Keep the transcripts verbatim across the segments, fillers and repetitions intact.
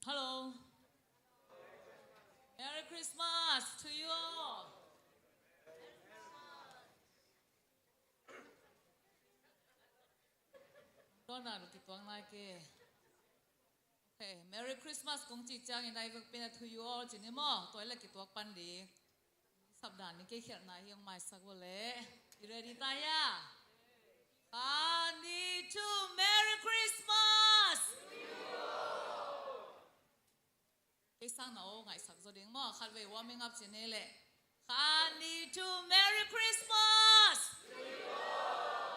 Hello. Merry Christmas to you all. Dona lu kituang nai ke. Okay, Merry Christmas kong cih ciangin a i vekpi in a to you all ci ni maw. Tua i la kituak pan ding. Sap dan ni kei khialhna hi hong maisak vua leh. I ready ta hia? Khat, nih, thum, Merry Christmas! Kei sang na aw ngaihsak zaw ding maw, khatvei warming up ci ni leh. Khat, nih, thum, Merry Christmas!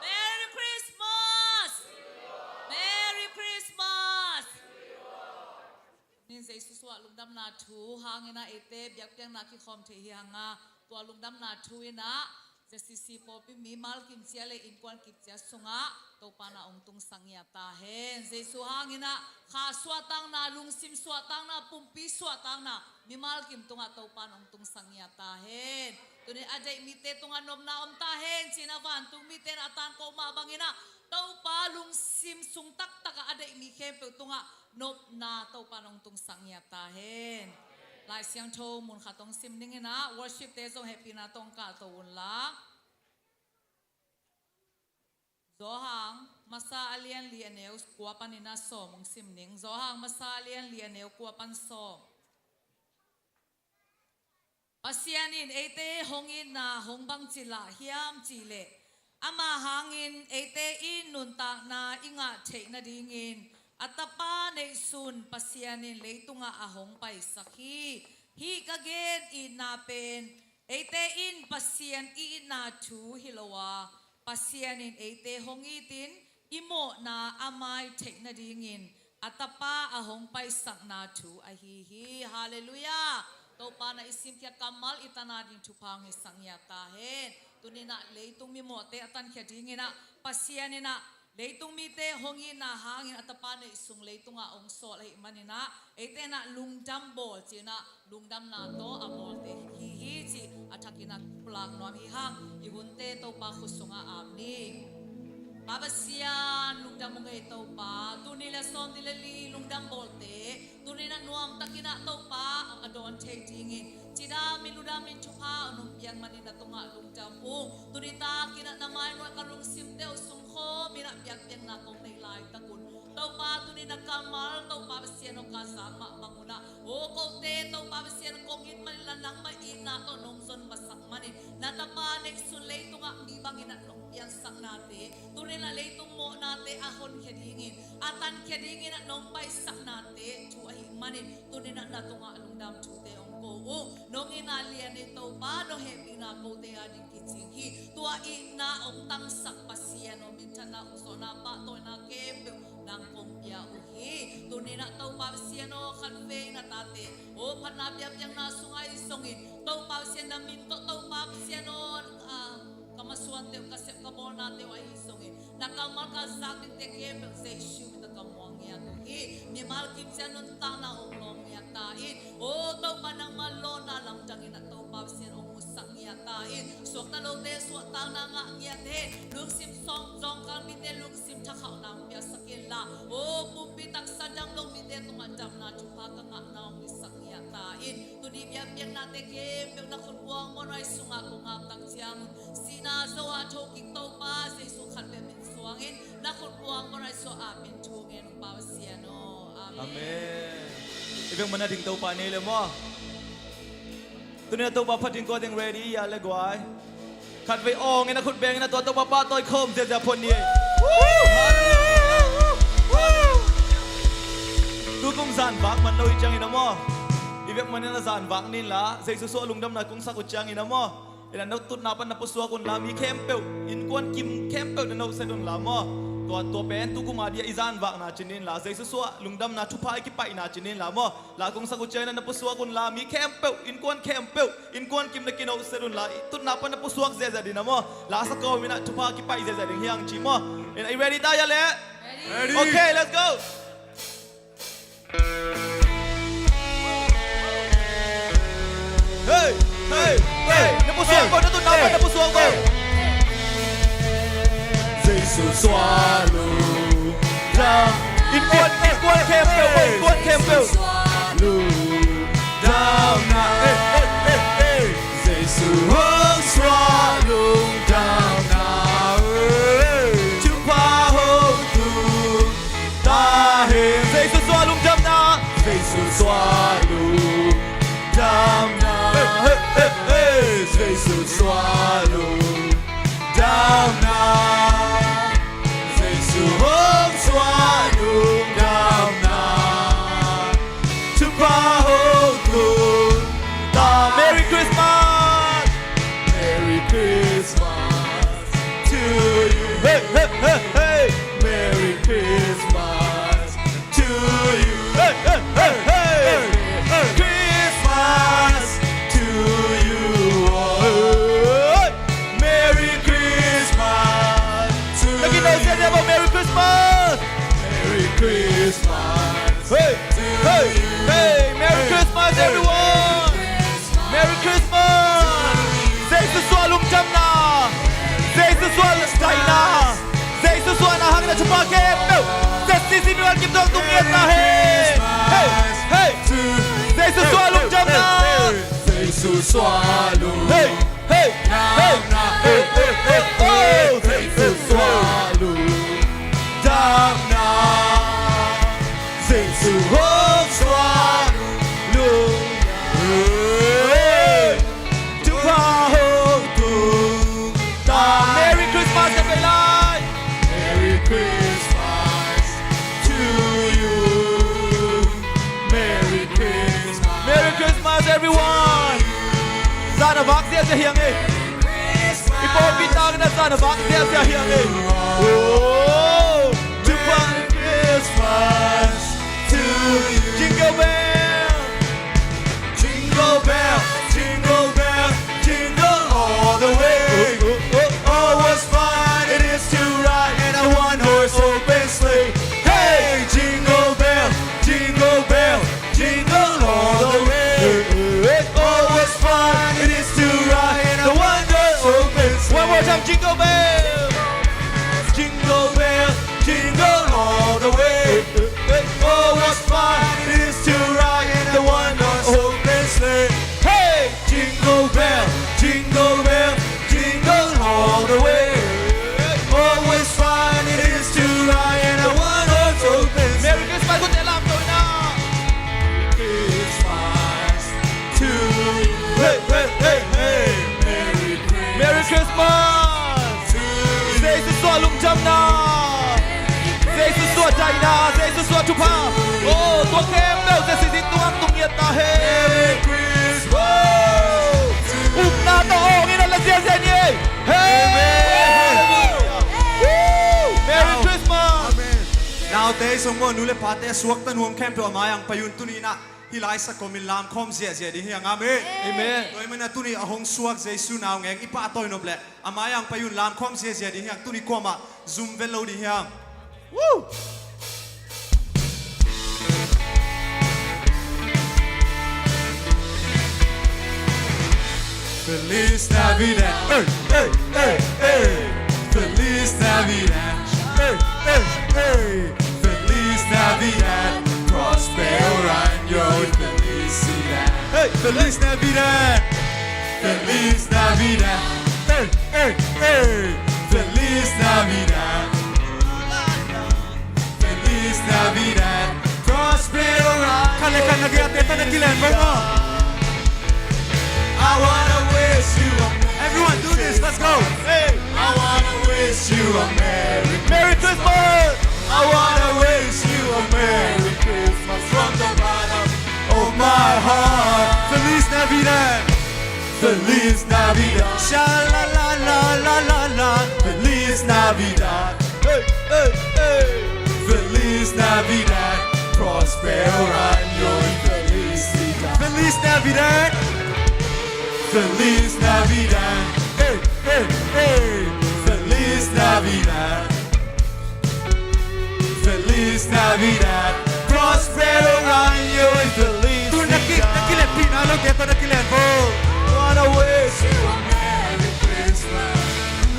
Merry Christmas! Merry Christmas! Nin Jesu suah lungdamna thu hangin ah eite biakpiakna kikhawm thei hi hang a, tua lungdamna thu in ah Z C C pawlpi mimal kimcia le innkuan kimcia sungah Topa na hong tungsak ngiat ta hen. Jesu hangin ah kha suahtakna, lungsim suahtakna, pumpi suahtakna mimal kim tungah Topa na hong tungsak ngiat ta hen. Tuni a deih mite tungah nopna om ta hen ci-in ah vantung mite in a tangko mah bangin ah Topa lungsim sung taktak ah a deih mi khempeuh tungah nopna Topa na hong tungsak ngiat ta hen. Lai Siangtho mun khat hong sim dingin ah worship te zong hehpihna tawh hong kalto un la. Johan masa a lian li a neu kua panin ah sawm hong sim ding. Johan masa a lian li a neu kua pan sawm. Pasian in eite hong itna hong bangci lah hiam cih leh, ama hangin eite in nuntakna i ngah theih nadingin a Tapa neihsun Pasian in leitungah a hong paisak hi. Hih ka gen itna pen eite in Pasian i itna thu hi lo a, Pasian in eite hong itin i mawhna a mai theih nadingin a Tapa a hong paisakna thu ahi hi. Halleluiah. Topa na i simkhia kammal i tan a ding thupha hong hisak ngiat ta hen. Tuni in ah leitung mimawhte a tankhia dingin ah Pasian in ah leitung mite hong itna hangin a Tapa neihsung leitungah hong sawl ahih manin ah eite in ah lungdam bawl ci-in ah lungdamna tawh a bawlte hi hi cih a thakin a pulak nuam hi hang. I hunte Topa khut sungah ap ni. Pa Pasian, lungdam ung ei Topa. Tul nih le sawmnih le li lungdam bawlte tuni in ah nuamtakin ah Topa a dawn thei dingin cidam in, ludam in, thupha hong piak manin na tungah lungdam ung. Tuni takin ah na mai nuai ka lungsimte uh sungkhawm in ah biakpiakna kong neih laitak un Topa, tuni na kammal Topa Pasian aw ka zak mah bang un ah, aw kote Topa Pasian kong it man la nangmah itna tawh nong zon masak manin na Tapa neihsun leitungah mi bangin ah nong piansaknate, tuni na leitung mawhnate a honkhia dingin a tankhia dingin ah nong paisaknate thu ahih manin tuni na na tungah lungdam thute hong ko uh. Nong itna lian ei Topa, nong hehpihna kote a ding kicing hi. Tua itna hong tangsak Pasian aw, minthanna, hong sawhna, pahtawina khempeuh nang kong pia uh hi. Tuni na Topa Pasian aw, khatvei na tate aw phatna biakpiakna sungah ahi zongin Topa Pasian na min tawh Topa Pasian aw, ah, ka masuante uh, ka sep ka bawlnate uh ahi zongin na kammal ka zak dingte khempeuh Jesu min tawh ka muang ngiat uh hi. Mimal kimcia nuntakna hong lawng ngiat ta in, aw Topa nangmah lawhna lamdang in ah Topa Pasian hong musak ngiat ta in, suakta lote suahtakna ngah ngiat hen. Lungsim sawng zawngkal mite lungsim thakhauhna hong piaksak in la, aw pumpi taksa dam lo mite tungah damna thupha ka ngahna hong hisak ngiat ta in, tuni biakpiaknate khempeuh na khut buang muanhuai sungah kong ap tak ciangun, sihna zo a thokik Topa Jesu khat bek min suangin na khut buang muanhuai sungah ap in thu ngen ung Pa Pasian aw. Amen. Amen. I veng mana ding Topa nei le maw. Tuni na Topa phat ding kua ding ready hia le guai. Khatvei awng in a khut beng in a tua Topa pahtawi khawm ziazia phot ni. Tukum zan vak man lo i ciangin a maw, i vek man in a zan vak nin la, Jesu suah lungdamna kong sak uh ciangin a maw, i na no tutna pan na pusuak un la, mi khempeuh, innkuan kim khempeuh na nohset un la maw. Tua, tua pen tukum a dia i zan vakna ci nin la, Jesu suah lungdamna thupha i kipaihna ci nin la maw. La kong sak uh ciangin na pusuak un la, mi khempeuh, innkuan khempeuh, innkuan kim na kinohset un la, i tutna pan na pusuak ziazia ding a maw. La sa kawm in a thupha kipaih ziazia ding hiang ci maw. In, are you ready ta hia le? Ready. Okay, let's go. Hey, hey, hey. Na pusuak ko, na tutna pan na pusuak ko. Jesu suah lungdam. Innkuan, innkuan khempeuh, innkuan khempeuh. lungdamna. Ei, ei, ei, ei. Jesu hong suah lungdamna. Ei. Thupha hong tung ta hen. Jesu suah lungdamna. Jesu suah lungdamna. Ei, ei, ei, ei. Jesu suah lungdamna. Jesu hong suah lungdamna. Thupha hong tung ta. Merry Christmas! Merry Christmas to you. Hey, hey, hey, hey! Merry Christmas to you. Hey, hey, hey, hey! Merry Christmas to you all. Merry Christmas to you. Lagi daw, say Merry Christmas! Merry Christmas. Hey, hey, hey, Merry Christmas, everyone. Merry Christmas. Jesu suah lungdamna. Jesu suah taina. Jesu suah na hangin a thupha khempeuh. Jesu suah lungdamna. Hey, hey. Jesu suah lungdamna. Jesu suah lung. Hey, hey, hey. Hey, hey, hey, hey. Jesu suah lungdamna. Jesu hong suah lungdam. Hey. Thupha hong tung ta. Merry Christmas, ka vei lai. Merry Christmas to you. Merry Christmas. Merry Christmas, everyone. Zan a vak ziahziah hi hang e. I pawlpi tangin a zan a vak ziahziah hi hang e. Oh, Merry Christmas to you. Jingle bell. Jingle bell, jingle bell, jingle all the way. Oh, what fun it is to ride in a one-horse open sleigh. Hey, jingle bell, jingle bell, jingle all the way. Oh, what fun it is to ride in a one-horse open sleigh. One more time, jingle bell. Jingle bell, jingle all the way. Oh, what fun it is to ride in a one-horse open sleigh. Hey! Jingle bell, jingle bell, jingle all the way. Oh, what fun it is to ride in a one-horse open sleigh. Merry Christmas, good day, love, going up. Merry Christmas to you. Hey, hey, hey, hey. Merry Christmas. Merry Christmas. Jesu suah lungdamna. Jesu suah daihna. Jesu suah thupha. Oh, tua khempeuh Jesu sin tungah tung ngiat ta hen. Merry Christmas. Upna tawh awng in a la ziahziah ni ei. Hey. Amen. Woo. Merry Christmas. Amen. Naute, sungmo nu le pate, suakta nuam khempeuh a mai-ah pai un. Tuni-in ah hih lai sakhom in lamkhawm ziahziah ding hi hang. Amen. Amen. Tua ahih manin ah tuni a hong suak Jesu naungek i pahtawi nop leh a mai-ah pai un, lamkhawm ziahziah ding hi hang. Tuni kuamah zum ven lo ding hi hang. Woo! Feliz Navidad. Hey, hey, hey, hey. Feliz Navidad. Hey, hey, hey. Feliz Navidad. Prospero año y felicidad. Hey, Feliz Navidad. Feliz Navidad. Hey, hey, hey. Feliz Navidad. Feliz Navidad. Prospero año. Khat le khat na kiangte tawh na kilen vo maw. I wanna wish you a Merry Christmas. Everyone do this. Let's go. Hey. I wanna wish you a Merry Christmas. Merry Christmas. I wanna wish you a Merry Christmas from the bottom of my heart. Feliz Navidad. Feliz Navidad. Sha la la la la la. Feliz Navidad. Hey, hey, hey. Feliz Navidad. Prospero año y felicidad. Feliz Navidad. Feliz Navidad. Hey, hey, hey. Feliz Navidad. Feliz Navidad. Prospero año y felicidad. Tu na ki, na kilenpih nai lote tawh na kilen vo. Wanna wish you a Merry Christmas.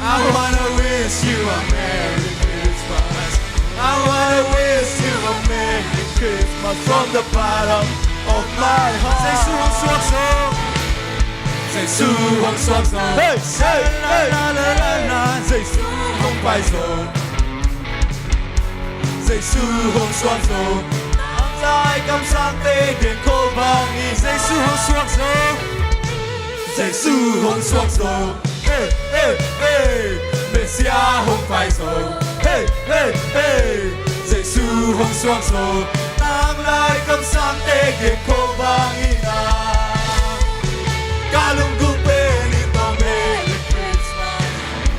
I wanna wish you a Merry Christmas. I wanna wish you a Merry Christmas from the bottom Of my heart. Jesu hong suak zo. Jesu hong suak zo. Hey, hey, hey. La, la, la, la, la. Jesu hong pai zo. Jesu hong suak zo. Tanglai kamsangte gen ko bangin. Jesu hong suak zo. Jesu hong suak zo. Hey, hey, hey. Messiah hong pai zo. Hey, hey, hey. Jesu hong suak zo. Tanglai kamsangte gen ko bangin ah. Ka lunggulh pen in tua Merry Christmas.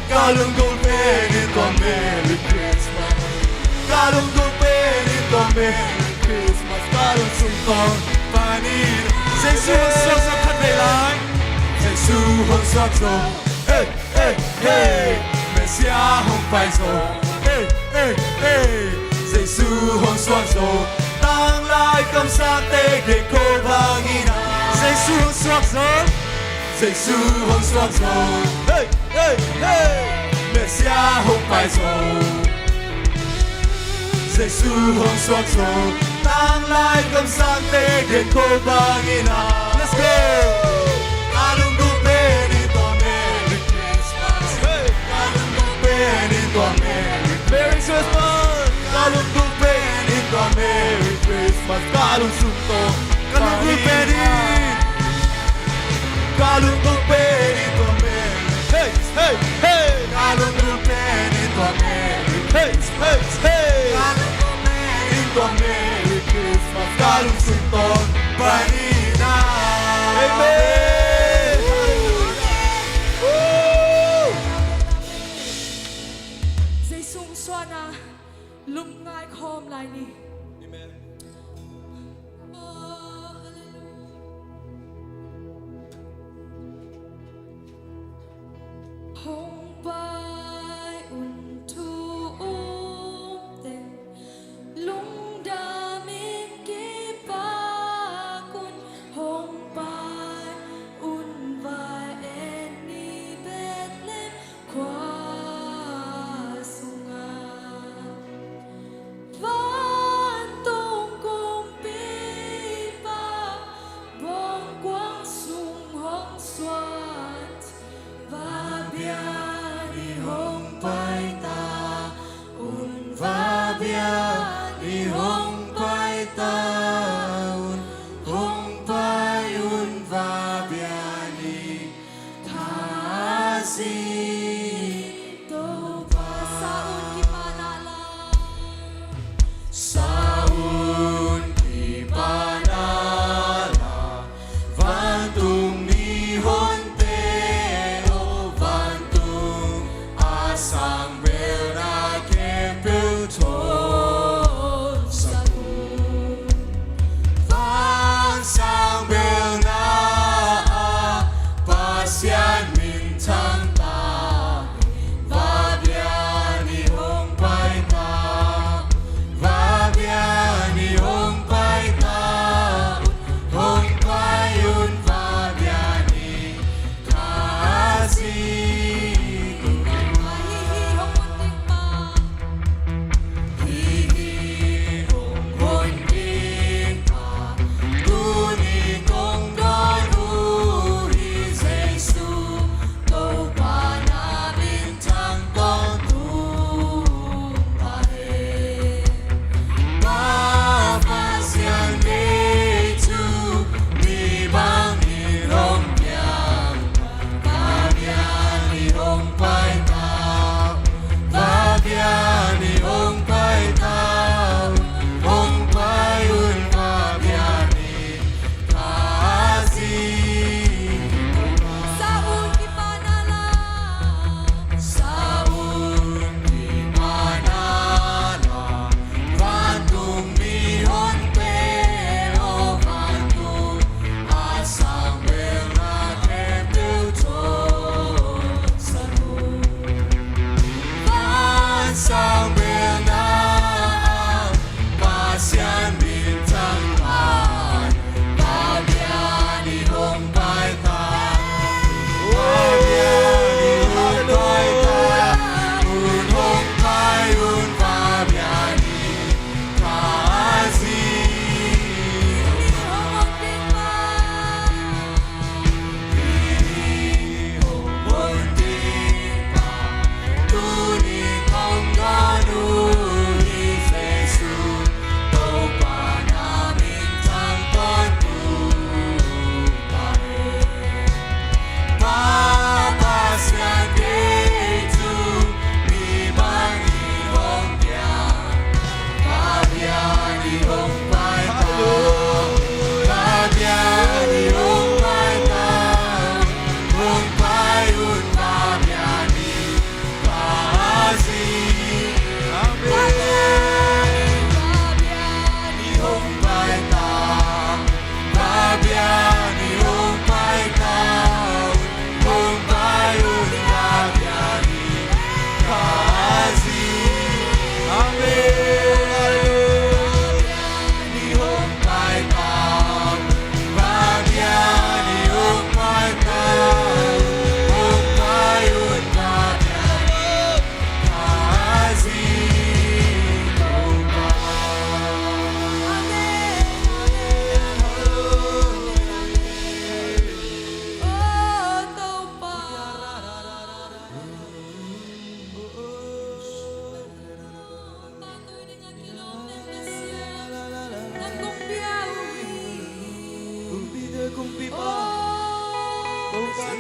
Ka lunggulh pen in tua Merry Christmas. Ka lunggulh pen in tua Merry Christmas. Ka lungsim tawh panin. Jesu hong suak zo khat vei lai. Jesu hong suak zo. Hey, hey, hey. Messiah hong pai zo. Hey, hey, hey. Jesu hong suak zo. Tanglai kamsangte gen ko bangin ah. Jesu hong suak zo. Jesu hong suak zo. Hey, hey, hey. Messiah hong pai zo. Jesu hong suak zo. Tanglai kamsangte gen ko bangin ah. Let's go. Ka lunggulh pen in tua Merry Christmas. Hey. Ka lunggulh pen in tua Merry Merry Christmas. Ka lunggulh pen in tua Merry Christmas. Ka lungsim tawh. Ka lunggulh pen in. Ka lunggulh pen in tua Merry. Hey, hey, hey. Ka lunggulh pen in tua Merry. Hey, hey, hey. Ka lunggulh pen in tua Merry Christmas. Ka lungsim tawh panin ah. Amen. Woo. Jesu hong suak na. Lum ngai khawm lai ni. Amen. Oh, hallelujah. Hong pai un thu um teng, lungdam in kipak un, hong pai un vai en ni Bethlehem khua sungah. Vantung kumpipa bawngkuang sung hong suan, va bia ni hong pai ta un, va bia ni hong pai ta un, hong pai un, va bia ni Tha si Topa. Sa un kipahna la. Sa un kipahna la. Vantung mihonte aw, vantung a sang belna khempeuh thonsak un.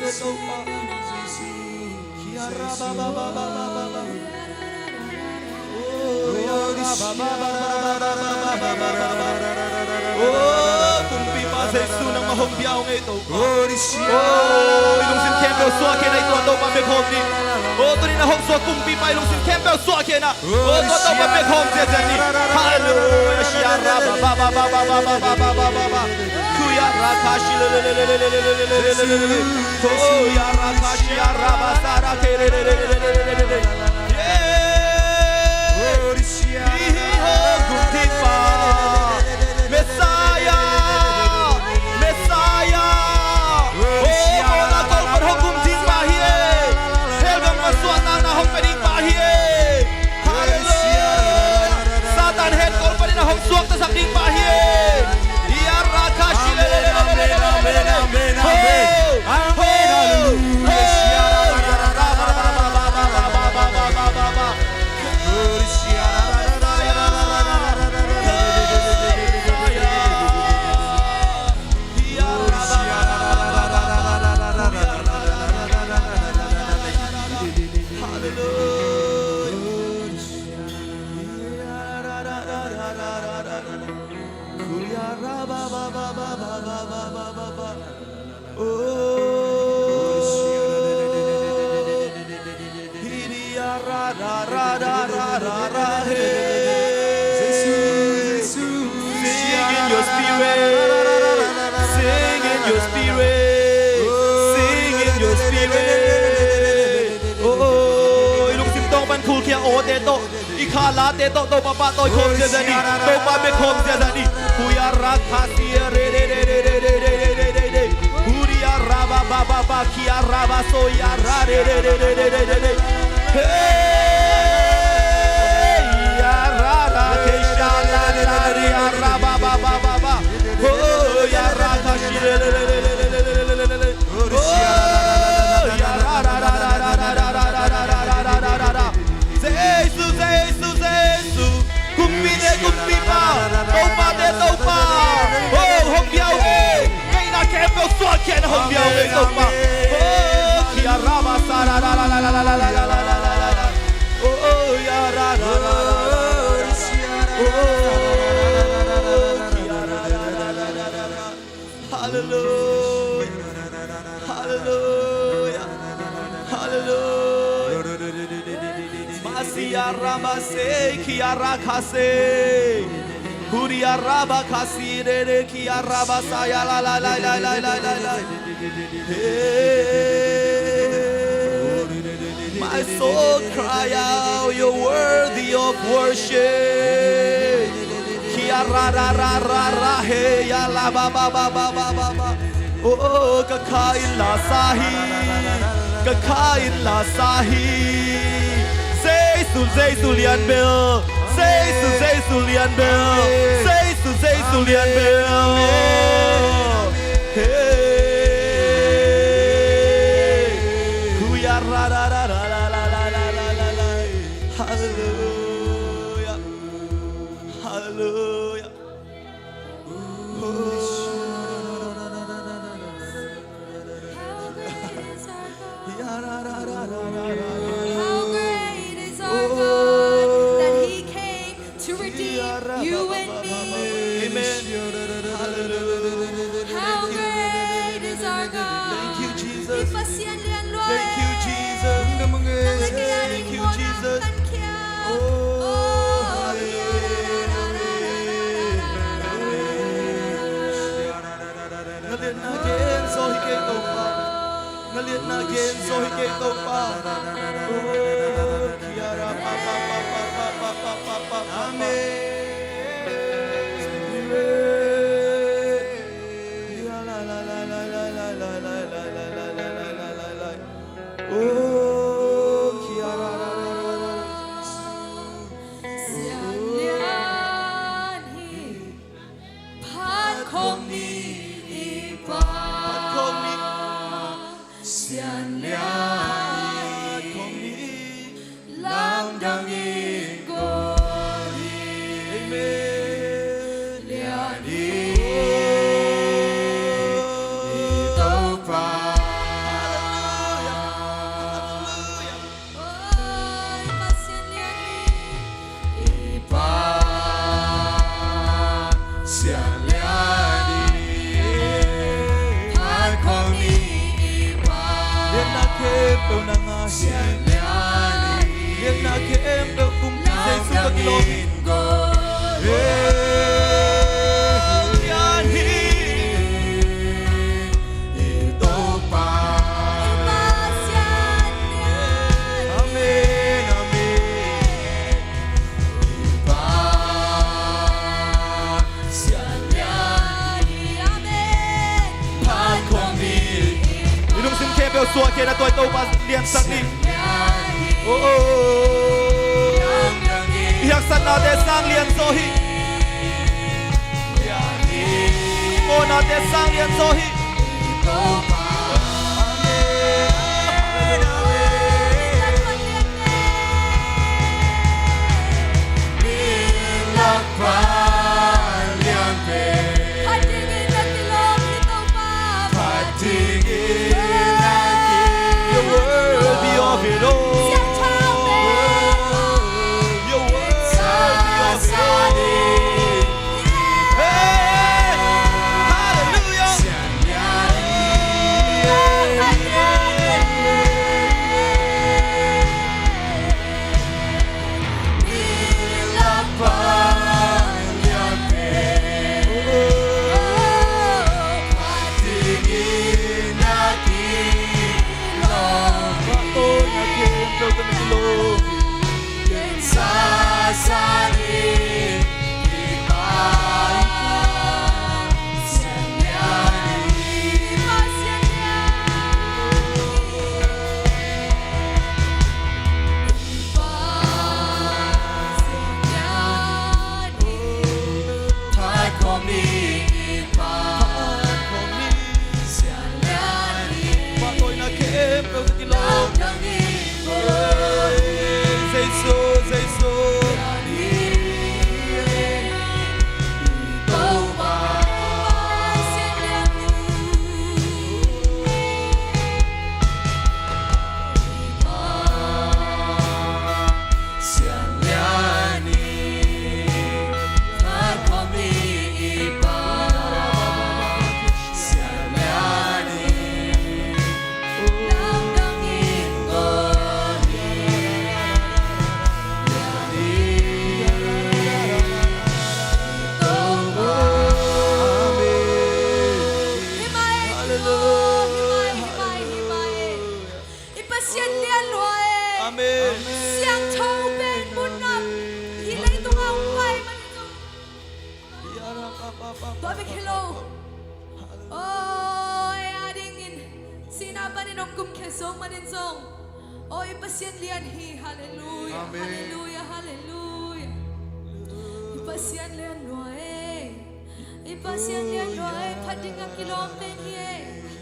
Oh, Kumpipa Jesu, nangmah hong pia ung ei Topa. Oh, i lungsim khempeuh suahkhia in, i tuan Topa bek khawm ni. Oh, tuni na hong suak Kumpipa, i lungsim khempeuh suahkhia in. Oh, tua Topa bek khawm ziazia ni. Halleluia. Shia ra ba ba ba. Kuya ra ka shi le le le. Kuya ra ka shia ra ba sa ra ke le le. Yeah. Hi hi ho Kumpipa. Messiah. Messiah. Oh, mawhna golpan hong kum ding pa hi e. Hell gam pan suahtakna hong pia ding pa hi e. Halleluia. Satan het golpan in a hong suaktasak ding pa hi e. Ia ra ka shi le le le. Amen, amen, amen, amen. Ho, ho, ho. Sing in your spirit. Sing in your spirit. Sing in your spirit. Oh, i lungsim tawng pan khulkhia awte tawh, i khalate tawh Topa pahtawi khawm ziazia ni. Topa bia khawm ziazia ni. Huya ra kha sia re re re. Huya ra ba ba ba ba. Kia ra ba so ya ra re re re. Hey, ya ra ra ke sha la la re ya ra ba ba ba ba ba. Oh, ya ra ka shi re re re. Oh, ya ra ra ra ra ra ra ra ra ra ra ra ra ra ra ra. Jesu, Jesu, Jesu. Kumpite Kumpipa, Topate Topa. Oh, hong biau e. Ngeina khempeuh suahkhia in hong biau e Topa. Oh, kia ra ba sa ra ra ra ra ra ra ra ra ra ra ra. Oh, oh, ya ra ra ra ra ra ra ra. Oh, oh, kia ra ra ra ra ra ra ra. Hallelujah. Hallelujah. Hallelujah. Masia rama se kia ra kase. Kuria raba kasi de de kia raba saya la la la la la la la la. Hey. My soul cry out, you're worthy of worship. Kia ra ra ra ra ra he ya la ba ba ba ba ba ba ba. Oh, ka kha in la sa hi, ka kha in la sa hi. Jesu, Jesu lian bel, Jesu, Jesu lian bel, Jesu, Jesu lian bel. Hey. Kuya ra ra ra ra ra ra ra ra ra ra. Hallelujah. Hallelujah. How great is our God. How great is our God that He came to redeem you and me. Amen. Hallelujah. How great is our God. Thank you, Jesus. Thank you, Jesus. Thank you, Jesus. Oh, hallelujah. Na liatna gen zaw hi kei Topa. Na liatna gen zaw hi kei Topa. Oh, kia ra pa pa pa. Amen. Spirit. Oh, kia ra ra ra ra ra. Sian lian hi. Phat khawm ni i Pa. Phat khawm ni. Sian lian hi. Phat khawm ni. Lamdang in guan hi. Amen. Lian hi i Topa. Amen. Amen. I lungsim khempeuh suah khia in, a tua i Topa liansak ni. Oh, oh, oh. I haksatnate sang lian zaw hi. I mawhnate sang lian zaw hi. You're worthy of it all. You're worthy of it all. Hey! Hallelujah! I Pasian lian lua e. Amen. Siangtho pen mun ngap hi, leitung a hong pai man hi zong. Tua bek hi lo. Oi, a dingin sihna panin hong kumkhia zo manin zong, oi, Pasian lian hi. Halleluia. Amen. Halleluia. Halleluia. I Pasian lian lua e. I Pasian lian lua e, phat ding a kilawm pen hi e.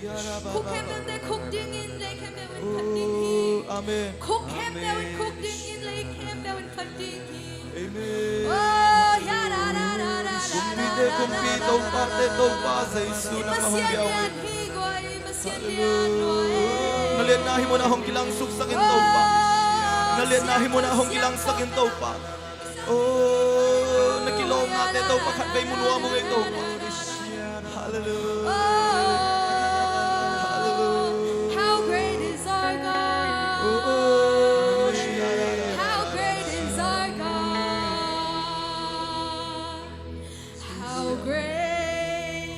Khuk khempeuhte khuk dingin, lei khempeuh in phat ding hi. Amen. Khuk khempeuh in khuk dingin, lei khempeuh in phat ding hi. Amen. Oh, ya, da, da, da, da, da, da, da, da, da. Kumpite kumpi, topate topa Jesu, nangmah hong liau in. I Pasian lian hi, guai, i Pasian lian lua e. Na liatna hih munah hong kilangsuk sak in, Topa. Na liatna hih munah hong kilangsuk sak in, Topa. Oh, na kilawmnate Topa khatvei mu nuam ung ei Topa. Hallelujah. Hallelujah. How great is our God. Oh, how great is our God. How great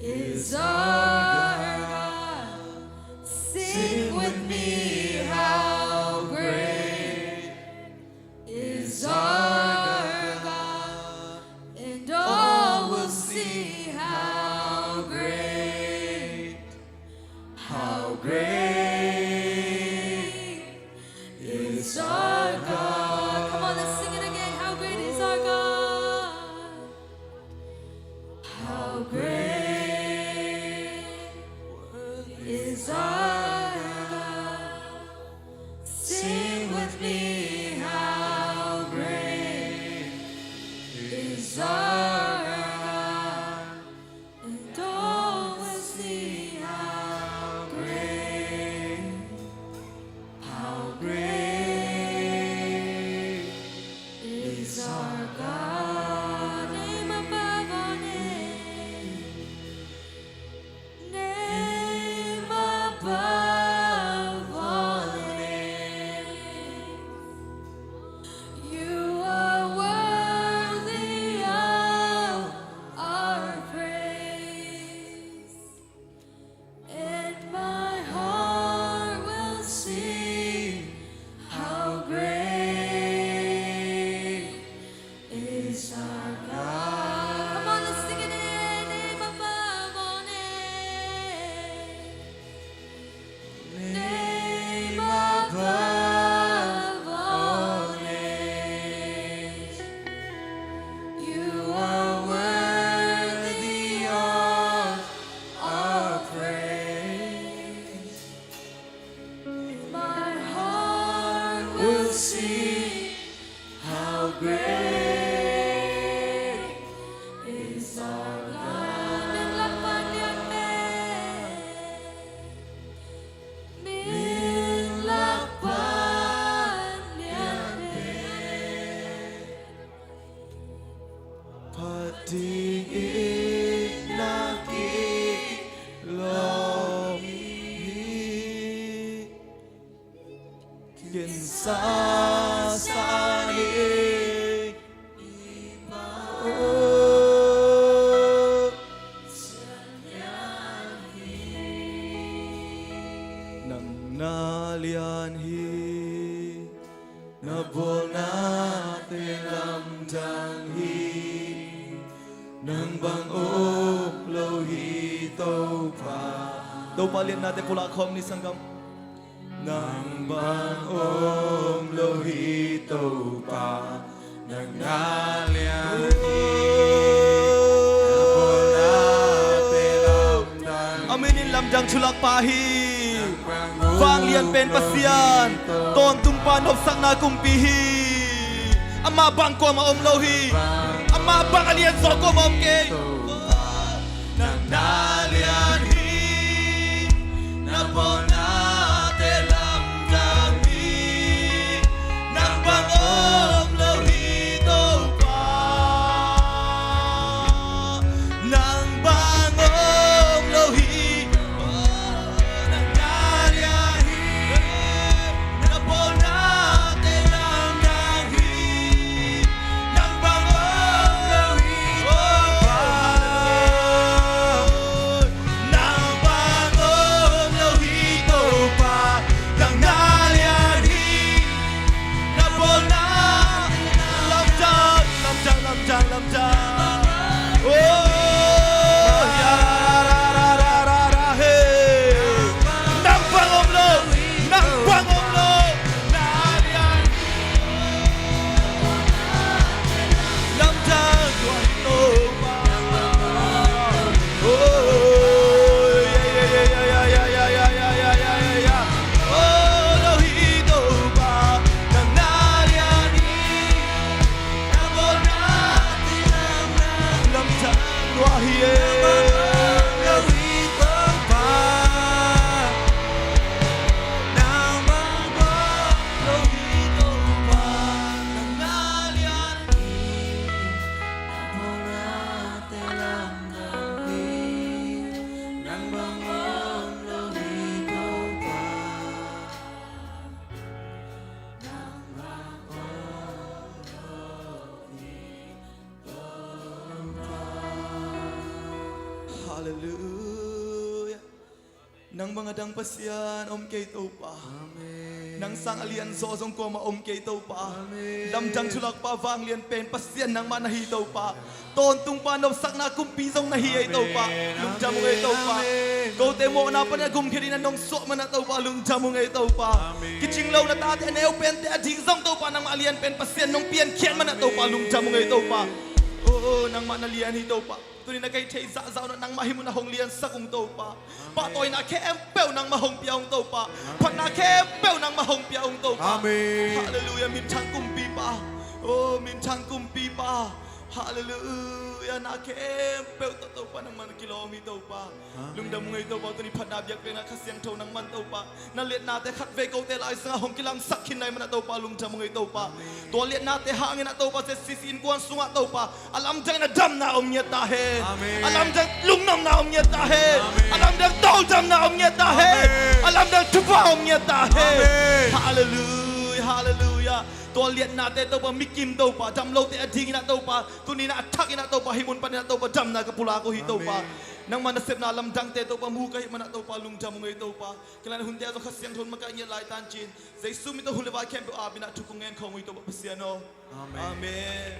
is our God. Sing with me, how great is our God, and all will see how great, how great is our God. Come on, let's sing it again. How great is our God. How great is our God. Sing with me, how great is our God. And all will see how great, how great Sa sa ni. Oh. Nang na lian hi. Na bawlnate lamdang hi. Nang bang om lo hi Topa. Topa liatnate pulak khawm ni sanggam. Nang bang om lo hi Topa. Nang na lian hi. Na bawlnate lamdang. Amen in lamdang thulak pa hi. Vanglian pen Pasian, tawntung pa nopsakna kumpi hi. Amah bang kuamah om lo hi. Amah bang a lian zaw kuamah om kei. Nang na lian hi. Na bawlnate lamdang hi. Nang bang om lo hi Topa. Nang bang om lo hi. Oh, nang na lian hi. Na bawlnate lamdang hi. Nang bang om lo hi Topa. Nang bang om lo hi Topa. Nang na lian hi. Na bawlna lamdang, lamdang, lamdang, lamdang. Oh, ya, ra, ra, hey. Nang bang om lo, nang bang om lo. Na lian lamdang tua hi Topa. Oh, yeah, yeah, yeah. Oh, lo hi Topa. Nang na lian hi. Na bawlna lamdang tua hi e. Lo hi Topa. Nang bang om lo hi Topa. Nang na lian hi. Halleluiah. Nang bang a dang Pasian om kei Topa. Amen. Nang sang a lian zaw zong kuamah om kei Topa. Amen. Lamdang thulak pa vanglian pen Pasian nangmah na hi Topa. Tawntung pa nopsakna kumpi zong na hi ei Topa. Amen. Lungdam ung ei Topa. Amen. Kote mawhna panin a gumkhiat in a nong suah man ah Topa lungdam ung ei Topa. Amen. Kicing lo na tate a neu pente a ding zong Topa nangmah a lian pen Pasian nong piankhiat man ah Topa lungdam ung ei Topa. Oh, oh, nangmah na lian hi Topa. Tuni na kei thei zahzah un ah nangmah hih mun ah hong liansak ung Topa. Pahtawina khempeuh nangmah hong pia ung Topa. Phatna khempeuh nangmah hong pia ung Topa. Amen. Halleluiah, minthang kumpipa. Oh, minthang kumpipa. Halleluiah, na khempeuh tawh Topa nangmah na kilawm hi Topa. Amen. Lungdam ung ei Topa, tuni phatna biakpiakna Kha Siangtho nangmah Topa. Na liatnate khatvei kote lai sangah hong kilangsak khin nai man ah Topa lungdam ung ei Topa. Amen. Tua liatnate hangin ah Topa Z C C innkuan sungah Topa a lamdang in a damna om ngiat ta hen. Amen. A lamdang lungnopna om ngiat ta hen. Amen. A lamdang tawldamna om ngiat ta hen. Amen. A lamdang thupha om ngiat ta hen. Amen. Halleluiah, halleluiah. Tua liatnate Topa mikim Topa damlote a dingin ah Topa tuni in ah a thakin ah Topa hih mun panin ah Topa damna ka pulak uh hi Topa. Amen. Nangmah nasepna lamdangte Topa mu ka hih man ah Topa lungdam ung ei Topa. Kei lai hunte ah zong Kha Siangtho in makaih ngiat lai tancin. Jesu min tawh hun le vai khempeuh aap in ah thu kong ngen khawm uh hi Topa Pasian aw. Amen. Amen.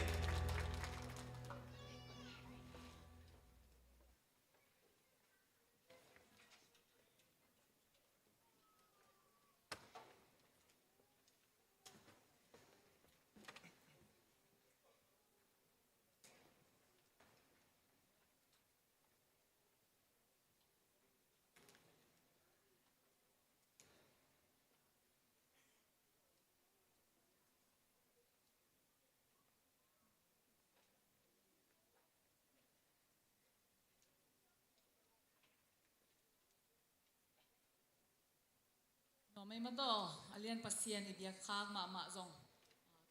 Nuam ei maw taw, a lian Pasian i biak khak mahmah zong, ah,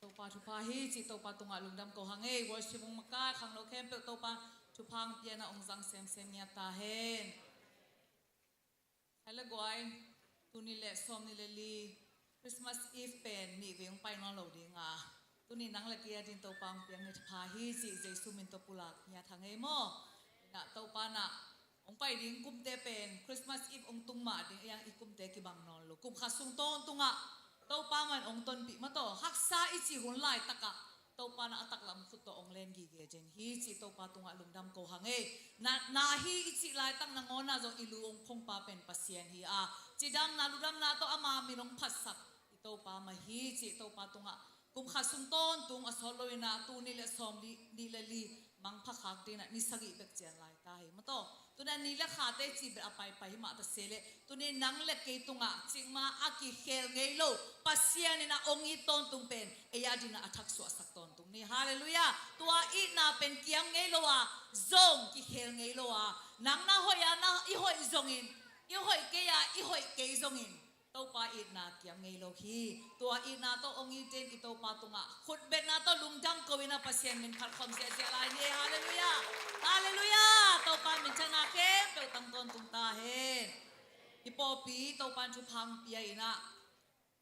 Topa thupha hi cih Topa tungah lungdam ko hang ei. Worship hong makai khangno khempeuh Topa thupha hong pian a hong zang semsem ngiat ta hen. Hai le guai, tul nih le sawmnih le li Christmas Eve pen nih vei hong pai nawn lo ding a, tuni nang le kei a ding Topa hong piak ni thapha hi cih Jesu min tawh pulak ngiat hang ei maw? Inah Topa nah hong pai ding kumte pen Christmas Eve hong tung mah ding ei ang, i kumte kibang nawn lo. Kum khat sung tawntungah Topa man hong tonpih mah tawh, haksa i cih hun laitakah Topa na a taklam khut tawh hong len gige ding hi cih Topa tungah lungdam ko hang ei. Na, na hi i cih laitak nangawn ah zong i lu hong phongpa pen Pasian hi a, cidamna ludamna tawh ama min hong phatsak i Topa mah hi cih Topa tungah kum khat sung tawntung a sawt lo inah tul nih le sawm nih le li mangpha khak ding inah ni sagih bek cian lai ta hi mah tawh. Tuni a ni le khate cih bek a paipai hi mah ta se leh, tuni nang le kei tungah cikmah a kikhel ngei lo Pasian inah hong it tawntung pen ei a ding inah a thaksuahsak tawntung ni. Halleluiah. Tua itna pen kiam ngei lo a, zong kikhel ngei lo a, nang na hoih a, na i hoih zongin, i hoih kei a, i hoih kei zongin Topa itna kiam ngei lo hi. Tua itna tawh hong it in i Topa tungah khutbetna tawh lungdam ko inah Pasian min phat khawm ziahziah lai ni. Halleluiah. Halleluiah. Topa minthanna khempeuh tang tawntung ta hen. I pawlpi Topa in thupha hong pia inah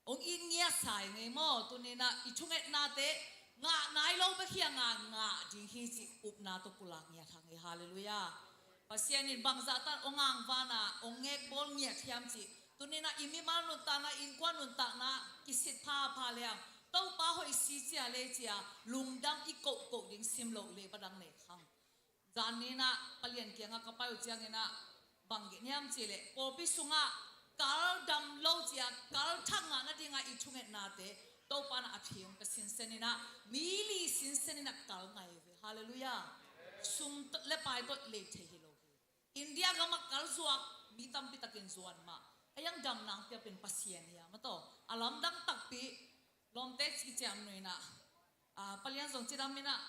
hong it ngiat sa ing ei maw? Tuni inah i thungetnate ngah nai lo bek hi a, ngah ngah ding hi cih upna tawh pulak ngiat hang ei. Halleluiah. Pasian in bangzah tan hong angvan a, hong ngekbawl ngiat hiam cih tuni inah i mimal nuntakna, innkuan nuntakna kisit phapha leng Topa hoih si cia le cia lungdam i kohkoh ding sim loh le badang nei khang. Zan ni inah palian kiangah ka pai uh ciang inah bang gen hiam cih leh, pawlpi sungah kal dam lo cia kal thak ngah nadingah i thungetnate Topa nah a phi hong pia sinsen inah mi li sinsen inah kal ngai ve. Halleluiah. Sum le pai tawh lei thei hi lo hi. India gamah kal zuak mi tampi takin zuan mah. A iang damna hong pia pen Pasian hi a mah tawh. A lamdang takpi lawmte kiciam nu inah, ah, palian zong cidam inah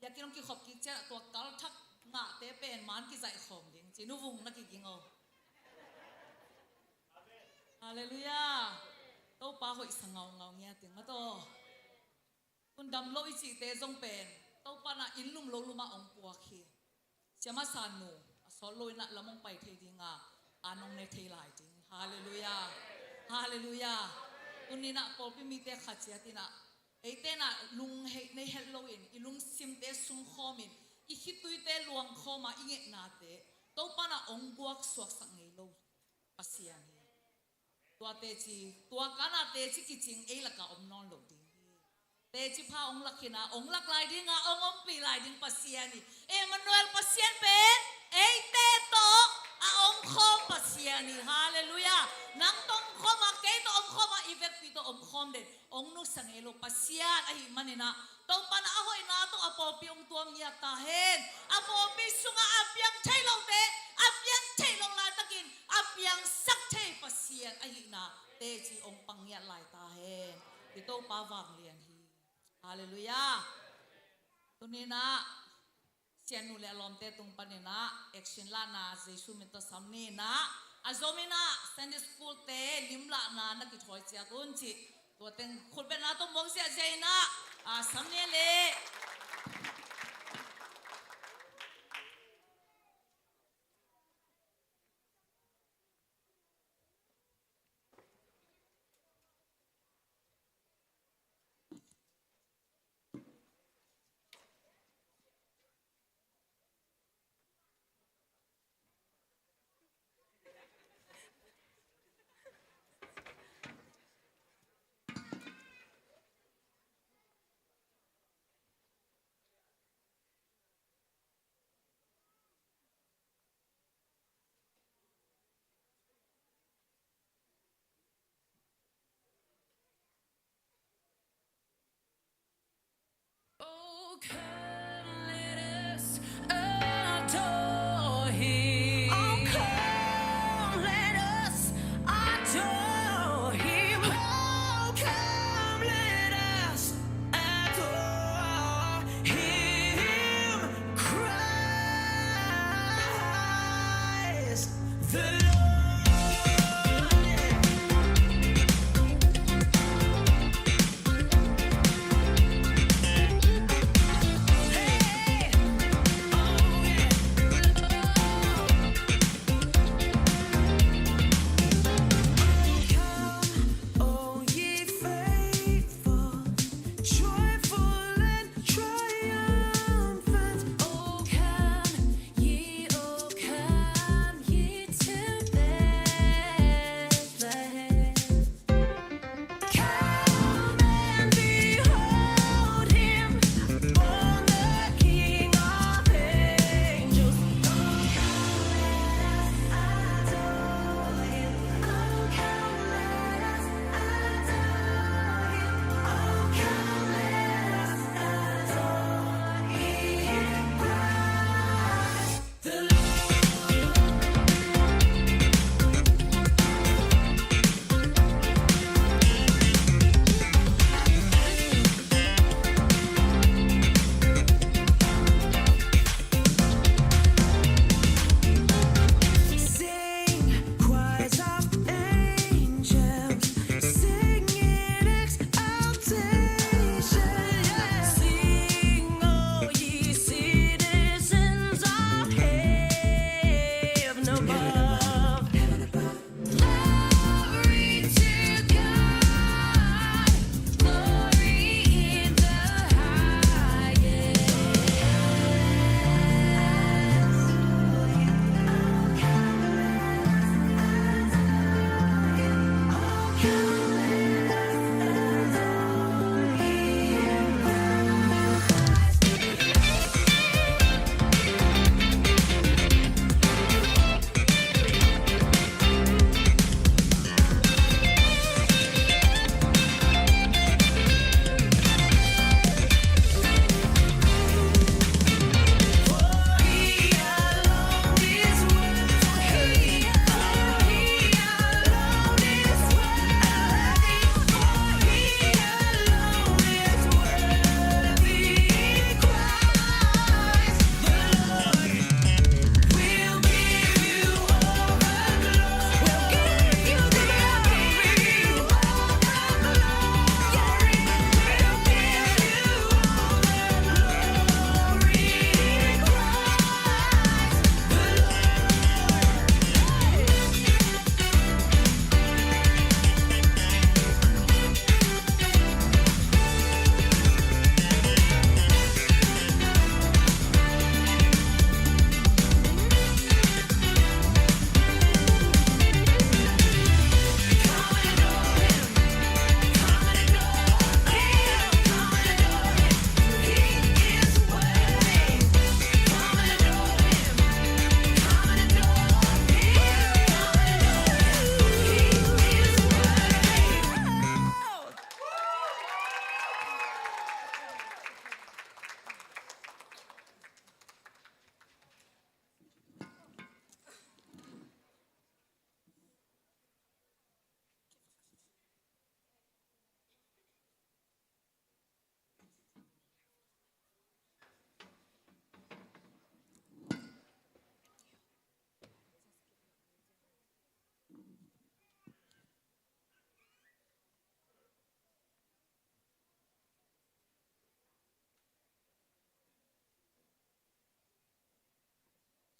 biakinn hong kikhop kik ciangah tua kal thak ngahte pen man kizaih khawm ding ci, nu Vung na kiging aw. Halleluiah. Topa hoih sa ngaungau ngiat ing mah tawh. Tun dam lo i cihte zong pen Topa nah inn lum lo lumah hong puak hi. Siamasa nu a sawt lo inah lam hong pai thei ding a, an hong ne thei lai ding. Halleluiah. Halleluiah. Tuni inah pawlpi mite khat ciat inah eite nah lung hei nei het lo in, i lungsimte sungkhawm in, i khituite luangkhawm a, i ngetnate Topa nah hong guak suaksak ngei lo Pasian hi. Tua teci, tua kan a teci kicing ei lakah om nawn lo ding hi. Teci pha hong lak hi inah, hong lak lai ding a, hong ompih lai ding Pasian hi. Emmanuel Pasian pen eite tawh a omkhawm Pasian hi. Halleluiah. Nang tawh omkhawm a, kei tawh omkhawm a, i vekpi tawh omkhawm den hong nusia ngei lo Pasian ahih man inah Topa nah a hoihna tawh a pawlpi hong tuam ngiat ta hen. A pawlpi sungah a piang thei lote a piang thei lo laitakin a piangsak thei Pasian ahihna teci hong pang ngiat lai ta hen. I Topa vanglian hi. Halleluiah. Tuni inah Sian nu le a lawmte tung pan inah action lahna Jesu min tawh sam ni inah, a zom inah Sunday school te lim lahna na kithawi ciat un cih tua teng khutbetna tawh muak ziahziah inah, a, sam ni le.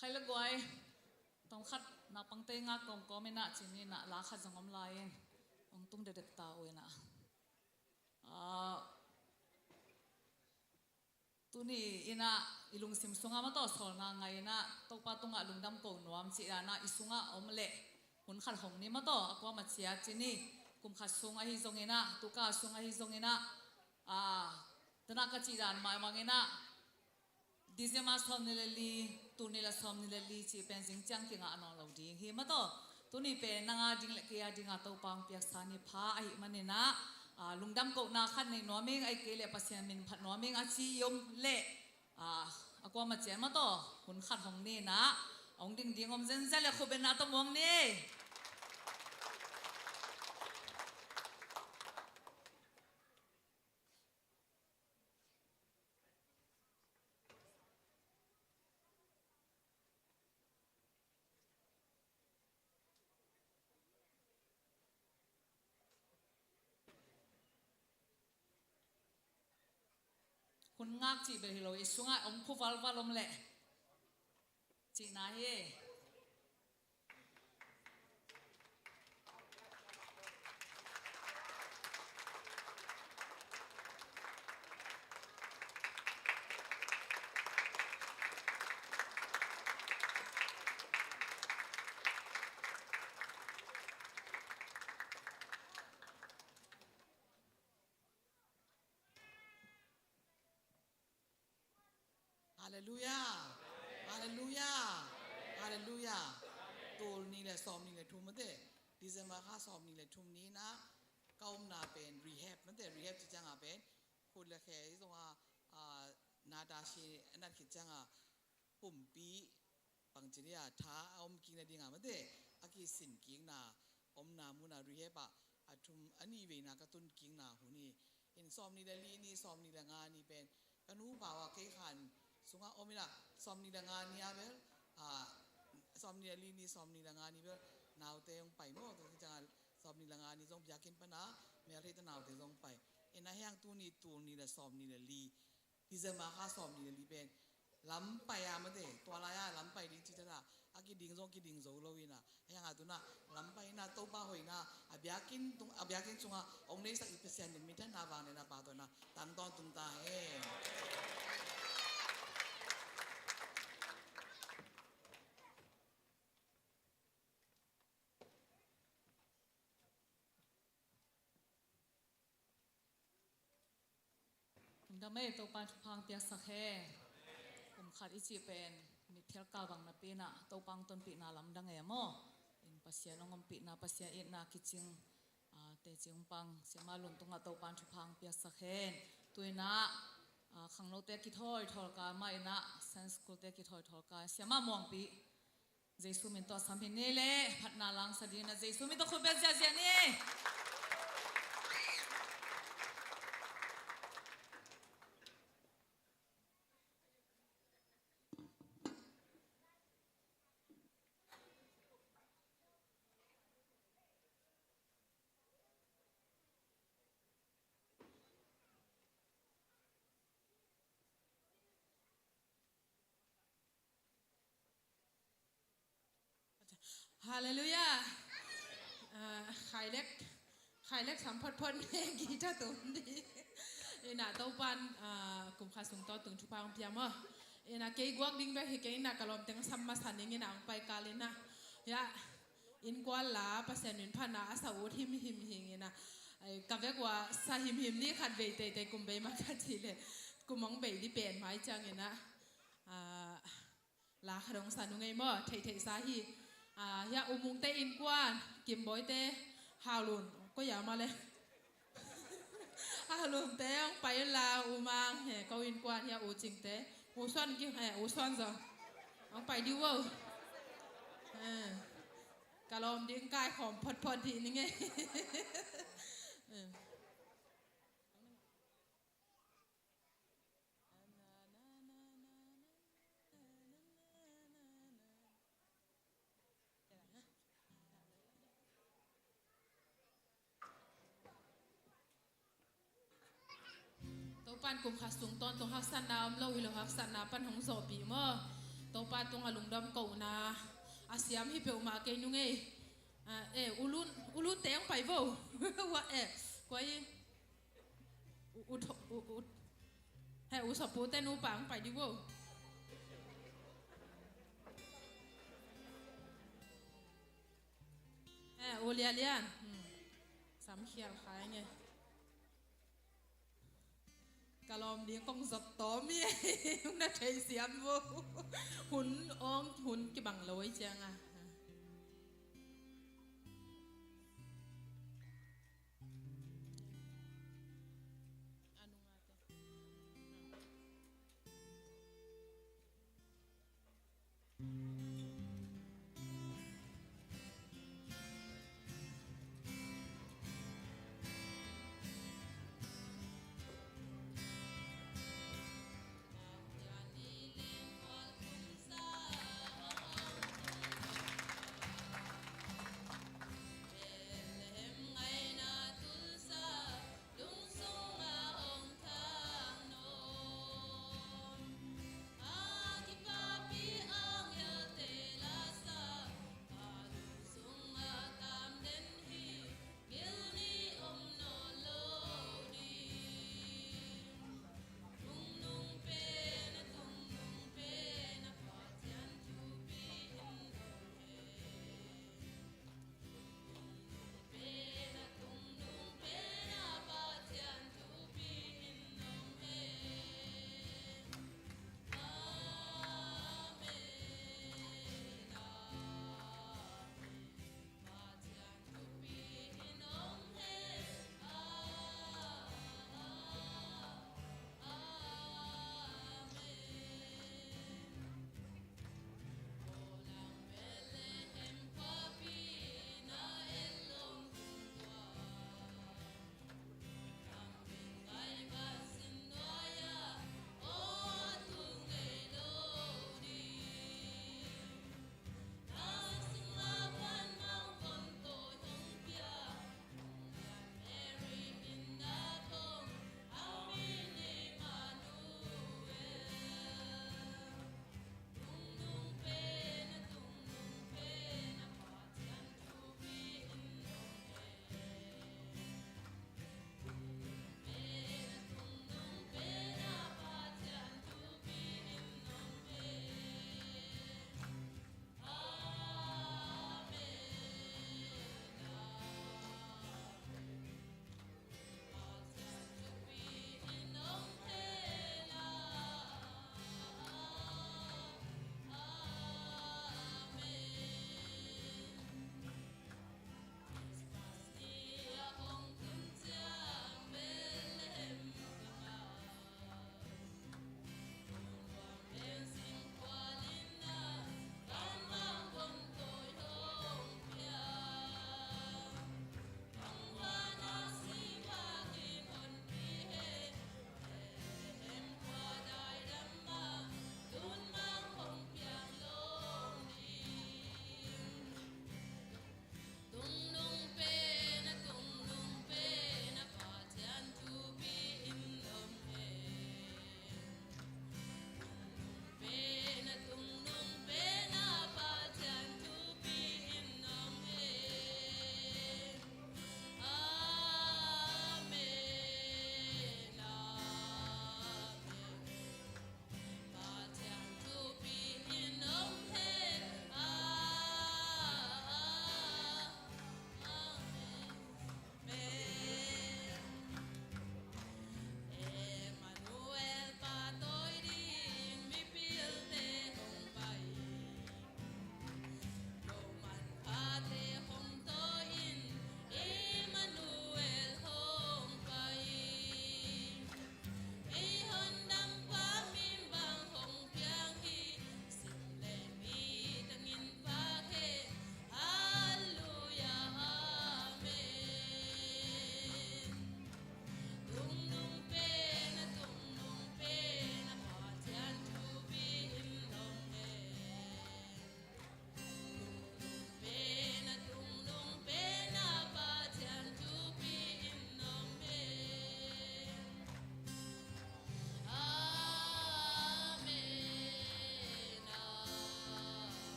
Khai le guai, tawmkhat naupangte nga kawmkawm inah cin inah la khat zong om lai-in hong tung dekdek ta uh inah. Ah, tuni inah i lungsim sungah mataw sawlna ngai inah Topa tungah lungdam ko nuam cih danah i sungah om leh hun khat hong ni mataw, a kuamah ciat cin i kum khat sung ahi zong inah, tuka sung ahi zong inah, ah, tanah ka cih dan maimang inah December sawmnih le li, tul nih le sawmnih le li cih pen zing ciang kingah nawn lo ding hi mataw. Tuni pen nang a ding le kei a dingah Topa hong piaksa ni pha ahih maninah, ah, lungdam kohna khat nei nuam ing, ahih kei leh Pasian min phat nuam ing a ci i om leh, ah, a kuamah ciat mataw hun khat hong ni inah, hong ding ding om zenzen leh khut beng inah tawm hong ni. Hun ngak cih bel hi lo, i sungah om khu valval om leh cihna hi. Halleluiah. Halleluiah. Halleluiah. Tul nih le sawmnih le thum mate, December kha sawmnih le thum ni inah ka omna pen rehab mate, rehab ci ciangah pen khut le khe i zong a, ah, nata si a nat khit ciangah pumpi pangciria tha a om kikna dingah mate, a kisin kikna omna munah rehab ah a thum a nih veina ka tun kikna hun hi. In sawmnih le li ni, sawmnih le nga ni pen ka nupa uh a kei khan sungah om inah, sawmnih le nga ni a bel, ah, sawmnih le li ni, sawmnih le nga ni bel naute hong pai maw, tua ciangah sawmnih le nga ni zong biakinn pana mel thei ta naute zong pai. In a hiang tuni tul nih le sawmnih le li December kha sawmnih le li pen lam pai a mate, tua lai-a lam pai ding cih tala a kiding zong kiding zo lo inah, a hiangah tunah lam pai inah Topa hoihna a biakinn tung, a biakinn sungah hong neisak i Pasian in minthanna vangliatna pahtawiinah tang tawntung ta hen. Lungdam ei, Topa'n thupha hong piaksak hen. Kum khat i cih pen mit thialkal bang napi inah Topa hong tonpihna lamdang ei maw. In Pasian hong ompihna, Pasian itna kicing, ah, teci hong pang Siamah Lun tungah Topa'n thupha hong piaksak hen. Tu inah, ah, khangnote kithawithawl ka mah inah Sunday School-te kithawithawl ka Siamah Muangpi Jesu min tawh sam hi ni le, phatna la sa dingin a Jesu min tawh khut beng ziahziah ni. Halleluiah. Ah, khailek, khailek sam photphot ne, guitar tum di. Inah Topa'n, ah, kum khat sung tawh tung thupha hong pia maw. Inah kei guak ding bek hi kei inah ka lawmte hong sam masa ning inah hong pai kal inah. Ya, innkuan la Pasian min phatna a sa ut himhim hi inah. Ai, ka vek uh a sa himhim ni khat vei teitei kum bei mah ka cih leh kum hong bei di pen mai ciang inah. Ah, la khat hong sa nung ei maw, theihtheih sa hi. Ah, hia U Mungte innkuan, Kim Bawite, Hau Lun, ko ya ma le. Hau Lunte hong pai la, U Mang, he, ko innkuan hia U Cingte, U Suan Kim, he, U Suan zong hong pai di uh. Eh, ka lawm ding kaikhawm photphot dih ning ei. Eh. Topa'n kum khat sung tawntung haksatna om lo hi lo, haksatna pan hong zawhpih maw. Topa tungah lungdam kohna a siam hi peuhmah kei nung ei. Ah, eh, ulun, ulun teng pai vo. Wa, eh, koi, u, u, u, u, he, u sapu te nu pang pai di vo. Eh, u Lia Lian. Hmm. Sam khial khai nge. Ka lawm ding kong zot tawm hi. Na thei siam vo. Hun awng, hun kibang lo ei ciang a. A nunga te.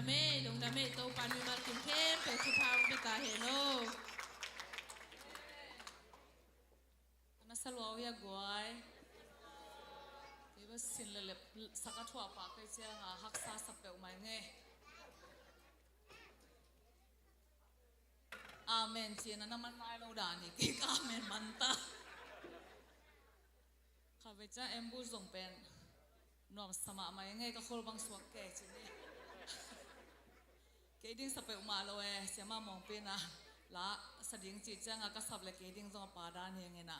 Mei, lungdam mei, Topa in mimal kim khempeuh thupha hong pia ta hen aw. Na sa lua uh hia guai? Kei bel sin le lep sak a thuah pah kei ciang a haksa sa peuhmah ing ei. Amen ci-in a na man nai lo dan hi kik, amen man ta. Kha ve cia em bu zong pen nuamsa mahmah ing ei, ka khol bang suak kei ci ni. Kei ding sa peuhmah lo e, siamah Mawngpi in a la sa ding cih ciang a ka sap le kei ding zong a pa dan hi ing in a.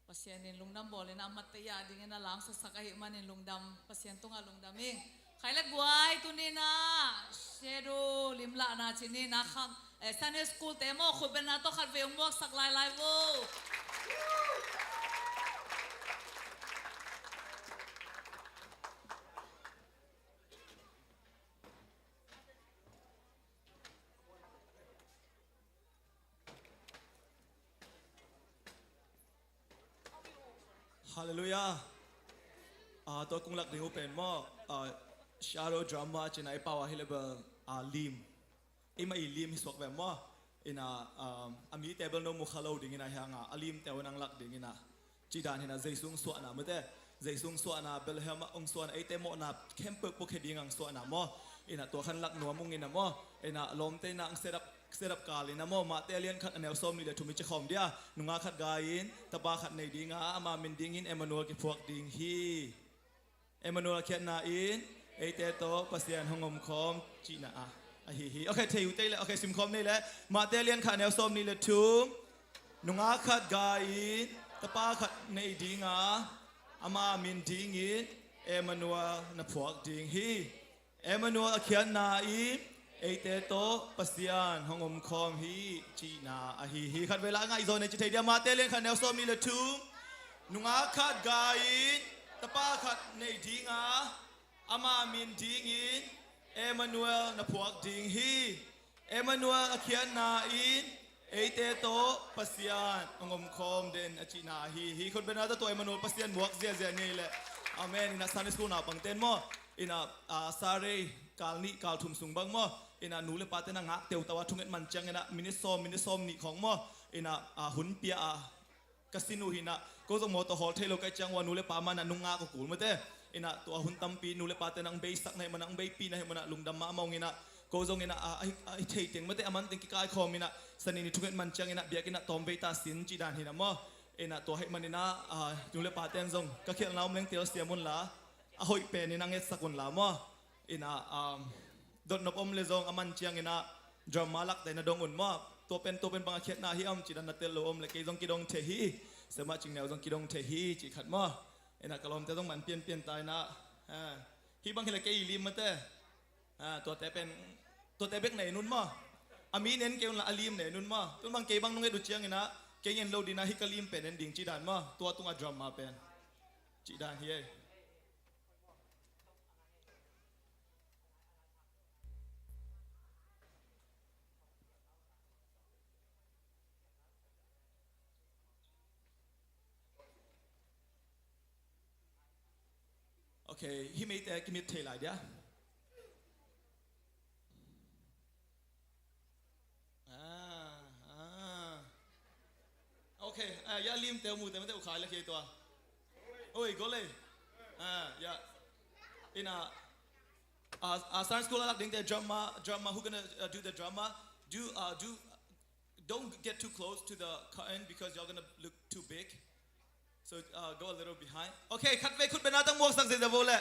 Pasian in lungdam bawl in a, amaute a dingin a lamsaksak ahih manin lungdam, Pasian tungah lungdam ing. Khai le guai tuni in a, Shadow limlahna ci ni na kham, eh, Sunday School te maw, khutbetna tawh khat vei hong muaksak lailai vo. Halleluiah. Ah, tua kong lak ding uh pen maw, ah, Shadow Drama ci-in a i pau ah hi le bel, ah, lim. Eimah i lim hi suak ve maw. Ina, ah, a mite bel no mu kha lo ding ina hi hang a, a limte uh nang lak ding ina. Cih dan hi ina, Jesu hong suahna mate. Jesu hong suahna, Bethlehem ah hong suahna, eite mawhna khempeuh pua khia ding hong suahna maw. Ina tua khan lak nuam ung ina maw. Ina lawmte ina hong set up, set up kal ina maw. Mate a lian khat a neu sawmnih le thum i ci khawm dia. Nungak khat gai in, tapa khat nei ding a, ama min dingin Emmanuel kiphuak ding hi. Emmanuel a khiatna in eite tawh Pasian hong omkhawm cihna a, ahi hi. Ok, thei uh tei le, ok, simkhawm nei le. Mate a lian khat a neu sawmnih le thum. Nungak khat gai in, tapa khat nei ding a, ama min dingin Emmanuel na phuak ding hi. Emmanuel a khiatna in eite tawh Pasian hong omkhawm hi cihna ahi hi. Khat vei la a ngaihzaw nei ci thei dia, Mate a lian khat a neu sawmnih le thum. Nungak khat gai in, tapa khat nei ding a, ama min dingin Emmanuel na phuak ding hi. Emmanuel a khiatna in eite tawh Pasian hong omkhawm den a cihna ahi hi. Khutbetna tawh tua Emmanuel Pasian muak ziahziah ni le. Amen. Ina Sunday School naupangte in maw. Ina, ah, Sarei kal nih, kal thum sung bang maw. Ina nu le pate na ngak teutau a thunget man ciang ina minute sawm, minute sawmnih khawng maw. Ina, ah, hun pia a ka sin uh hi ina, ko zong mawtaw hawl thei lo ka hih ciang ua nu le pa man a nung ngak uh kul mate. Ina tua hun tampi nu le pate nang beisak na hih man a, nang beipih na hih man a lungdam mahmah ung ina, ko zong ina a, a, a, a thei teng mate, a man teng kikaikhawm ina, Sani ni thunget man ciang ina biakinn ah tawm vei ta sin cih dan hi ina maw. Ina tua hih man ina, a, nu le pate in zong ka khialhna om leng telsiam un la, a hoih pen ina ngetsak un la maw. Ina, um, dotnop om le zong a man ciang ina drama lakte na dong un maw. Tua pen, tua pen bang a khiatna hi om cih dan na tel lo om le kei zong kidong thei hi. Siamah Cing Neu zong kidong thei hi cih khat maw. Ina ka lawmte zong man pianpian ta ina. Ha. Hih bang hi le kei i lim mate. Ha, tuate pen, tuate bek nei nun maw. A mi nen kei un la a lim nei nun maw. Tun bang kei bang nung et uh ciang ina, kei en lo ding a hih ka lim pen en ding cih dan maw. Tua tungah drama pen. Cih dan hi ei. Ok, hih meite kimit thei lai dia. Ah, ah. Ok, ah, ya limte mute mate u khai le kei tua. Oi, go le. Ah, ya. Ina, ah, ah, Sunday School a lak dingte drama, drama, who gonna, uh, do the drama? Do, uh, do, don't get too close to the curtain because you're gonna look too big. So, uh, go a little behind. Ok, khat vei khutbetna tang muaksak zia zia bo le.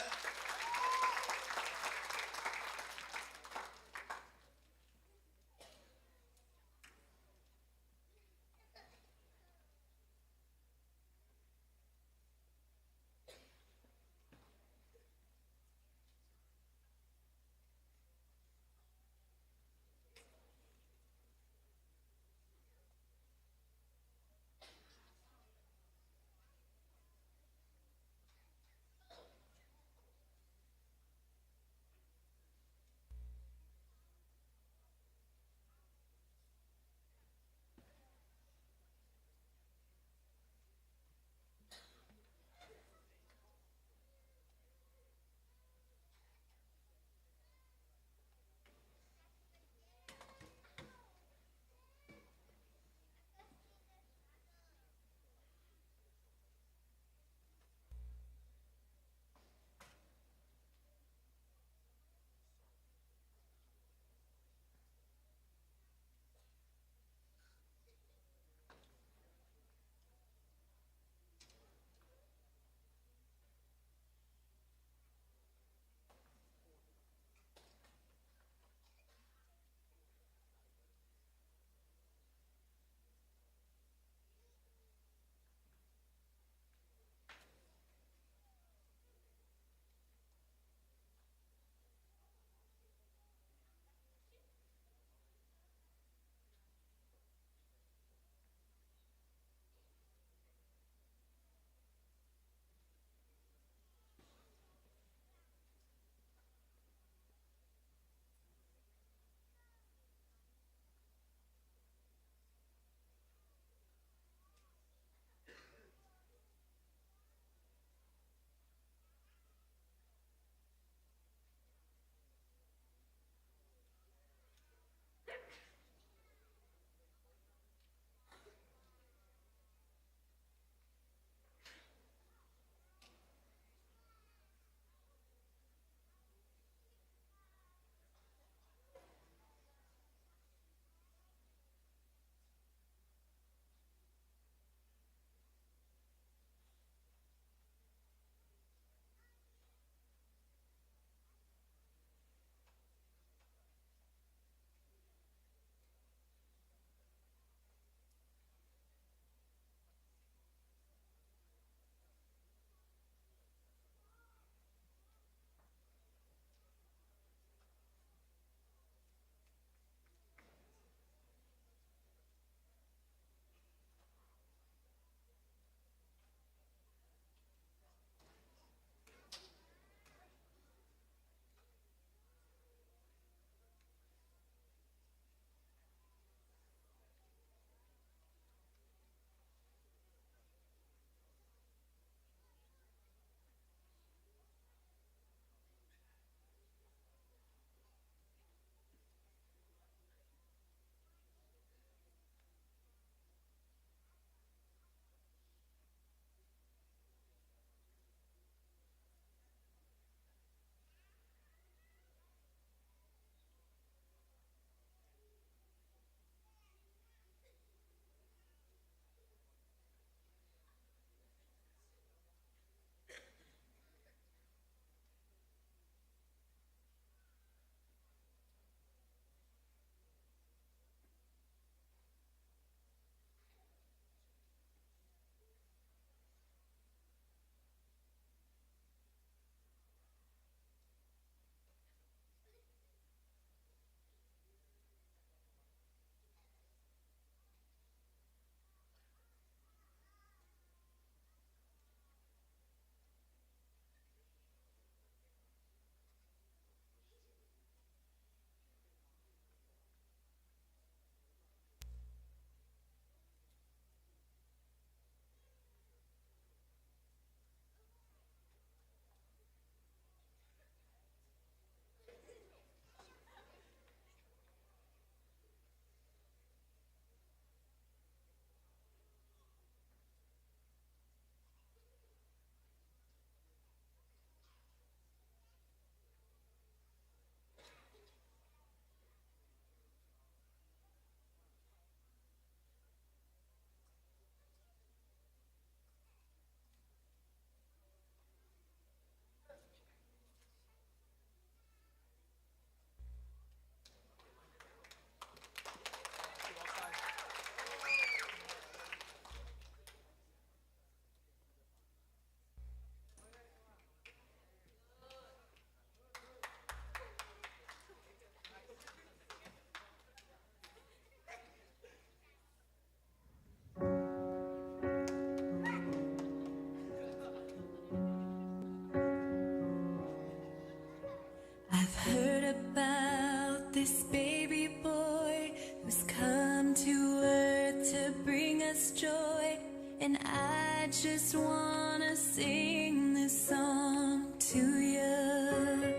This baby boy who's come to earth to bring us joy. And I just wanna sing this song to you.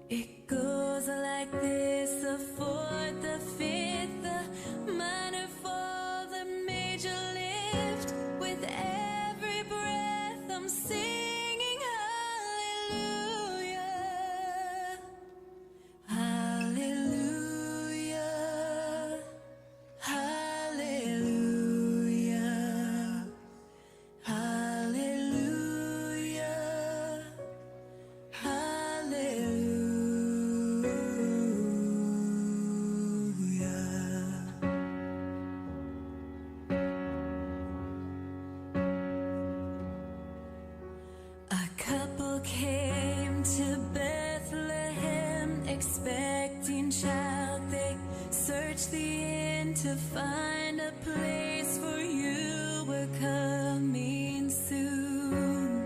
It goes like this: the fourth, the fifth, the minor fall, the major lift. With every breath, I'm singing hallelujah. Hallelujah, hallelujah, hallelujah, hallelujah. A couple came to Bethlehem expecting child. They searched the inn to find a place, for you were coming soon.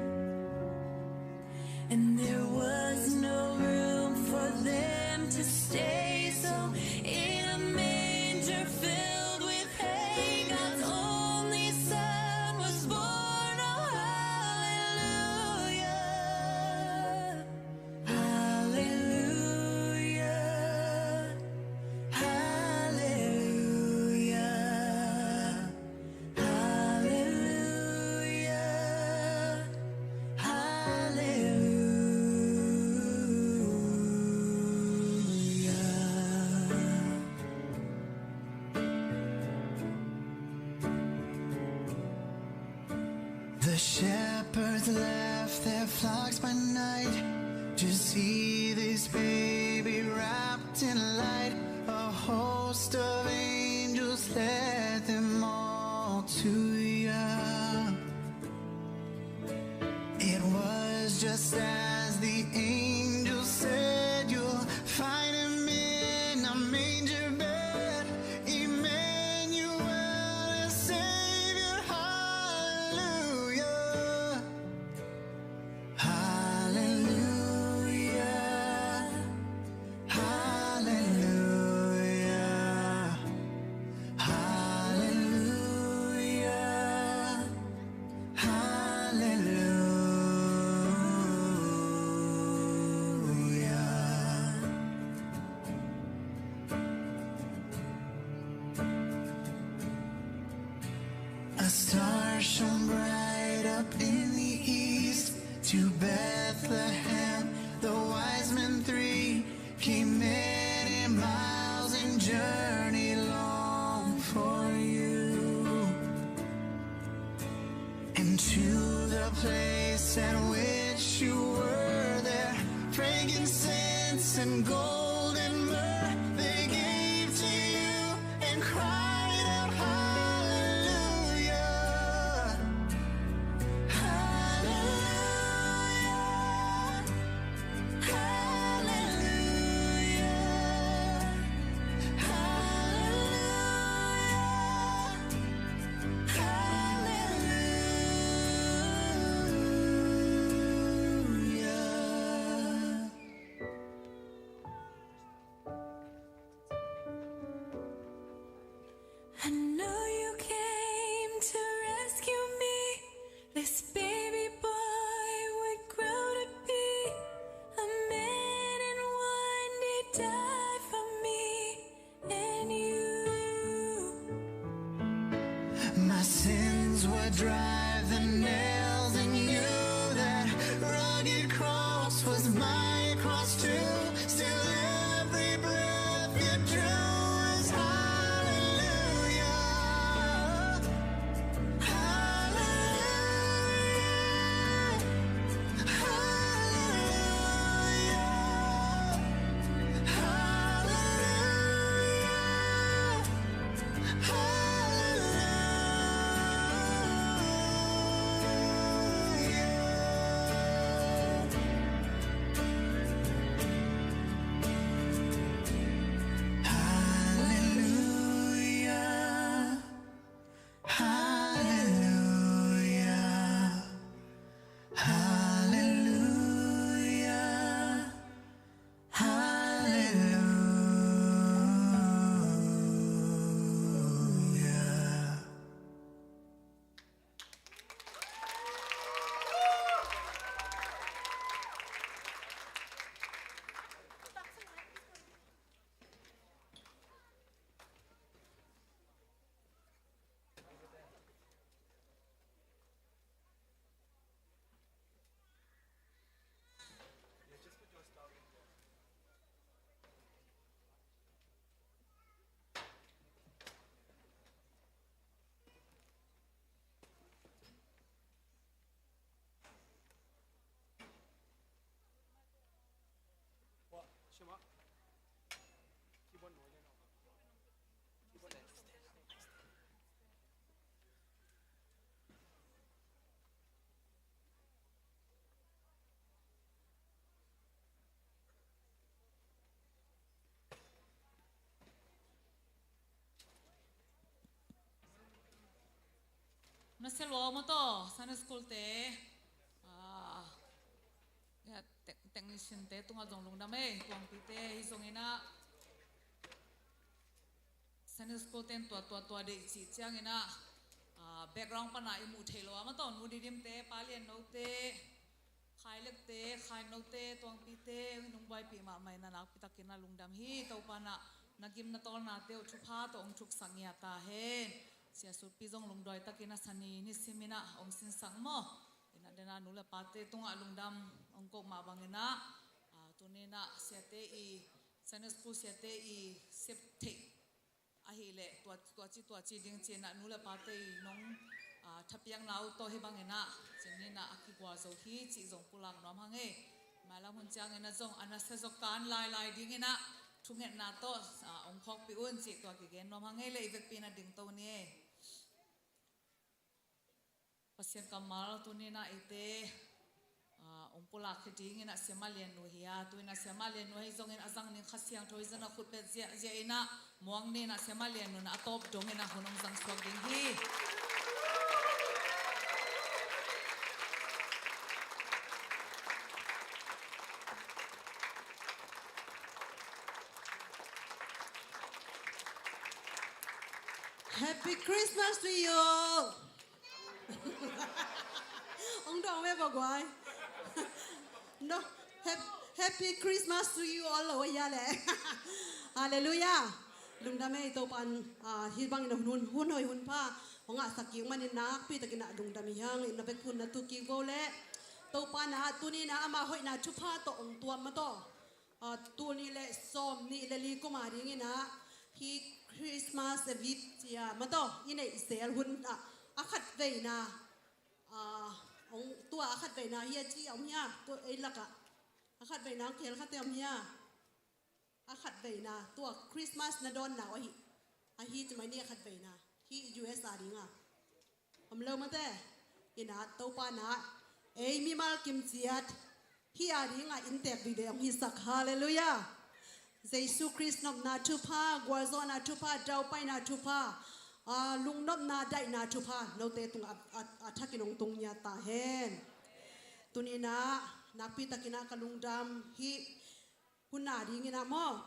And there was no room for them to stay, so in a manger filled with hay, God's only Son was born. Oh, hallelujah, hallelujah, hallelujah, hallelujah, hallelujah. The shepherds left their flocks by night to see this baby wrapped in light. A host of angels led them all to you. It was just as the angel said, "You'll find him in a manger bed." Emmanuel, a Savior, hallelujah, hallelujah, hallelujah, hallelujah, hallelujah. A star shone bright up in the east. To Bethlehem the wise men three came many miles in journey long for you. And to the place at which you were there, frankincense and gold and myrrh they gave to you and cried out, "Hallelujah, hallelujah, hallelujah, hallelujah, hallelujah." I know you came to rescue me. This baby boy would grow to be a man, and one day die for me and you. My sins would drive the nails in you. That rugged cross was my cross too. Still, every breath you drew is hallelujah, hallelujah, hallelujah, hallelujah, hallelujah. Sia lua maw taw, Sunday school te, ah, ya, tech-, technician te tungah zong lungdam ei, tuangpite hi zongin ah, Sunday school ten tua, tua, tua deih cih ciangin ah, ah, background pana i muh theih lo a maw taw, Nu Didim te, Pa Lian No te, Khai Lek te, Khai No te, tuangpite, hong buaipih mahmah in ah nakpi takin ah lungdam hi. Topa in ah na gim na tawlnate uh thupha tawh hong thuksak ngiat ta hen. Sia Supi zong lungduai takin ah Sani nisimin ah hong sinsak maw. In ah den ah nu le pate tungah lungdam hong koh mah bangin ah, ah, tuni in ah siate i, Sunday school siate i sep theih ahih leh tua, tua ci, tua ci ding ci-in ah nu le pate i nong, ah, thapiakna uh tawh hi bangin ah, ci-in ah a kigual zo hi cih zong pulak nuam hang ei. Mailam hun ciangin ah zong a nasia zawk kan lailai dingin ah thungetna tawh, ah, hong phawkpih un cih tua kigen nuam hang ei. Le i vekpi in ah dingto ni ei. Pasian kammal tuni in ah eite, ah, hong pulak hi dingin ah Sia Mah Lian Nu hi a, tu in ah Sia Mah Lian Nu hi zongin a zang ning Kha Siangtho hi zongin ah khutbet ziahziah in ah muang ni in ah Sia Mah Lian Nu in ah a tawp dongin ah hun hong zang suak ding hi. Happy Christmas to you all. Hong dawng ve bawk guai. No, hap-, Happy Christmas to you all lo a hia leh. Halleluiah. Lungdam ei. Topa'n, ah, hih bangin hun, hun hoih hun pha hong ngahsak kik manin nakpi takin ah lungdam hi hang. In ah bek hun na tu kik vo leh Topa'n ah tuni in ah ama hoihna thupha tawh hong tuam maw taw. Ah, tul nih le sawm nih le li kum a dingin ah hih Christmas Eve cia maw taw i neih zel hun ah a khatveina, ah, hong, tua a khatveina hi a ci a om hia, tua ei lakah a khatveina hong khel khat te om hia? A khatveina tua Christmas na dawnna uh ahi, ahi ci mai ni a khatveina hih U S a ding a. Om lo mate, in ah Topa'n ah ei mimal kim ciat hih a dingah inntek vive hong hisak. Halleluiah. Jesu Khrist nopna thupha, gualzawhna thupha, daupaina thupha, ah, lungnopna daihna thupha note tungah a, a, a thakin hong tung ngiat ta hen. Tuni in ah nakpi takin ah ka lungdam hih hun a dingin ah maw,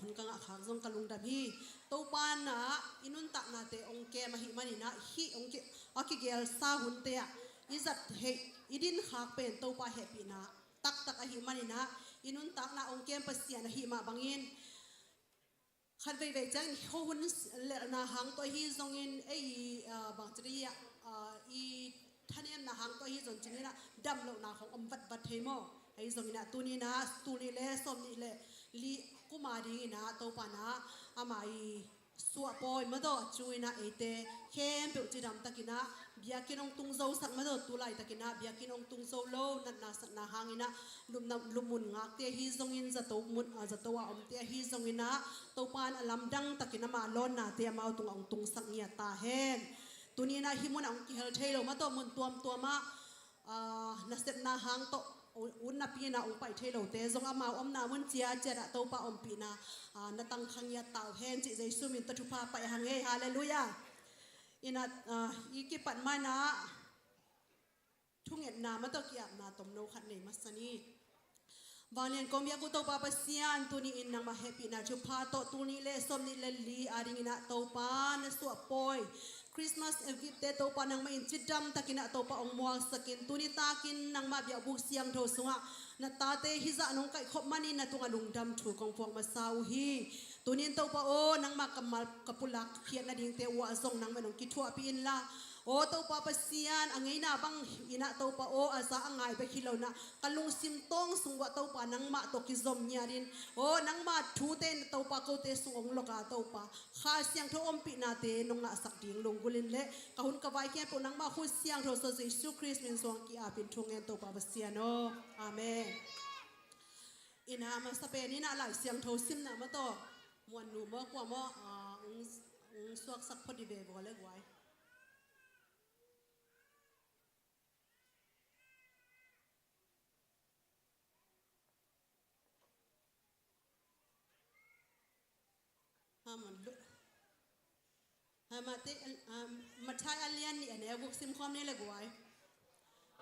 hun ka ngah khak zong ka lungdam hi. Topa'n ah i nuntaknate hong kem ahih manin ah hih hong ki, a kigelsa hunte ah i zat theih, i din khak pen Topa hehpihna taktak ahih manin ah i nuntakna hong kem Pasian ahih mah bangin khat veivei ciangin khuahun lelhna hang tawh ahi zongin ei, ah, bangci dih, ah, i thanemna hang tawh ahi zong ci-in ah damlohna khong om vatvat thei maw? Ahi zongin ah tuni in ah tul nih le sawm nih le li kum a dingin ah Topa'n ah ama i suahpawi maw taw, a cungin ah eite khempeuh cidam takin ah biakinn hong tung zosak maw taw, tu laitakin ah biakinn hong tung zo lo, natna satna hangin ah lupna, lupmun ngakte ahi zongin zato mun, ah, zato a omte ahi zongin ah Topa'n a lamdang takin ama lawnnate amau tungah hong tungsak ngiat ta hen. Tuni in ah hih munah hong kihel thei lo maw taw, mun tuamtuam ah, ah, nasepna hang tawh u-, ut napi in ah hong pai thei lote zong amau omna mun ciaciat ah Topa ompihna, ah, na tangkha ngiat ta uh hen cih Jesu min tawh thupha pai hang ei. Halleluiah. In ah, ah, i kipat ma-in ah thungetna maw taw ki-apna tomno khat nei masa ni. Vanglian kong biak uh Topa Pasian, tuni in nangmah hehpihna thupha tawh tul nih le sawm nih le li a dingin ah Topa na suahpawi Christmas Eve te Topa nangmah in cidam takin ah Topa hong muangsak in, tuni takin nangmah biakbuk siangtho sungah na tate hih zah nong kaihkhop manin na tungah lungdam thu kong puak masa uh hi. Tuni in Topa aw, nangmah kammal ka pulak khiat nadingte uh ah zong nangmah in hong kithuahpih inla, aw Topa Pasian, a ngeina bangin ah Topa aw, a za a ngai bek hi lo-in ah ka lungsim tawng sung uah Topa nangmah tawh kizom ngiatin, aw nangmah thute in Topa kote sung hong lok a Topa Kha Siangtho ompihnate nong ngahsak ding lunggulh in le ka hun ka vai khempeuh nangmah khut siangtho suah Jesu Khrist min suang ki-apin thu ngen Topa Pasian aw. Amen. In ah a masa pen in ah Lai Siangtho simna maw taw, Muan nu maw, kua maw, ah, hong, hong suaksak phot dih ve bawl le guai. Amen. Matthai, ah, Matthai a lian nih a neu guk sim khawm ni le guai.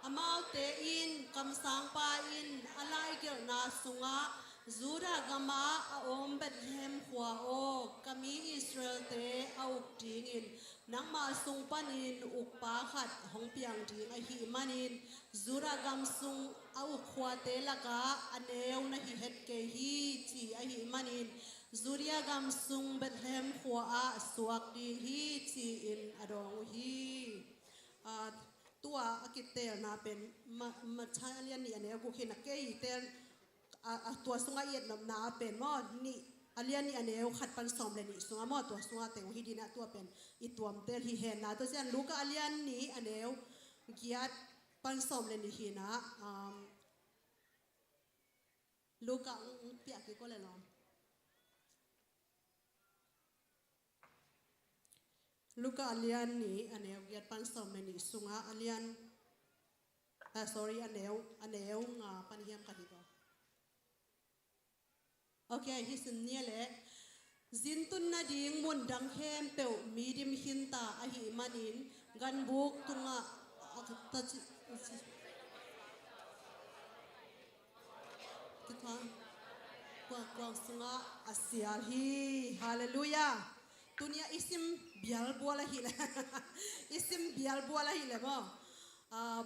Amaute in kamsangpa in a laigelhna sungah Judah gamah a om Bethlehem khua aw, ka mi Israelte a uk dingin nangmah sung panin ukpa khat hong piang ding ahih manin Judah gam sung a uk khuate lakah a neu na hi het kei hi, ci ahih manin Judea gam sung Bethlehem khua ah suak ding hi, ci-in a dawng uh hi. Ah, tua a kitelna pen Ma-, Matthai a lian nih a neu guk hi na kei tel, a, a, tua sungah i etnopna a pen maw, nih, a lian nih a neu khat pan sawm le nih sungah maw, tua sungah teng hi dina tua pen i tuamtel hi henna. Tua cian Luka a lian nih a neu giat pan sawm le nih hi na, um, Luka ang, ang piak kik ko le lawm. Luka a lian nih a neu giat pan sawm le nih sungah a lian, ah, sorry, a neu, a neu nga pan hiam ka hi ko. Ok, hi sin nia le. Zintun nading mun dang khempeuh mi dim khinta ahih manin ganbuk tungah a, a, ta ci, ci, Kua, kua, kua sungah a sial hi. Halleluiah. Tunia i sim bialbual ahih le. I sim bialbual ahih le maw. Ah,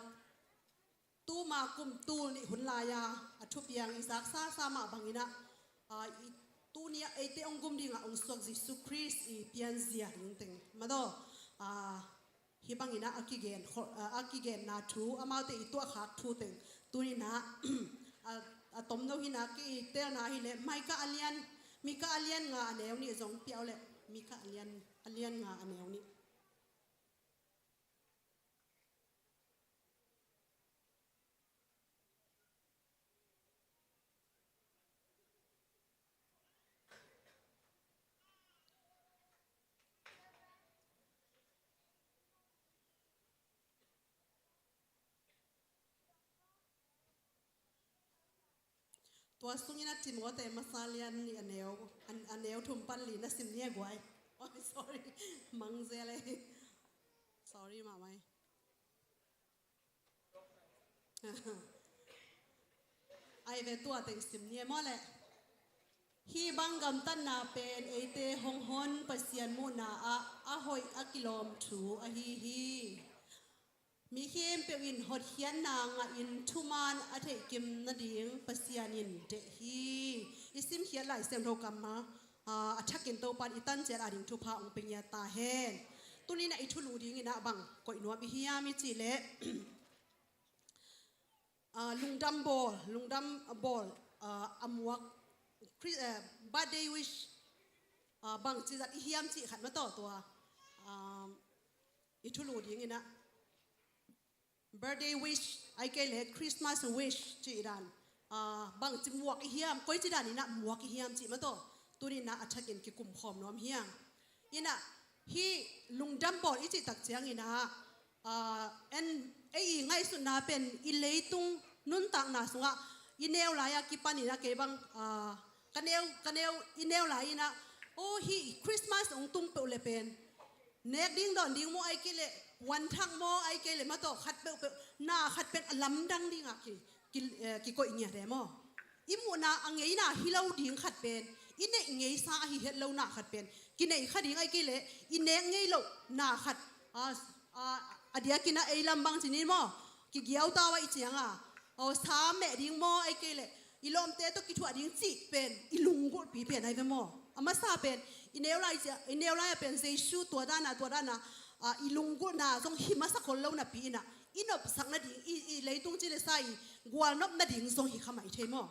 tuma kum tul nih hun lai-a a thupiang i zaksa sa mah bangin ah, ah, i tunia eite hong gum dingah hong suak Jesu Khrist i pianzia ding teng. Madaw, ah, Hih bangin ah a kigen, a kigenna thu amaute i tuahkhak thu teng tuninah a, a tomno hinah kei i telna hileh Mika a lian, Mika a lian nga a neu nih zong piau leh Mika a lian, a lian nga a neu nih. Tua sungin a Timote masa lian nih a neu, a, a neu thum pan li na sim ni a guai. Oh, sorry. Mangzel e. Sorry mahmah e. Ai ve tua teng sim ni e maw leh. Hih bang gamtatna pen eite hong hon Pasian muhna ah a hoih a kilawm thu ahi hi. Mi khempeuh in hotkhiatna ngahin thuman a theihkim nading Pasian in deih hi. I simkhiat Lai Siangtho kammal, aa, a thakin Topan i tanciat ading thupha hong pia ngiat ta hen. Tuninah i thulu dinginah bang koih nuam i hiam i cih leh, aa, lungdam bawl, lungdam bawl, aa, a muak, Chris-, aa, birthday wish, aa, bangci zat i hiam cih khat mataw tua, aa, i thulu dinginah birthday wish, ai kei le Christmas wish cih dan, aa, bangci muak i hiam, koici daninah muak i hiam cih mataw tuninah a thakin kikumkhawm nuam hiam. Inah hih lungdam bawl i cih tak cianginah, aa, en, ei i ngaihsutna pen i leitung nuntakna sungah i neu lai-a kipaninah kei bang, aa, ka neu, ka neu, i neu lai-inah, aw, hih Christmas hong tung peuh le pen nek ding dawn ding maw ai kei leh, wanthak maw ai kei leh, mataw khat peuhpeuh na khat pen a lamdang dingah ki, ki, eh, kikoih ngiat e maw. I muhna a ngeina hi lo ding khat pen, i neih ngeisa ahi het lo na khat pen kinei kha ding ai kei leh, i nek ngei loh na khat, a, a, a diakinah ei lam bang cinin maw, kigiau tau ah i cianga, aw, sa meh ding maw ai kei leh, i lawmte tawh kithuah ding cih pen i lunggulhpi pen ai ve maw. A masa pen i neu lai cia, i neu lai-ah pen Jesu tua dana, tua dana, a, i lunggulhna zong hi masa khol lo napi inah i nopsak nading, i, i leitung ci le sa i gualnop nading zong hi kha mai thei maw.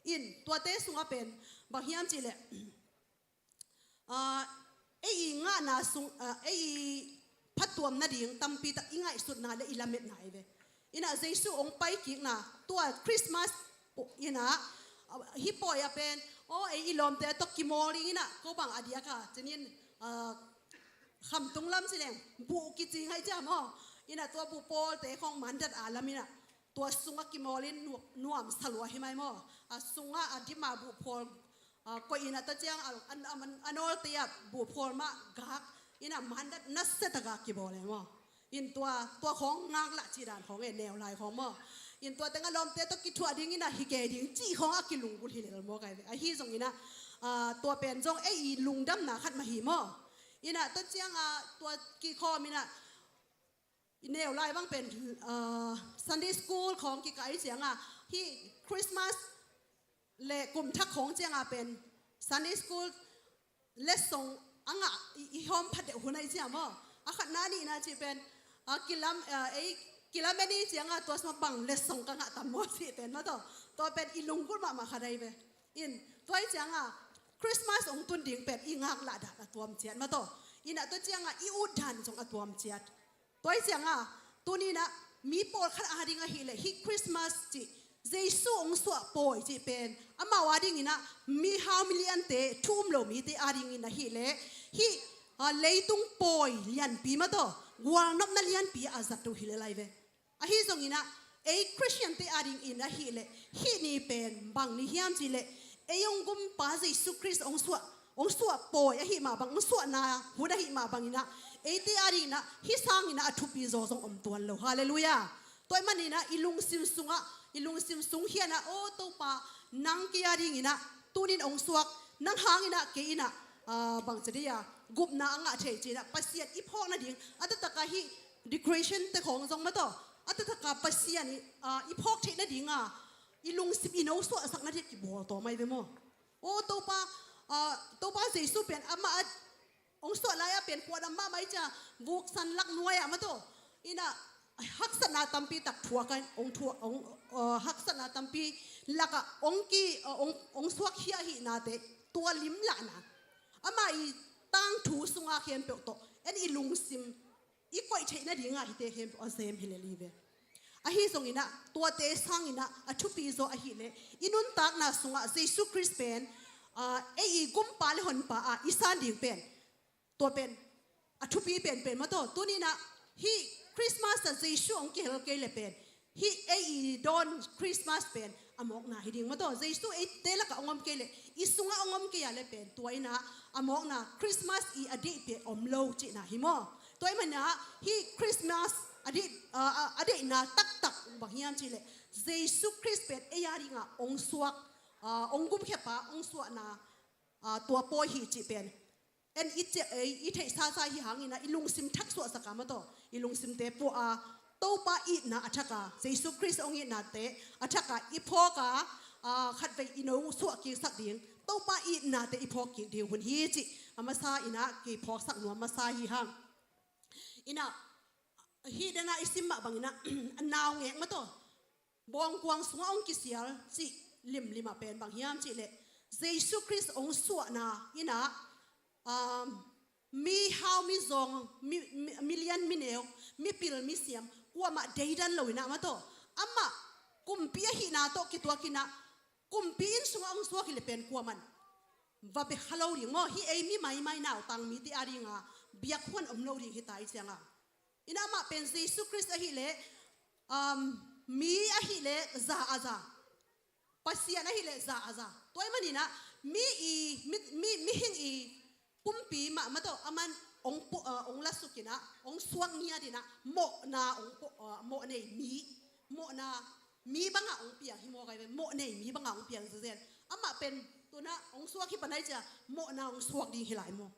In tuate sungah pen bang hiam cih leh, aa, ei i ngahna sung, aa, ei i phattuam nading tampi tak i ngaihsutna le i lametna hi ve. Inah Jesu hong paikikna tua Christmas inah, aa, hih pawi a pen, aw, ei i lawmte a tawh kimawl ding inah ko bang a diaka cenin, aa, khamtung lam cileng buh kici ngaih cia maw. Inah tua buh pawlte khong mandat a lam inah tua sungah kimawlin nu-, nuamsa lua hi mai maw. A sungah a dima buh phawl, a, koih inah ta ciang a, a, a, a nawlte ah buh phawl mah gak, Ina mandat nasia taka kibawl e maw. In tua, tua khawng ngaklah cih dan khawng e, neu lai khawng maw. In tua tengah lawmte tawh kithuah ding ina hi kei ding cih khawng a kilunggulh hi lel maw kai ve. Ahi zong ina, ah, tua pen zong ei i lungdamna khat mah hi maw. Ina tua cianga tua kikhawm ina i neu lai bang pen, ah, Sunday school khawng kikah i cianga hi Christmas le kum thak khawng cianga pen Sunday school letsong a ngah i, i hawm phat deuh hun ahi ciang maw. A khatna nihna cih pen, a, kilam, a, ei kilam e ni cianga tua sma bang letsong ka ngah tam maw cih pen maw taw. Tua pen i lunggulh mahmah khat ahi ve. In tua ahi cianga Christmas hong tun ding pen i ngaklah dan a tuam ciat maw taw. Ina tua cianga i ut dan zong a tuam ciat. Tua hi cianga tuni ina mi pawlkhat ading ahileh hih Christmas cih Jesu hong suah pawi cih pen amau ading ina mihau miliante thu um lo mite ading ina hileh hih, ah, leitung pawi lianpi maw taw gualnopna lianpi a zat uh hi lel ahi ve. Ahi zong ina ei Christiante ading ina hileh hih ni pen bang ni hiam cihleh ei hong gumpa Jesu Khrist hong suah hong suah pawi ahi mah bang, hong suahna hun ahi mah bang ina eite ading ina hih sang ina a thupi zaw zong om tuan lo. Halleluiah. Tua ahih man ina i lungsim sungah, i lungsim sung hiana, aw Topa, nang kei ading ina tunin hong suak, nang hang ina kei ina, ah, bang ci dia gupna a ngah thei cina Pasian i phawk nading a taktak a hih decoration te khawng zong maw taw a taktak a Pasian i, ah, i phawk theih nadinga i lungsim i no suahsak nading kibawl tawm ahi ve maw. Aw Topa, ah, Topa Jesu pen amah a hong suah lai-ah pen pualam mahmah i cia vuksan lak nuai-ah maw taw ina haksatna tampi tak thuak a hong thuak, hong, ah, haksatna tampi lakah hong ki, ah, hong, hong suak khia ahihnate tua limlahna amah i tangthu sunga khempeuh tawh en i lungsim i koih theih nadinga hite khempeuh a sem hi lel hi ve. Ahi zong ina tuate sang ina a thupi zaw ahileh i nuntakna sungah Jesu Khrist pen, ah, ei i gumpa le honpa a i san ding pen tua pen a thupi penpen maw taw. Tuni ina hih Christmas a Jesu hong kihel kei le pen hih ei i dawn Christmas pen a mawkna hi ding maw taw. Jesu eite lakah hong om kei le i sungah hong om kei a le pen tua ina a mawkna Christmas i a deih peh om lo cihna hi maw. Tua ahih man ina hih Christmas a deih, a, a, a deihna taktak bang hiam cihleh Jesu Khrist pen ei adinga hong suak, a, hong gumkhia pa hong suahna, a, tua pawi hi cih pen en i cia, ei, i theihsa sa hi hang ina i lungsim thak suahsak a maw taw i lungsimte puah a Topa itna a thak a Jesu Khrist hong itnate a thak a i phawk a, a, khatvei i no suah kiksak ding Topa itnate i phawk kik ding hun hi cih a masa ina kiphawksak nuam masa hi hang. Ina hih dana i sim mah bang ina a naungek maw taw bawngkuang sungah hong kisial cih limlim ah pen bang hiam cihleh Jesu Khrist hong suahna ina, um, mihau mizawng, mi, mi, milian mineu, mipil misiam kuamah deidan lo ina maw taw amah kumpi ahihna tawh kituak ina kumpi inn sungah hong suak hi le pen kuaman va bia kha lo ding maw. Hih ei mi maimai nautang mite adinga biakhuan om lo ding hi ta i cianga ina amah pen Jesu Khrist ahileh, um, mi ahileh za a za, Pasian ahileh za a za. Tua ahih man ina mi i, mi, mi, mihing i pumpi mah maw taw aman hong pu, uh, hong lasuk ina hong suak ngiat ina mawhna hong pu, uh, mawh nei mi, mawhna mi banga hong piang hi maw kai ve, mawh nei mi banga hong piang zezen. Amah pen tuna hong suak hi panai cia mawhna hong suak ding hi lai maw.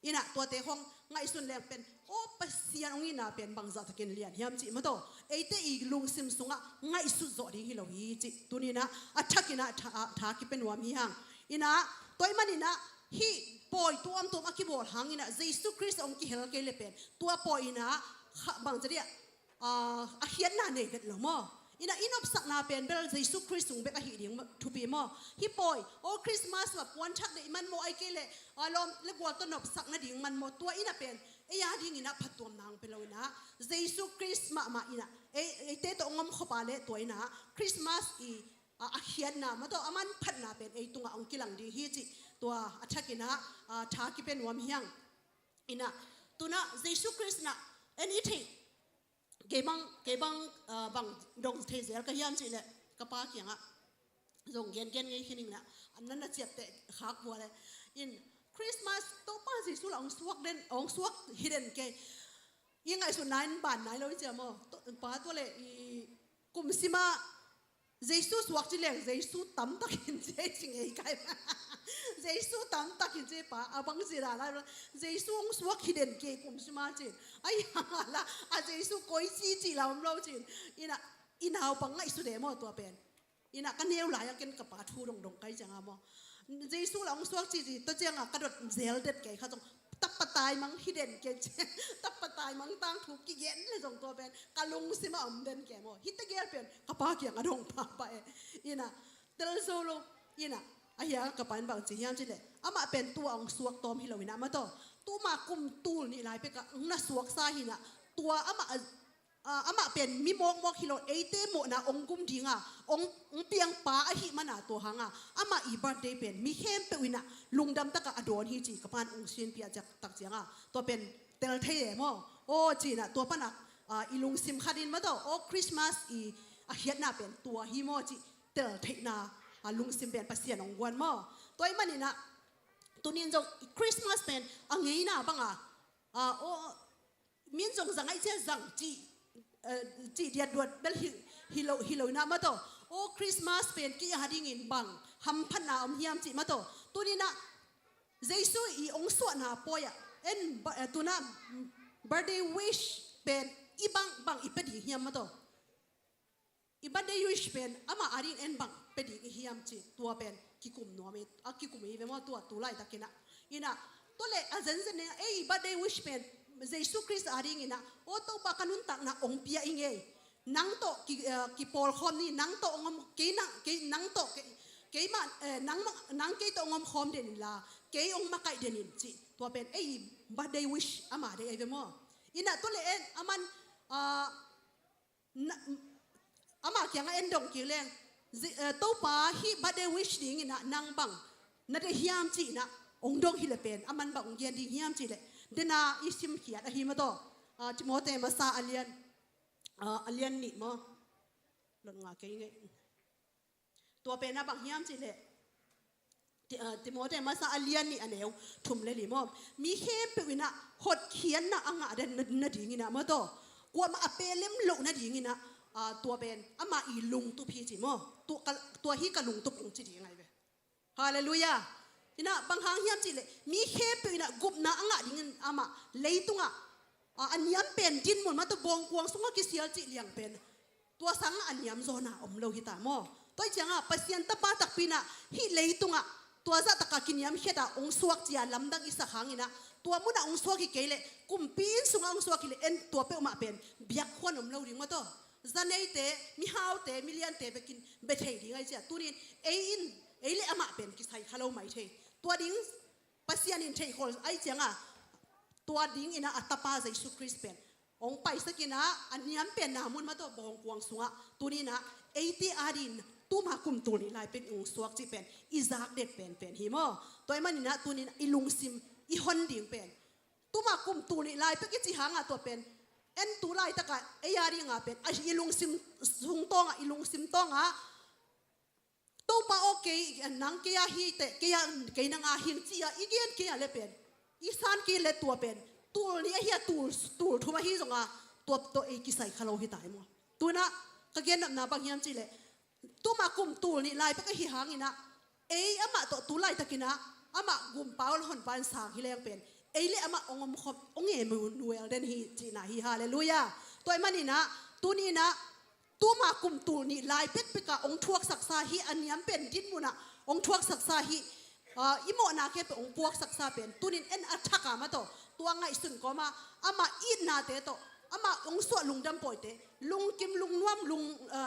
Ina tuate khawng ngaihsun leng pen aw Pasian hong itna pen bangzah takin lian hiam cih maw taw eite i lungsim sungah ngaihsut zawh ding hi lo hi cih tuni ina a thak ina tha, tha kipia nuam hi hang. Ina tua ahih man ina hih pawi tuamtuam a kibawl hang ina Jesu Khrist hong kihel kei le pen tua pawi ina kha, bang ci dia, ah, a khiatna nei vet lo maw. Ina i nopsakna pen bel Jesu Khrist sung bek ahi ding thupi maw. Hih pawi aw Christmas mah puanthak deih man maw ahih kei leh, ah, lawm le gual tawh nopsak nading man maw tua ina pen ei ading ina phattuamna hong pia lo ina Jesu Khrist mahmah ina ei, eite tawh hong om khop a le tua ina Christmas i, ah, a khiatna maw taw a manphatna pen ei tungah hong kilang ding hi cih tua a thak ina, ah, tha kipia nuam hi hang. Ina tuna Jesu Khrist ina en i theih kei bang, kei bang, ah, bang dong thei zel ka hiam cih leh ka pa kiangah zong gengen ngei khin ing na, an nan na ciapteh khak vua le in Christmas Topa Jesu lah hong suak den, hong suak hi den kei. I ngaihsutna in ban nai lo i ci a maw. Pa tua le i kum sima Jesu suak ci leng Jesu tamtakin ci, ci ngei kai. Jesu tamtakin ci pa a bang ci la lai. Jesu hong suak hi den kei kum sima ci. Ai la a Jesu koi ci ci la om lo ci. Ina, i naupang ngaihsut e maw tua pen. Ina ka neu lai a ken ka pa thu dongdong kai cianga maw. Jesu la hong suak ci ci tua cianga ka dot zel det kei kha zong. Tapa taimang hi den kei ci. Tapa taimang tangthu kigen le zong tua pen ka lungsim a om den kei maw. Hite gel pen ka pa kiang a dong papa e. Ina tel zo lo. Ina a hia ka pa in bang ci hiam ci le amah pen tua hong suak tawm hi lo ina maw taw. Tuma kum tul nih lai peka hong na suaksa hi ina tua amah a amah pen mi mawkmawk hi lo, eite mawhna ong gum dinga ong piangpa ahi mana tua hanga amah i birthday pen mi khempeuh ina lungdam taka a dawn hi ci ka pan ong sinpia ciak tak cianga tua pen tel thei e maw. Aw ci ina tua pana i lungsim khatin maw taw aw Christmas i a khiatna pen tua hi maw ci tel theihna a lungsim pen Pasian ong guan maw. Tua i manina tunin zong Christmas pen a ngeina banga aw min zong zang ai cia zang cih cih diatduat bel hi lo hi lo ina maw taw. Aw Christmas pen kei a dingin bang hamphatna om hiam cih maw taw. Tunina Jesu i ong suahna pawi ah en tuna birthday wish pen i bang bang i pe ding hiam maw taw. I birthday wish pen amah ading en bang pe ding i hiam ci tua pen kikum nuam i a kikum i ve maw tua tu laitakin ah. Ina tua le a zenzen ina ei i birthday wish pen Jesu Khrist ading ina aw Topa ka nuntakna ong pia i ngei. Nang tawh kipawlkhawm ni nang tawh ong om kei nang kei nang tawh kei keima nang kei tawh ong om khawm den inla kei ong makaih den in ci tua pen ei i birthday wish amah dei ei ve maw. Ina tua le en aman Amah kiangah en dong kik leng Topa hih birthday wish dinginah nang bang na deih hiam cihinah hong dong hileh pen aman bang hong gen ding hiam cihleh dena i simkhiat ahi mataw. Timote masa a lian a lian nih maw? Lot nga kei ngei. Tua penah bang hiam cihleh Timote masa a lian nih a neu thum le li maw? Mi khempeuh inah hotkhiatna a ngah den nadinginah mataw kuamah a pelem loh nadinginah tua pen amah i lungtup hi ci maw? Tua hi ka lungtup ong ci ding ahi ve. Halleluiah. Inah bang hang hiam cihleh mi khempeuh inah gupna a ngah dingin amah leitungah a niam pen dinmun mataw bawngkuang sungah kisial cih liang pen tua sangah a niam zawna om lo hita maw? Tua ih ciangah Pasian tapa takpi inah hih leitungah tua zahtaka kiniamkhiata ong suak cia lamdang i sak hanginah tua munah ong suak hi kei leh kumpi inn sungah ong suak hileh en tua peuhmah pen biakhuan om lo ding mataw. Zaneite, mihaute, miliante bekin bethei ding ahi cia tunin ei in ei le amah pen kisai kha lo mai thei. Tua ding Pasian in theihkholh ahi cianga tua dingina a tapa Jesu Khrist pen hong paisakina a niam pen na mun mataw bawngkuang sungah tunina eite adin tuma kum tul nih lai pen ong suak cih pen i zakdet penpen hi maw? Tua i manina tunina i lungsim i hon ding pen tuma kum tul nih lai pek i ci hanga tua pen en tu laitaka ei adinga pen a i lungsim sung tawnga i lungsim tawnga Topa aw kei nang kei a hi teh kei a kei nang a hing ci a i gen kei a le pen i san kei le tua pen tul nih ahi a tul tul thum ahi zonga tua tawh ei kisai kha lo hi ta hi maw? Tuna ka gennopna bang hiam cihleh tuma kum tul nih lai pek ahi hanginah ei amah tawh tu laitakinah amah gumpa hon pa in sang hi leng pen ei le amah ong omkhop ong em nuel den hi cihna hi. Halleluiah. Tua i maninah tuninah tuma kum tul nih lai pekpeka ong thuaksaksa hi a niam pen dinmunah ong thuaksaksa hi. I mawhna khe pe ong puaksaksa pen tunin en a thaka mataw tua ngaihsun kawma amah itnate tawh amah ong suah lungdam pawite lungkim lungnuam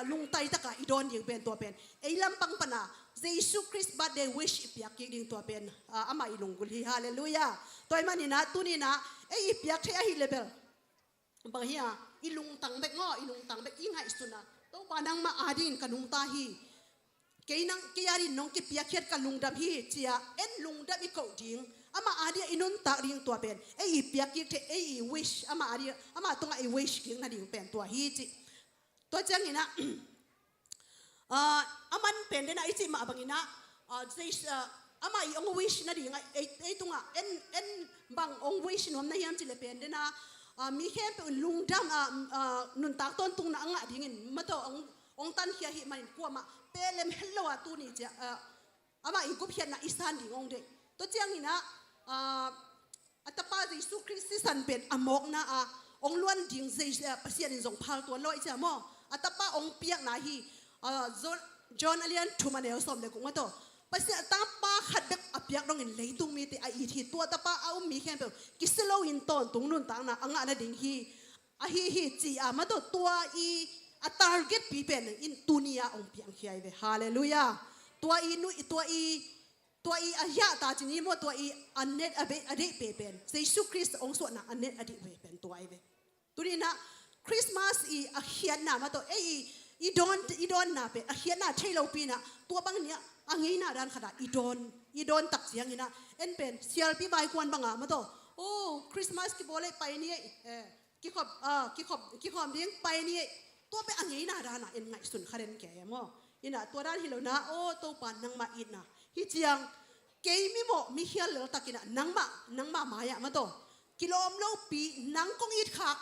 lungtaitaka i dawn ding pen tua pen ei lampang pana Jesu Khrist birthday wish i piak kik ding tua pen amah i lunggulh hi. Halleluiah. Tua i maninah tuninah ei i piak thei ahi lebel bang hi a i lungtang bek ngaw i lungtang bek i ngaihsuna Topa nangmah adingin ka nungta hi. Kei nang kei adin nong kipiakkhiat ka lungdam hi cia en lungdam i koh ding amah adia i nuntak ding tua pen ei i piakkik thei ei i wish amah adia amah tungah i wish kik nading pen tua hi ci. Tua cianginah a man pen denah i cih mah banginah Jesu Amah i hong wish nading a, ei, ei tungah en, en bang hong wish nuam na hiam cih leh pen dena, ah, mi khempeuh in lungdam, ah, ah, nuntak tawntungna a ngah dingin mataw hong, hong tankhia ahih manin kuamah pehlem het lo a tuni ciah, ah, amah i gupkhiatna i san ding hong deih. Tua ciangin ah, ah, a tapa Jesu Khrist sisan pen a mawkna ah hong luan ding Jesu, ah, Pasian in zong phal tuan lo ahih ciah maw. A tapa hong piakna hi, ah, John, John a lian thum a neu sawm le guk mataw. Pasian a tapa khat bek a piak dongin leitung mite a it hi. Tua tapa a um mi khempeuh kisia loin tawntung nuntakna a ngah nading hi. Ahi hi ci a mataw tua i a target pi pen in tuni a hong piangkhia hi ve. Halleluiah. Tua i nu, tua i, tua i a hiahta cih ni maw, tua i a net a be, a deih pe pen Jesu Khrist hong suahna a net a deih pe pen tua hi ve. Tuni in ah Christmas i a khiatna mataw, ei i, i dawn, i dawnna pen a khiatna thei lopi in ah tua bang ni a, a ngeina dan khat ah i dawn, i dawn tak ciangin ah en pen sialpi vaikuan banga mataw, oh, Christmas kibawl ei pai ni ei, eh, kikhop, ah, kikhop, kikhawm ding pai ni ei. Tua pen a ngeina dan ah en ngaihsun kha den kei maw. In ah tua dan hi lo in ah, oh, Topa nangmah itna hi ciang kei mimawh mi khial lel takin ah nangmah, nangmah mai-ah mataw kilawm lopi nang kong it khak,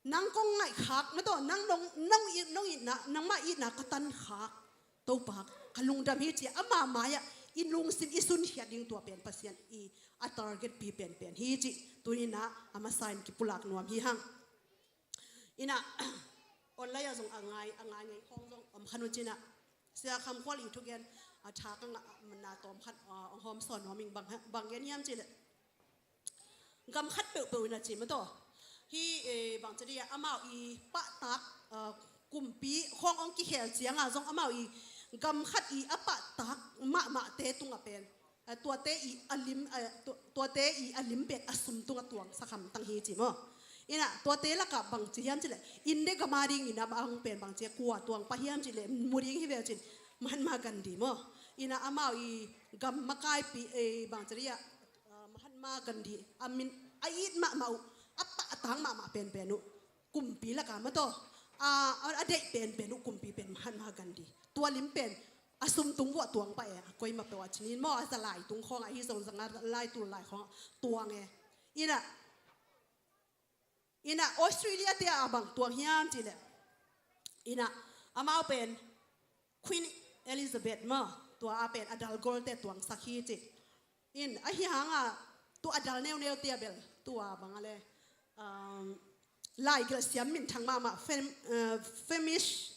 nang kong ngaih khak mataw, nang nong, nong it, nong itna, nangmah itna ka tan khak. Topa ka lungdam hi ci a ama mai-ah i lungsim i sunkhiat ding tua pen Pasian i a target pi penpen hi ci. Tuni in ah a masa in kipulak nuam hi hang. In ah online ah zong a ngai, a ngai ngei khawng zong om kha un ci in ah Sia Kham Khual i thugen a thak a ngahna tawm khat, ah, hong hawm sawn nuam ing. Bang, bang gen hiam cih leh gam khat peuhpeuh in a ci mataw. Hih, eh, bang ci dih a, amau i pahtak, ah, kumpi khawng hong kikhel ciangah zong amau i gam khat i a pahtak mahmahte tungah pen, ah, tuate i a lim, ah, tu-, tuate i a lim pen a sum tungah tuangsak hamtang hi ci maw. In ah tuate lakah bang ci hiam cih leh India gam a dingin a bang pen bang ci a kua tuang pah hiam cih leh mu ding hi ve cin Mahatma Gandhi maw. In ah amau i gam makaipi, eh, bang ci dih a, ah, Mahatma Gandhi a min a it mahmah uh, a pahtak mahmah penpen uh kumpi lakah mataw, ah, a deih penpen uh kumpi pen Mahatma Gandhi. Tua lim pen a sum tung vuah tuang pah e, a koima peuh a cinin maw, a zalai tung khawngah hi zong zanga lai tul lai khawngah tuang e. In ah, in ah Australia te ah a bang tuang hiam cih leh in ah amau pen Queen Elizabeth maw, tua a pen a dal golte tuangsak hi ci. In ahi hangah tua a dal neuneute a bel tua bang a le, um, laigelh siam minthang mahmah fam-, uh, Flemish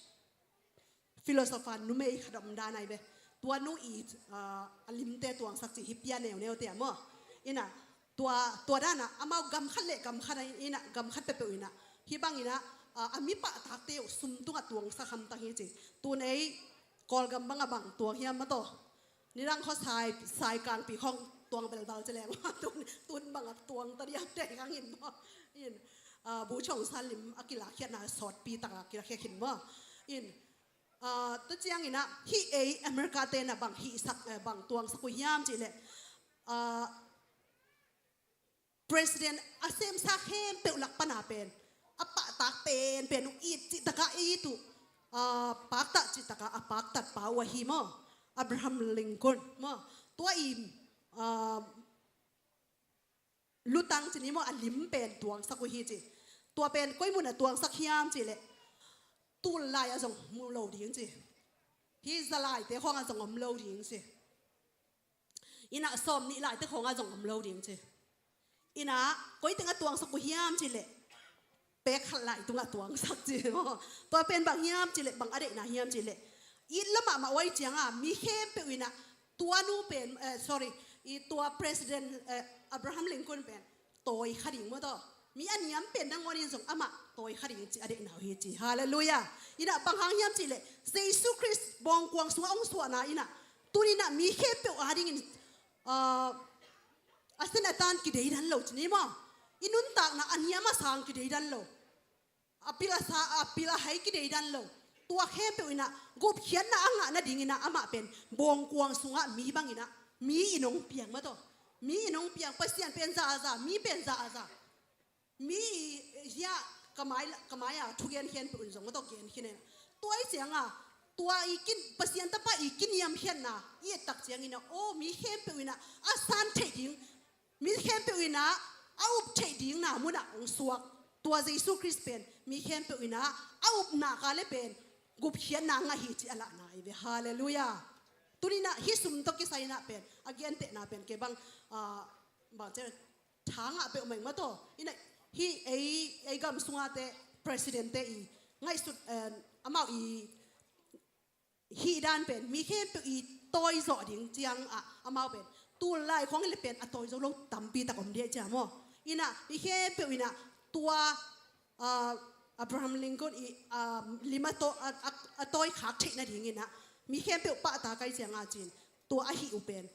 philosopher numei khat om dan ahi ve. Tua nu i, ah, a limte tuangsak ci hi pia neuneute a maw. In ah tua, tua dan ah amau gam khat le gam khat ah, in ah gam khat peuhpeuh in ah hih bang in ah, ah, a mi pahtakte uh sum tungah tuangsak hamtang hi ci. Tun ei Kawlgam bangah bang tuang hiam mataw. Nidang khaw sai, sai kangpi khawng tuang belbal ci leng. Tun, tun bangah tuang ta diam dei hang in maw. In, ah, bu chong sa lim a kilakhiatna sawtpi takah kilakhiat khin maw. In, ah, tua ciangin ah hih ei America te in ah bang hihsak, eh, bang tuangsak uh hiam cih leh, ah, president a semsa khempeuh lak pan a pen a pahtak penpen uh it cih takah it uh, ah, paktat cih takah a paktat pa uh ahi maw, Abraham Lincoln maw. Tua i, ah, lutang ci ni maw, a lim pen tuangsak uh hi ci. Tua pen koi mun ah tuangsak hiam cih leh tul lai ah zong mu lo ding ci. Hih zalaite khawngah zong om lo ding ci. In ah sawm nih laite khawngah zong om lo ding ci. In ah koi tengah tuangsak uh hiam cih leh pek khat lai tungah tuangsak ci maw. Tua pen bang hiam cih leh bang a deihna hiam cih leh it la mahmah uh ahih ciangah mi khempeuh in ah tua nu pen, eh, sorry, i tua president, eh, Abraham Lincoln pen tawi kha ding maw taw. Mi a niam pen nangawn in zong amah tawi kha ding ci a deihna uh hi ci. Halleluiah. In ah bang hang hiam cih leh Jesu Khrist bawngkuang sungah hong suahna in ah tuni in ah mi khempeuh a dingin, ah, a sen a tan kideidan lo ci ni maw. I nuntakna a niam a sang kideidan lo. A pil a sa, a pil a hai kideidan lo. Tua khempeuh in ah gupkhiatna a ngah nadingin ah amah pen bawngkuang sungah mi bangin ah mi in hong piang maw taw. Mi in hong piang, Pasian pen za a za, mi pen za a za. Mi hiah ka mai, ka mai-a thugen khempeuh in zong maw taw gen khin in ah. Tua ahih ciangah tua i kin, Pasian tapa i kiniamkhiatna i et tak ciangin ah, aw, mi khempeuh in ah a san theih ding, mi khempeuh in ah a up theih dingna munah hong suak. Tua Jesu Khrist pen mi khempeuh in ah a upna ka le pen gupkhiatna ngah hi ci a lahna hi ve. Halleluiah. Tuni in ah hih sum tawh kisai in ah pen a gentehna pen kei bang, ah, bang ciah tha ngah peuhmah ing maw taw. In ah hih ei, ei gam sungate president te i ngaihsut, eh, amau i hih dan pen mi khempeuh i tawi zawh ding ciang ah amau pen tul lai khawng hi le pen a tawi zo lo tampi tak om dih ciang maw. In ah mi khempeuh in ah tua, ah, Abraham Lincoln i, ah, lim a taw-, a, a, a tawi khak theih nadingin ah mi khempeuh pahtak ai ciang a cin tua a hih uh pen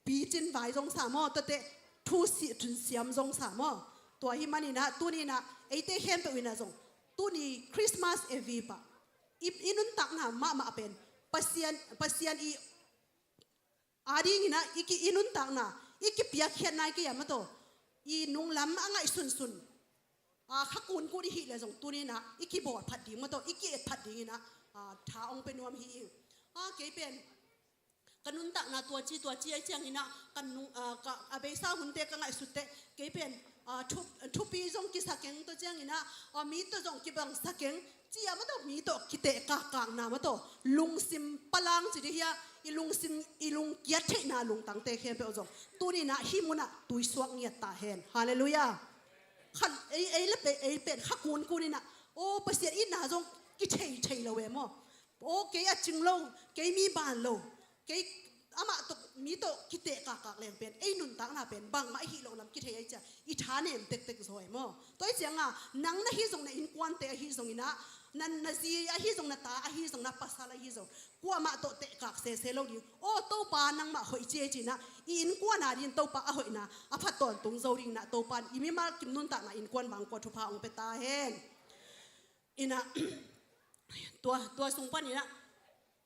picin vai zong sa maw, tuate thu si-, thu siam zong sa maw. Tua hi manin ah tuni in ah eite khempeuh in ah zong tuni Christmas Eve pah i, i nuntakna mahmah pen Pasian, Pasian i adingin ah i ki, i nuntakna i kipiakkhiatna i ki-am maw taw, i nunglam a ngaihsunsun, ah, kha kunkun i hih le zong tuni in ah i kibawl phat ding maw taw, i ki-et phat dingin ah, ah, tha hong pia nuam hi ing. Ah, kei pen ka nuntakna tua ci, tua ci ai ciangin ah ka nung, ah, ka, a beisa hunte ka ngaihsut teh kei pen, ah, thu, thupi zong kisa keng, tua ciangin ah, ah, mi tawh zong kibang sa keng, ci-a maw taw, mi tawh kiteh kakkakna maw taw, lungsim palang ci dih hia, i lungsim, i lungkiat theihna lungtangte khempeuh zong tuni in ah hih munah tuisuak ngiat ta hen. Halleluiah. Khan ei, ei le pe, ei pen kha kunkun in ah, aw, Pasian itna zong kithei thei lo e maw. Aw, kei a cing lo, kei mi ban lo, kei amah tawh, mi tawh kiteh kakkak leng pen ei nuntakna pen bangmah i hih loh lam kithei ai ciah i tha nem tektek zaw e maw. Tua ai ciang a nang na hih zong, na innkuante ahi zongin ah, na, na zi ahi zong, na ta ahi zong, na pasal ahi zong, kuamah tawh tehkak sese lo ding. Aw, Topa nangmah hoih ci ei ci-in ah i innkuan adingin Topa a hoihna a phat tawntung zo dingin ah Topa in i mimal kim nuntakna innkuan bang kua thupha hong pia ta hen. In ah tua, tua sung panin ah,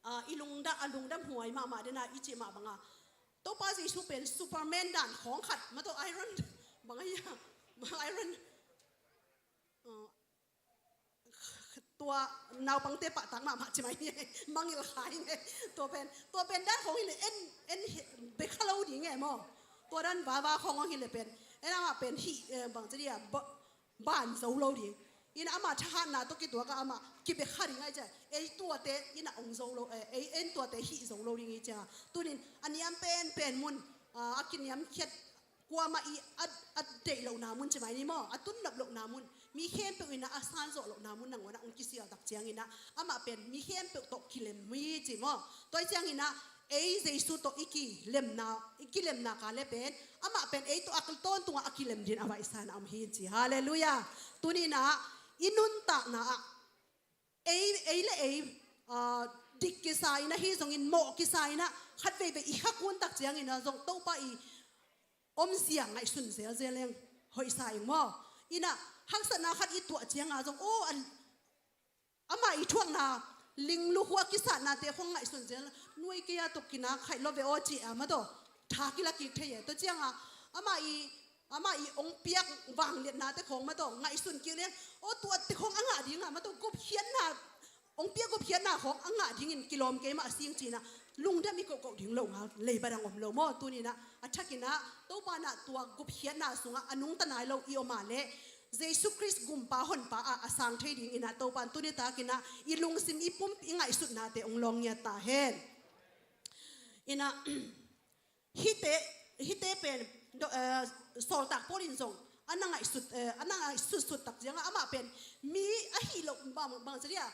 ah, i lungdam, a lungdam huai mahmah den a i cih mah bang a, Topa Jesu pen Superman dan khawng khat maw taw, Iron, bang a hia, bang Iron, ah, tua naupangte pahtak mahmah ci mai hi, mangngilh kha hi ne. Tua pen, tua pen dan khawng hi le en, en hi, bia kha lo ding e maw. Tua dan vava khawng hong hi le pen en amah pen hih, eh, bang ci dih a, ba, ban zo lo ding. In ah amah thahatna tawh kituak a amah kibia kha ding ai ciah, ei tuate in ah hong zo lo, eh, ei, en tuate hih zo lo ding i ciang a, tunin a niam penpen mun, ah, a kiniamkhiat, kuamah i a, a deih lohna mun ci mai ni maw, a tun nop lohna mun, mi khempeuh in ah a sanzawh lohna mun nangawn ah hong kisial tak ciangin ah amah pen mi khempeuh tawh kilem hi ci maw. Tua ai ciangin ah ei Jesu tawh i kilemna, i kilemna ka le pen amah pen ei tawh a tawntung a a kilem dingin a vaihsa in ah om hi ci. Halleluiah. Tuni in ah i nuntakna ah ei, ei le ei, ah, dik kisa in ah, ahi zongin mawh kisa in ah, khat veivei i kha kun tak ciangin ah zong Topa i omzia ngaihsun zelzel leng hoihsa ing maw. In ah haksatna khat i tuah ciang a zong, aw, an, amah i thuakna, linglu khua kisatnate khawng ngaihsun zel, nuai kei a tawh kinak khaih lo ve aw ci a maw taw, tha kila kik thei e. Tua ciang a amah i, amah i hong piak vangliatnate khawng maw taw ngaihsun kik leng, aw, tuate khawng a ngah ding a maw taw, gupkhiatna, hong piak gupkhiatna khawng a ngah dingin kilawm keimah a sing ci-in ah lungdam i kohkoh ding lo ngal leiba dang om lo maw. Tuni in ah a thakin ah Topa in ah tua gupkhiatna sungah a nungta nai lo i om a leh Jesu Khrist gumpa honpa ah a sang thei dingin ah Topa in tuni takin ah i lungsim, i pum, i ngaihsutnate hong lawng ngiat ta hen. In ah hihte, hihte pen do, eh, sawltak Paul in zong a na ngaihsut, eh, a na ngaihsutsut tak ciangah amah pen mi ahi lo bang, bang ci dih a,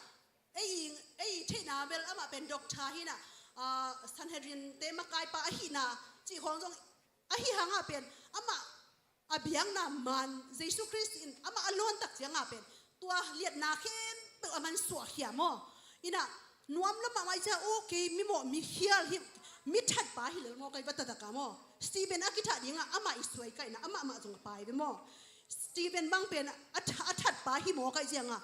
ei, ei theihna bel amah pen doctor hi in ah, ah, Sanhedrin-te makaipa ahihna cih khawng zong ahi hangah pen amah a biakna man Jesu Khrist in amah a lawn tak ciangah pen tua liatna khempeuh a man suahkhia maw. In ah nuam lo mahmah i ciah, aw, kei mimawh, mikhial hi, mi thatpa hi lel maw, kei va taktak a maw. Stephen a kithat dingah amah i suaikaihna amah mah zong a pai ve maw. Stephen bang pen a tha-, a thatpa hi maw, kei ciangah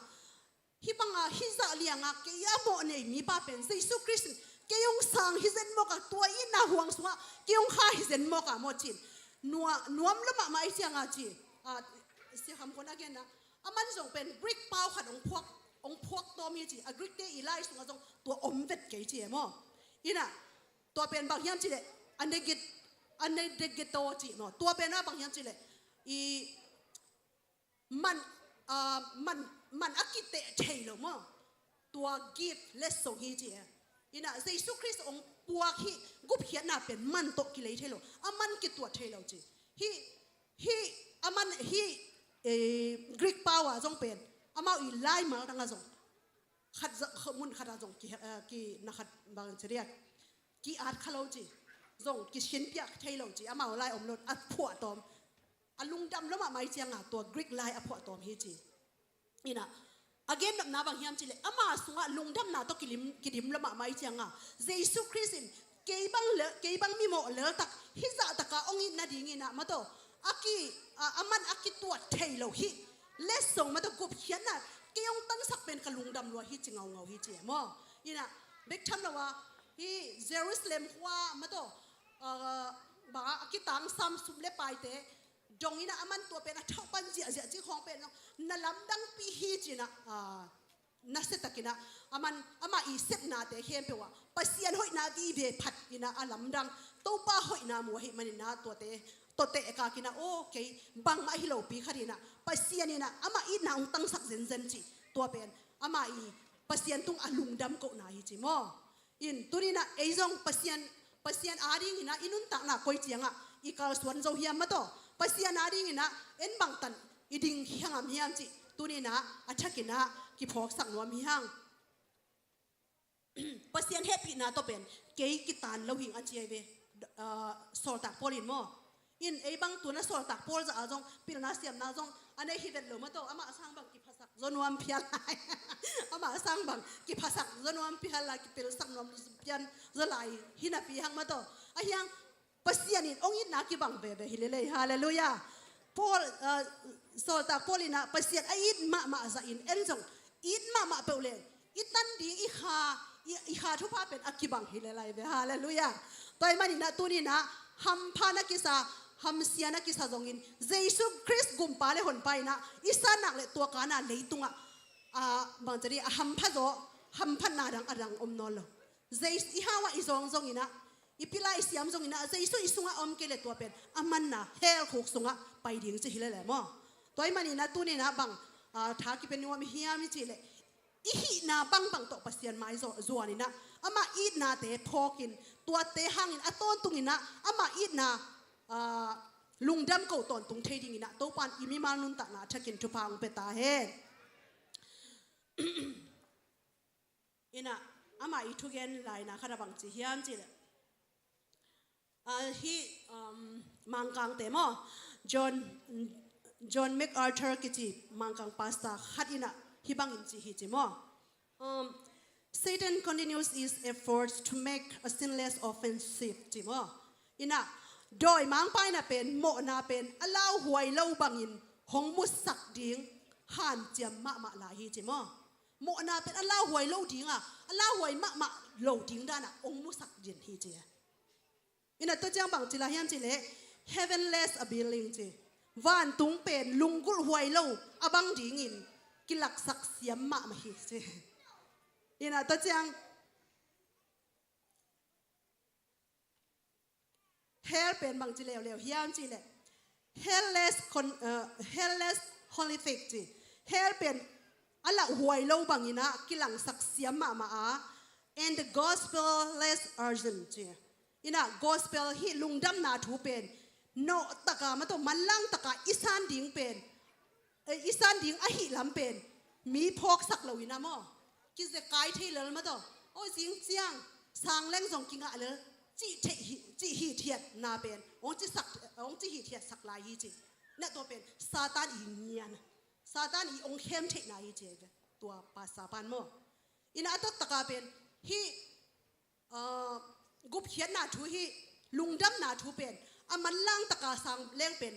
hih banga hih zah lianga kei a mawh nei mipa pen Jesu Khrist in kei hong sang hi zen mawk a, tua itna huang sungah kei hong kha hi zen mawk a maw ci-in nua-, nuam lo mahmah i cianga ci. Ah, Sia Kham Khuan a genna, a man zong pen Greek pau khat hong phuak, hong phuak tawm hi ci. A Greek te i lai sungah zong tua om vet kei ci e maw. Ina tua pen bang hiam ci leh, a neget a negeto ci maw. Tua pen a bang hiam ci leh, i man, ah, man, man a kiteh thei lo maw. Tua gift letsong hi ci e. Ina Jesu Khrist hong puak hi gupkhiatna pen man tawh kilei thei lo. A man kituat thei lo ci. Hi, hi, a man hi, eh, Greek pau ah zong pen amau i laimal dang ah zong khat za-, khat mun khat ah zong ki, eh, ki na khat bang ci diak ki at kha lo ci. Zong ki sinpiak thei lo ci. Amau lai om lo a phuah tawm. A lungdam lo mahmah i cianga tua Greek lai a phuah tawm hi ci. Ina a gen nopna bang hiam ci leh, ama sungah lungdamna tawh kilim, kidim lo mahmah i cianga Jesu Khrist in kei bang le, kei bang mimawh leltak hizah taka hong it nadingin ah maw tawh a ki, a, a man a kituat thei lo hi. Letsong maw tawh gupkhiatna kei hong tansak pen ka lungdam lua hi ci ngaungau hi ci e maw. Ina bek tham lo a hi Jerusalem khua maw tawh, ah, bang a kitangsam sum le paite dong ina a man tua pen a thauh pan ziahziah ci khawng pen na lamdangpih hi ci ina, ah, nasia takin ah a man amah i sepnate khempeuh ah Pasian hoihna vive phat ina a lamdang Topa hoihna mu ahih manin ah tuate tawh tehkak ina, aw kei bangmah hi lopi khat ina Pasian ina amah itna hong tangsak zenzen ci. Tua pen amah i Pasian tung a lungdam kohna hi ci maw. In tuni ina ei zong Pasian, Pasian ading ina i nuntakna koi cianga i kalsuan zo hiam maw tawh, Pasian ading ina en bangtan i ding hi ngam hiam ci tuni ina a thak ina kiphawksak nuam hi hang. Pasian hehpihna tawh pen kei kitan lo hing a ci ai ve, ah, sawltak Paul in maw. In ei bang tuna sawltak Paul zah a zong pilna siamna zong a nei hi vet lo maw tawh, amah sang bang kiphasak zaw nuam phial lai. Amah sang bang kiphasak zaw nuam phial lai, kipilsak nuam phial zaw lai hi napi hang maw tawh. A hiang Pasian in hong itna kibang veve hi lelei. Halleluiah. Paul, ah, sawltak Paul ina Pasian a it mahmah zah in en zong it mahmah peuh leng i tan ding i kha, i, i kha thupha pen a kibang hi lelai ve. Halleluiah. Tua ahih manin ah tuni ina hampha na kisa, hamsia na kisa zongin Jesu Khrist gumpa le honpa ina i san nak le tua kana leitungah, ah, bang ci di a hampha zaw, hamphatna dang a dang om nawn lo. Jesu i hau ah i zawng zong ina, i pila i siam zong ina Jesu i sungah om kei le tua pen a manna hell khuk sungah pai ding ci hi lele maw. Tua ahih manin ah tuni ina bang, ah, tha kipia nuam i hiam i cih leh i hihna bangbang tawh Pasian mai zaw, zuan ina amah itnate phawkin tuate hangin a tawntung ina amah itna, ah, lungdam ko tawntung thei ding ina Topan i mimal nuntakna a thakin thupha hong pia ta hen. Ina amah i thugen laina khat a bang ci hiam cih leh, ah, hi, um, Mangkangte maw, John, John MacArthur kici Mangkang pastor khat ina hi bangin ci hi ci maw. Um, Satan continues his efforts to make a sinless offensive ci maw. Ina dawimangpa ina pen mawhna pen a lauhuai lo bangin hong musak ding hanciam mahmah lai hi ci maw. Mawhna pen a lauhuai lo dinga, a lauhuai mahmah lo ding dana hong musak din hi ci. Ina tua ciang bang ci lai hiam cih leh heavenless a building ci. Vantung pen lunggulh huai lo a bang dingin kilaksak siam mahmah hi ci. Ina tua ciang hell pen bang ci leuleu hiam cih leh hell less con-, uh, hell less horrific ci. Hell pen a lauhuai lo bangin ah kilangsak siam mahmah a, and the gospel less urgent ci. Ina gospel hi lungdamna thu pen nawh taka maw tawh manlang taka i san ding pen, eh, i san ding ahi lam pen mi phawksak lo ina maw, kizekai thei lel maw tawh, aw zing ciang sang leng zong kingah lel cih theih hi, cih hithiatna pen hong cisak, hong cih hithiatsak lai hi ci. Na tua pen Satan i ngian, Satan i hong khem theihna hi ci ve. Tua pastor pan maw, ina a taktaka pen hi, ah, gupkhiatna thu hi, lungdamna thu pen a manlang taka sang leng pen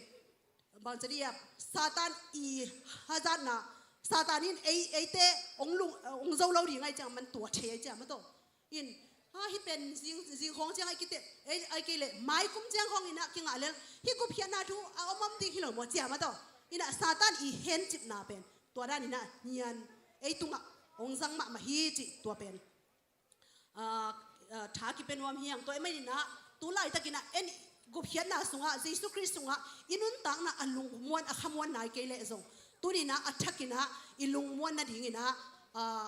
bang ci dia Satan i hazatna, Satan in ei, eite hong lung, hong zo lo ding ai ciang man tua thei ai ciang maw tawh. In ha hi pen zing, zing khawng ciang ai kite, ei, ai kei leh mai kum ciang khawng ina kingah lel hi gupkhiatna thu a om om ding hi lo maw ciang maw tawh. Ina Satan i hencipna pen tua dan ina ngian ei tungah hong zang mahmah hi cih tua pen, ah, ah, tha kipia nuam hi hang. Tua ahih manin ah tu laitakin ah en gupkhiatna sungah, Jesu Khrist sungah i nuntakna a lungmuan, a khamuan nai kei leh zong, tuni-in ah a thakin ah i lungmuan nadingin ah, ah,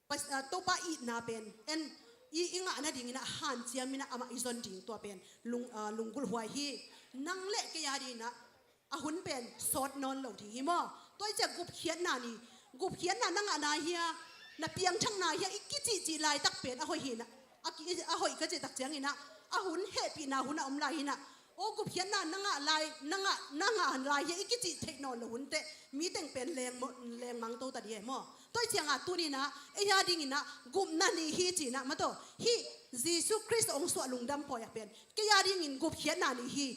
Pas-, ah, Topa itna pen en i, i ngah nadingin ah hanciamin ah amah i zon ding tua pen lung, ah, lunggulh huai hi. Nang le kei a dingin ah a hun pen sawt nawn lo ding hi maw? Tua ahih ciang gupkhiatna ni, gupkhiatna na ngah nai hia, na piangthak nai hia i kicihcih laitak pen a hoih hi-in ah, a ki, a hoih ka cih tak ciangin ah a hun hehpihna hun a om lai hi-in ah, aw gupkhiatna na ngah lai, na ngah, na ngah lai hia i kicih theih nawn lo hun teh mi teng pen leng mo-, lengmang to ta ding hi maw? Tua ahih ciang ah tuni-in ah ei a dingin ah gupna ni hi ci-in ah maw, tua hi, Jesu Khrist hong suah lungdam pawi ah pen kei a dingin gupkhiatna ni hi.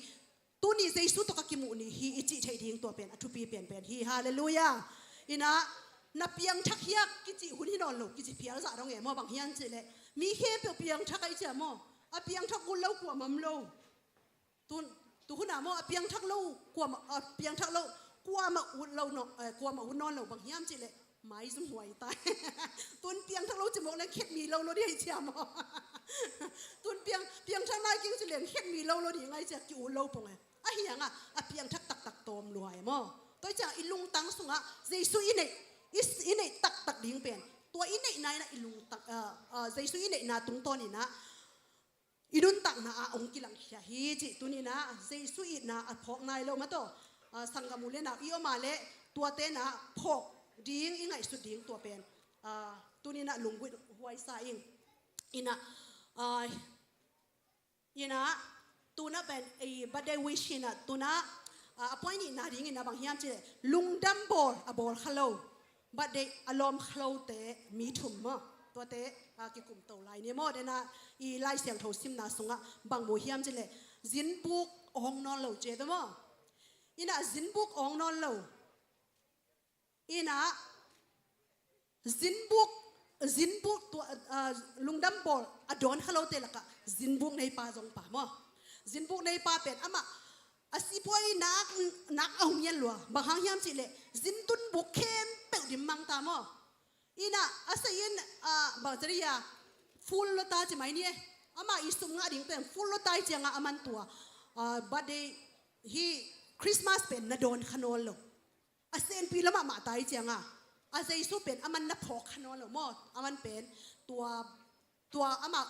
Tuni Jesu tawh ka kimuh ni hi i cih theih ding tua pen a thupi penpen hi. Halleluiah. In ah na piangthak hia kicih hun hi nawn lo, kicih phial zah dong e maw, bang hiam cih leh mi khempeuh piangthak ahih ciang maw, a piangthak ut lo kuamah om lo. Tu, tu hun ah maw, a piangthak lo kuamah, a piangthak lo kuamah ut lo naw, eh, kuamah ut nawn lo, bang hiam cih leh maizum huai ta hi. Tun piangthak lo cimawk leng khetmi lo lo ding ahih ciang maw. Tun piang, piangthak nai keng ci leng khetmi lo lo ding ahih ciang ki-ut lo pong e. Ahi hang ah a piangthak taktak tawm lua e maw? Tua ahih ciang i lungtang sungah Jesu i neih, i, i neih taktak ding pen, tua i neihna in ah i lungtang, ah, ah, Jesu i neihna tungtawnin ah i nuntakna ah hong kilangkhia hi cih tuni-in ah Jesu itna a phawk nai lo maw, tua, ah, sanggam u le nau i om a leh tuate in ah phawk ding, i ngaihsut ding tua pen, ah, tuni-in ah lunggulh huai sa ing. In ah, ah, in ah, tu-in ah pen, eh, birthday wish hi-in ah, tu-in ah, ah, a point nihna dingin ah bang hiam cih leh lungdam bawl a bawl kha lo, birthday a lawm kha lote mi thum maw, tuate, ah, kikum to lai ni maw. Tua in ah i Lai Siangtho simna sungah bang mu hiam cih leh zinbuk awng nawn lo ci hi maw. In ah zinbuk awng nawn lo. In ah zinbuk, zinbuk tua, ah, lungdam bawl a dawn kha lote lakah zinbuk neipa zong pha maw. Zinbuk neipa pen amah a sipuai nak, nak a hong ngiat lua. Bang hang hiam cih leh zin tun buk khempeuh dim mang ta maw. In ah a sa in, ah, bang ci ding a, full lo ta ci mai ni e. Amah i sum ngah ding pen full lo ta ahih ciang ah aman tua, ah, birthday hi, Christmas pen na dawn kha nawn lo. A senpi lo mahmah ta ahih ciang ah a Jesu pen aman na phawk kha nawn lo maw. Aman pen tua, tua amah,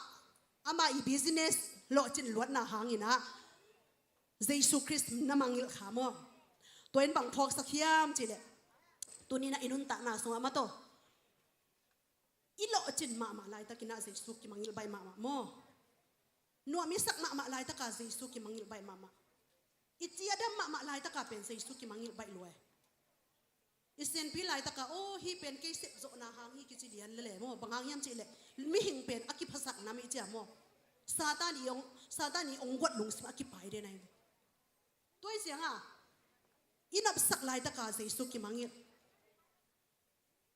amah i business lawhcin luatna hangin ah Jesu Khrist na mangngilh kha maw. Tua in bang phawksak hiam cih leh tuni-in ah i nuntakna sungah maw, tua i lawhcin mahmah laitakin ah Jesu kimangngilh baih mahmah maw. Nuam i sak mahmah laitak ah Jesu kimangngilh baih mahmah. I ci a dam mahmah laitak ah pen Jesu kimangngilh baih lua e. I senpi laitak ah, aw, hih pen kei sep zawhna hang hi kici lian lel e maw. Bang hang hiam cih leh mihing pen a kiphasak nam ahih ciang maw, Satan i hong, Satan i hong guat lungsim a kipai den ahi. Tua ahih ciang ah i nopsak laitak ah Jesu kimangngilh.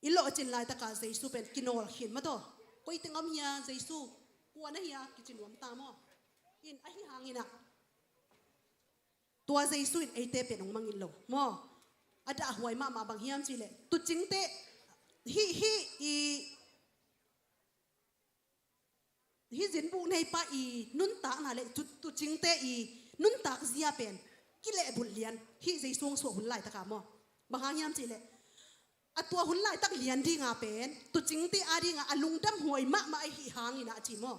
I lawhcin laitak ah Jesu pen kinawl khin maw, tua koi teng om hia Jesu, kua na hia kici nuam ta maw. In ahi hangin ah tua Jesu in eite pen hong mangngilh lo maw. A dahhuai mahmah bang hiam cih leh tuucingte, hih, hih i, hih zinbuk neipa i nuntakna le tu, tuucingte i nuntak zia pen kilehbulh lian, hih Jesu hong suah hun laitak ah maw. Bang hang hiam cih leh a tua hun laitak lian ding a pen tuucingte a ding ah a lungdam huai mahmah ahih hangin ah ci maw.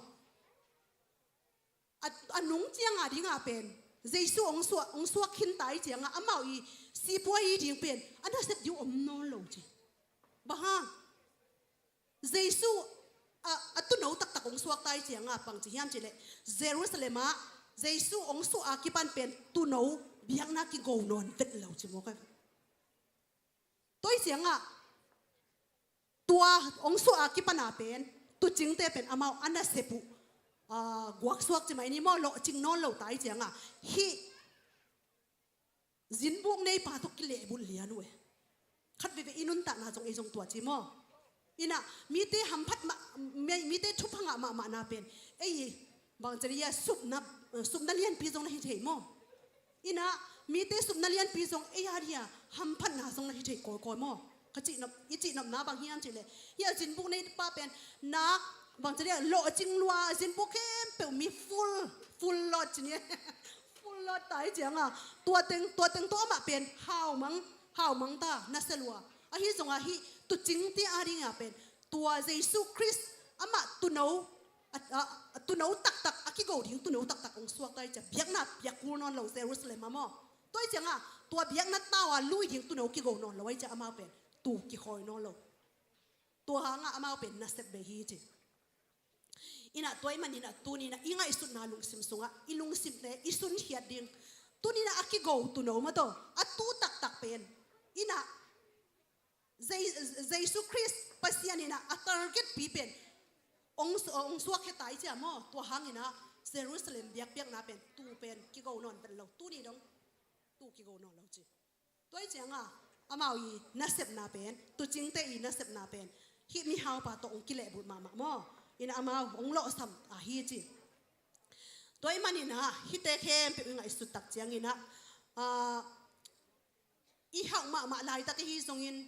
A, a nung ciang a ding a pen Jesu hong suak, hong suak khin ta ahih ciang ah amau i sipuai i ding pen a nasep ding om nawn lo ci. Bang hang? Jesu a, a tuuno taktak hong suak ta ahih ciang ah bang ci hiam cih leh Jerusalem ah Jesu hong suah a kipan pen tuuno biakna kigo nawn vet lo ci maw ka. Tua ahih ciang ah tua hong suah a kipan a pen tuucingte pen amau a nasep uh, ah, guaksuak ci mai ni maw, lawhcing nawn lo ta ahih ciang ah hih zinbuk neipa tawh kilehbulh lian uh e. Khat veve i nuntakna zong ei zong tua ci maw. In ah mite hamphat mah, mi, mite thupha ngah mahmahna pen ei bang ci ding a, supna, supna lianpi zong na hi thei maw. In ah mite supna lianpi zong ei a ding a hamphatna zong na hi thei kawikawi maw. Ka cihnop, i cihnopna bang hiam cih leh, hih a zinbuk neipa pen nak bang ci dih, lawhcing lua, a zinbuk khempeuh mi full, full load ci ni. Full load ta hi cianga, tua teng, tua teng tawh amah pen haumang, haumang ta, nasia lua. Ahi zongah hih tuucingte adingah pen tua Jesu Khrist amah tuuno, a, a, a tuuno taktak, a kigo ding tuuno taktak hong suak ta hi cia, biakna piak kul nawn lo Jerusalem ah maw. Tua hi cianga tua biakna tau a lui ding tuuno kigo nawn lo ahi cia, amau pen tuu kikhawi nawn lo. Tua hangah amau pen nasep bei hi ci. Inah tua ahih maninah tuninah i ngaihsutna lungsim sungah i lungsimte i sunkhiat ding, tuninah a kigo tuuno maw tawh, a tuu taktak pen inah Je-, Jesu Khrist Pasian inah a target pi pen hong, hong suakkhia ta hi cia maw. Tua hanginah Jerusalem biakpiakna pen tuu pen kigo nawn vet lo, tuni dong tuu kigo nawn lo ci. Tua hi cianga amau i nasepna pen, tuucingte i nasepna pen hih mihaupa tawh hong kilehbulh mahmah maw. Inah amau hong lawhsam ahi ci. Tua ahih maninah hihte khempeuh i ngaihsut tak cianginah, ah, i hauh mahmah laitak ahi zongin,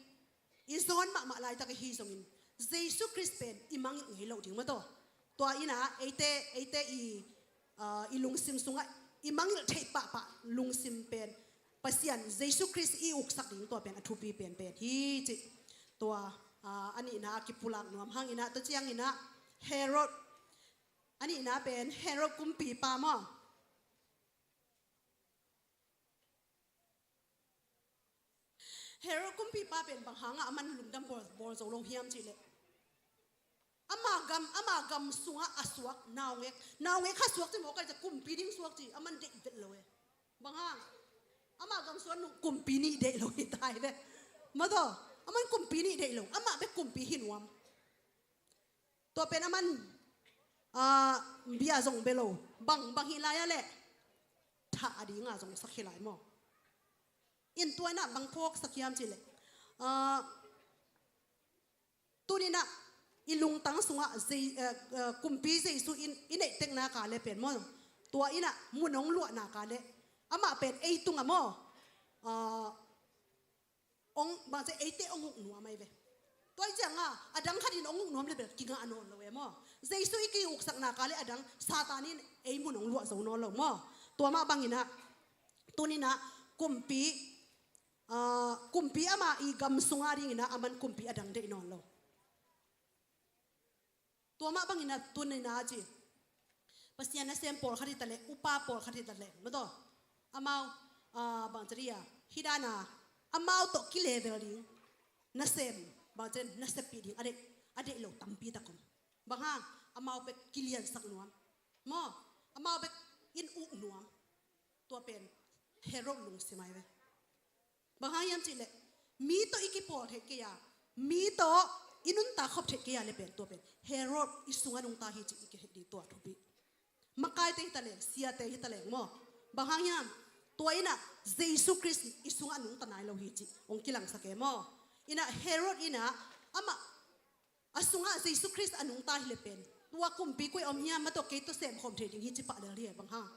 i zawn mahmah laitak ahi zongin, Jesu Khrist pen i mangngilh ngei loh ding maw tawh. Tua inah eite, eite i, ah, i lungsim sungah i mangngilh theih pahpah lungsim pen Pasian Jesu Khrist i uksak ding tua pen a thupi penpen hi ci. Tua, ah, a nihna a kipulak nuam hanginah tua cianginah Herod, a nihna pen Herod kumpipa maw. Herod kumpipa pen bang hangah aman lungdam bawl, bawl zo lo hiam cih leh, ama gam, ama gam sungah a suak naungek, naungek khat suak ci maw, kai cia kumpi ding suak ci, aman deih vet lo e. Bang hang? Ama gam sungah nu-, kumpi nih deih lo hi ta hi ve. Maw tawh, aman kumpi nih deih lo, amah bek kumpi hi nuam. Tua pen aman, ah, bia zong bia lo. Bang, bang hih lai-ah leh thah a dinga zong sak hi lai maw. In tua inah bang phawksak hiam cih leh, ah, tuninah i lungtang sungah Zei-, eh, eh, kumpi Jesu in i neih tek nak leh pen maw, tua inah mun hong luah nak leh amah pen ei tungah maw, ah, hong, bang ci, eite hong uk nuam ahi ve. Tua hi cianga a dang khatin hong uk nuam leh bel kingah nawn lo e maw. Jesu i ki-uksak nak leh a dang Satan in ei mun hong luah zo nawn lo maw. Tua mah banginah tuninah kumpi, ah, kumpi ama i gam sunga dinginah aman kumpi a dang deih nawn lo. Tua mah banginah tuninah ci, Pasian nasem pawlkhat hi taleh, upa pawlkhat hi taleh maw tawh, amau, ah, bang ci dih a, hih dana amau tawh kilevel ding nasem, bang ci, naseppih ding a deih, a deih lo tampi tak om. Bang hang? Amau bek kiliansak nuam maw, amau bek in uk nuam. Tua pen Herod lungsim ahi ve. Bang hang hiam cih leh, mi tawh i kipawl theih kei a, mi tawh i nuntak khop theih kei a leh pen tua pen Herod i sungah nungta hi cih i kitheih ding tua thupi. Makaite hi taleng, siate hi taleng maw. Bang hang hiam? Tua inah Jesu Khrist i sungah nungta nai lo hi cih hong kilangsak e maw. Inah Herod inah amah a sungah Jesu Khrist a nungta hi leh pen tua kumpi koi a om hiam, maw tawh, kei tawh semkhawm thei ding hi ci pah lel hi e. Bang hang?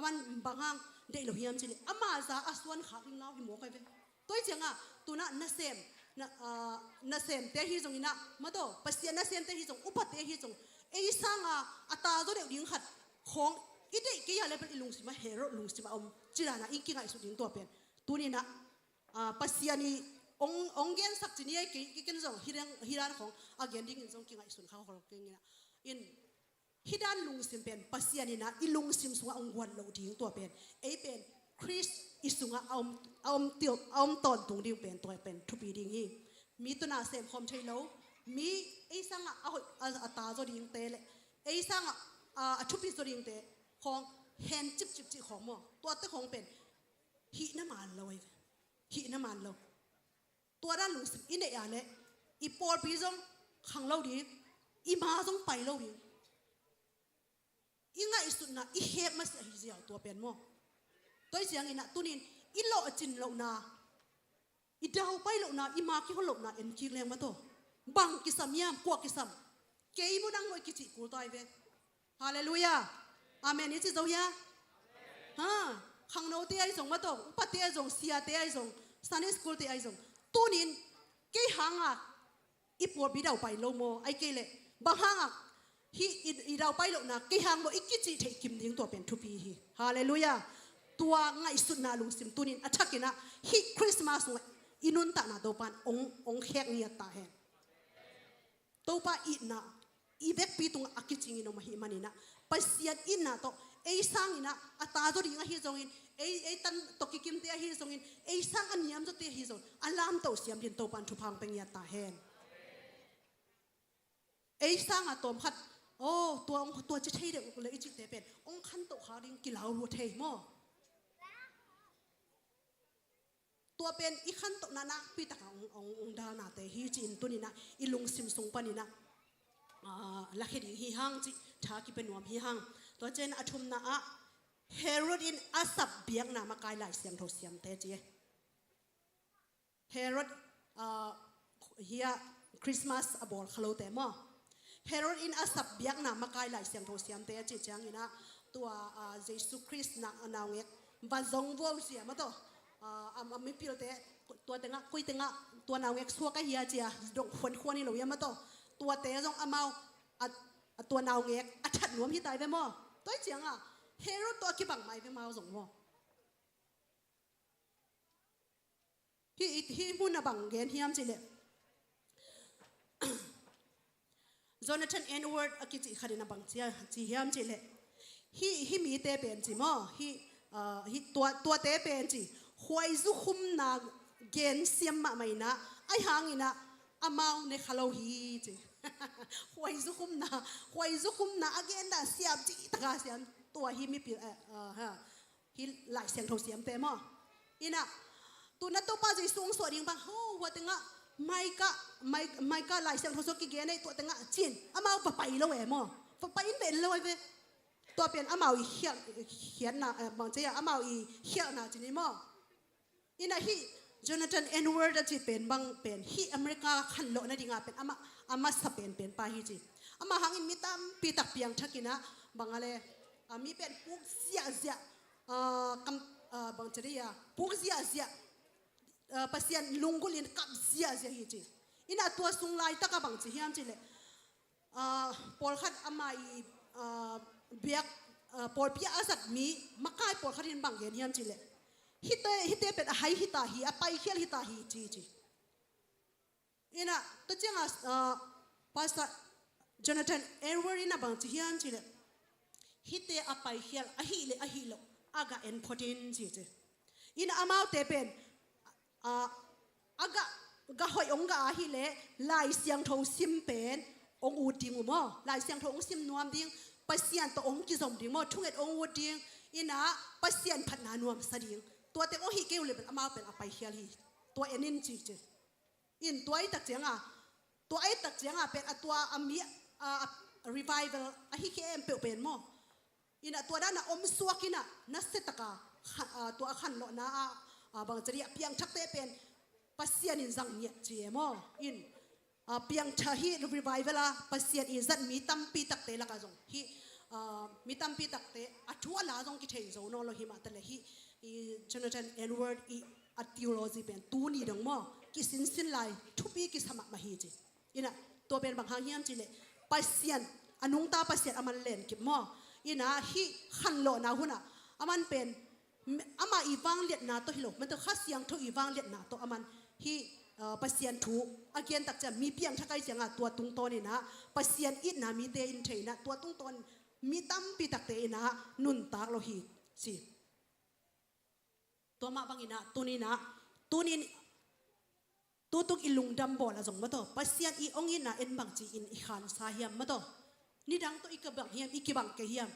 Aman bang hang deih lo hiam cih leh, ama za a suan khak ding lau hi mawk ahi ve. Tua hi cianga tunah nasem, na, ah, nasemte hi zonginah maw tawh, Pasian nasemte hi zong, upate hi zong, ei sanga a ta zaw deuh ding khat khawng i deih kei a leh bel i lungsimah Herod lungsimah om ci dana i kingaihsut ding tua pen tuninah, ah, Pasian i hong, hong gensak ci ni ei, kei, kei ken zong hih dan, hih dan khawng a gen dingin zong kingaihsun kha khol kenginah. In Hih dan lungsim pen Pasian inah i lungsim sungah hong guan loh ding tua pen, ei pen Khrist i sungah a om, a om til, a om tawntung ding pen tua pen thupi ding hi. Mi tawh na semkhawm thei lo, mi ei sangah a hoih, a, a ta zaw dingte le ei sangah, a, a thupi zaw dingte khawng hen cipcip cih khawng maw, tuate khawng pen hihna man lo ahi ve. Hihna man lo. Tua dan lungsim i neih a leh i pawlpi zong khang lo ding, i ma zong pai lo ding. I ngaihsutna i khek masiah hi ziau tua pen maw. Tua hi cianginah tunin i lawhcin lohna, i daupai lohna, i ma kihon lohna en kik leng maw tawh. Bang kisam hiam, kua kisam? Kei mu nang mu i kicih kul ta hi ve. Halleluiah. Amen i ci zo hia? Ha, khangnote ahi zong maw tawh, upate ahi zong, siate ahi zong, Sunday school-te ahi zong, Tunin kei hanga i pawlpi daupai lo maw? Ai kei leh bang hanga hih i, i daupai lohna kei hang maw i kicih theih kim ding tua pen thupi hi. Halleluiah. Tua ngaihsutna lungsim tunin a thakinah hih Christmas sungah i nuntakna Topan ong, ong khek ngiat ta hen. Topa itna i vekpi tungah a kicingin om ahih maninah Pasian itna tawh ei sanginah a ta zaw ding ahi zongin, ei, ei tan tawh kikimte ahi zongin, ei sang a niam zawte ahi zongin a lamto siam din Topan thupha ong pia ngiat ta hen. Ei sanga tawmkhat aw tua, tua ci thei deuh le i cihte pen ong khantoh khak ding kilau lua thei maw? Tua pen i khantohna nakpi takah ong, ong, ong dalnate hi ci-in tuninah i lungsim sung paninah lakhia ding hi hang cih tha kipia nuam hi hang. Tua cian a thumna ah Herod in a sap biakna makai Lai Siangtho siamte ci e. Herod hia Christmas a bawl khalote maw? Herod in a sap biakna makai Lai Siangtho siamte a cih cianginah tua Jesu Khrist na naungek va zong vuau sia maw taw. A mipilte tua tengah koi tengah tua naungek suak ahi a cia dongh khuankhuan hi lo ia maw taw. Tuate zong amau a tua naungek a that nuam hi tai ve maw? Tua hi cianga Herod tawh a kibang mai ve mau zong maw? Hih, hih mun a bang gen hiam cihleh Jonathan Edward a kicih khatin a bang ci hiam cihleh hih, hih mite pen ci maw? Hih, hih tua, tuate pen ci khuaizu khumna gen siam mahmah inah ai hanginah amau ne kha lo hi ci. Khuaizu khumna, khuaizu khumna a gen dan siam ci taka siam tua hi mipi hih Lai Siangtho siamte maw? Inah tuna Topa Jesu hong suah ding bang ho hua tengah Maika, Maika Lai Siangtho suah kigen ei tua tengah cin amau va pai lo e maw? Va pai in ven lo e ve. Tua pen amau i khiatna bang cia amau i khiatna cin i maw? Inah hih Jonathan Edward a ci pen bang pen hih America khanlawh nadinga pen amah a masa penpen pa hi ci. Amah hangin mi tampi tak piangthakinah bang a le mi pen puk ziahziah kam bang cari a puk ziahziah Pasian lunggulhin kap ziahziah hi ci. Inah tua sung laitaka bang ci hiam cihleh pawlkhat amah i biak pawlpi a zat mi makai pawlkhat in bang gen hiam cihleh hihte, hihte pen a hai hita hi, a paikhial hita hi ci ci. Inah tua cianga Pastor Jonathan Edward inah bang ci hiam cihleh hihte a paikhial ahih leh ahih loh a gah en phot in ci ci. Inah amaute pen a a gah, gah hoih ong gah ahileh Lai Siangtho sim pen ong ut ding uh maw? Lai Siangtho ong sim nuam ding, Pasian tawh ong kizom ding maw? Thunget ong ut ding, inah Pasian phatna nuamsa ding. Tuate ong hih kei uh le pen amau pen a paikhial hi. Tua en in ci ci. In tua i tak cianga tua i tak cianga pen a tua a mi a revival ahi khempeuh pen maw? Inah tua dana om suak inah nasia taka tua a khanlawhna ah bang cari a piangthakte pen Pasian in zang ngiat ci e maw? In piangthak hih revival a Pasian in zat mi tampi takte laka zong hih mi tampi takte a thu a la zong kithei zo nawn lo hi mah taleh hih Jonathan Edward i a theology pen tuni dong maw kisinsin lai thupi kisa mahmah hi ci. Inah tua pen bang hang hiam cihleh Pasian a nungta Pasian a man lenkip maw? Inah hih khanlawhna hunah a man pen amah i vangliatna tawh hi lo, man tawh Kha Siangtho i vangliatna tawh a man hih Pasian thu a gen tak ciang mi piangthak ai cianga tua tungtawn inah Pasian itna mite in thei inah tua tungtawn mi tampi takte inah nuntak lo hi ci. Tua mah banginah tuninah tunin tutuk i lungdam bawl a zong maw taw Pasian i ong itna en bangci in i khansa hiam maw taw? Nidang tawh i kibang hiam, i kibang kei hiam?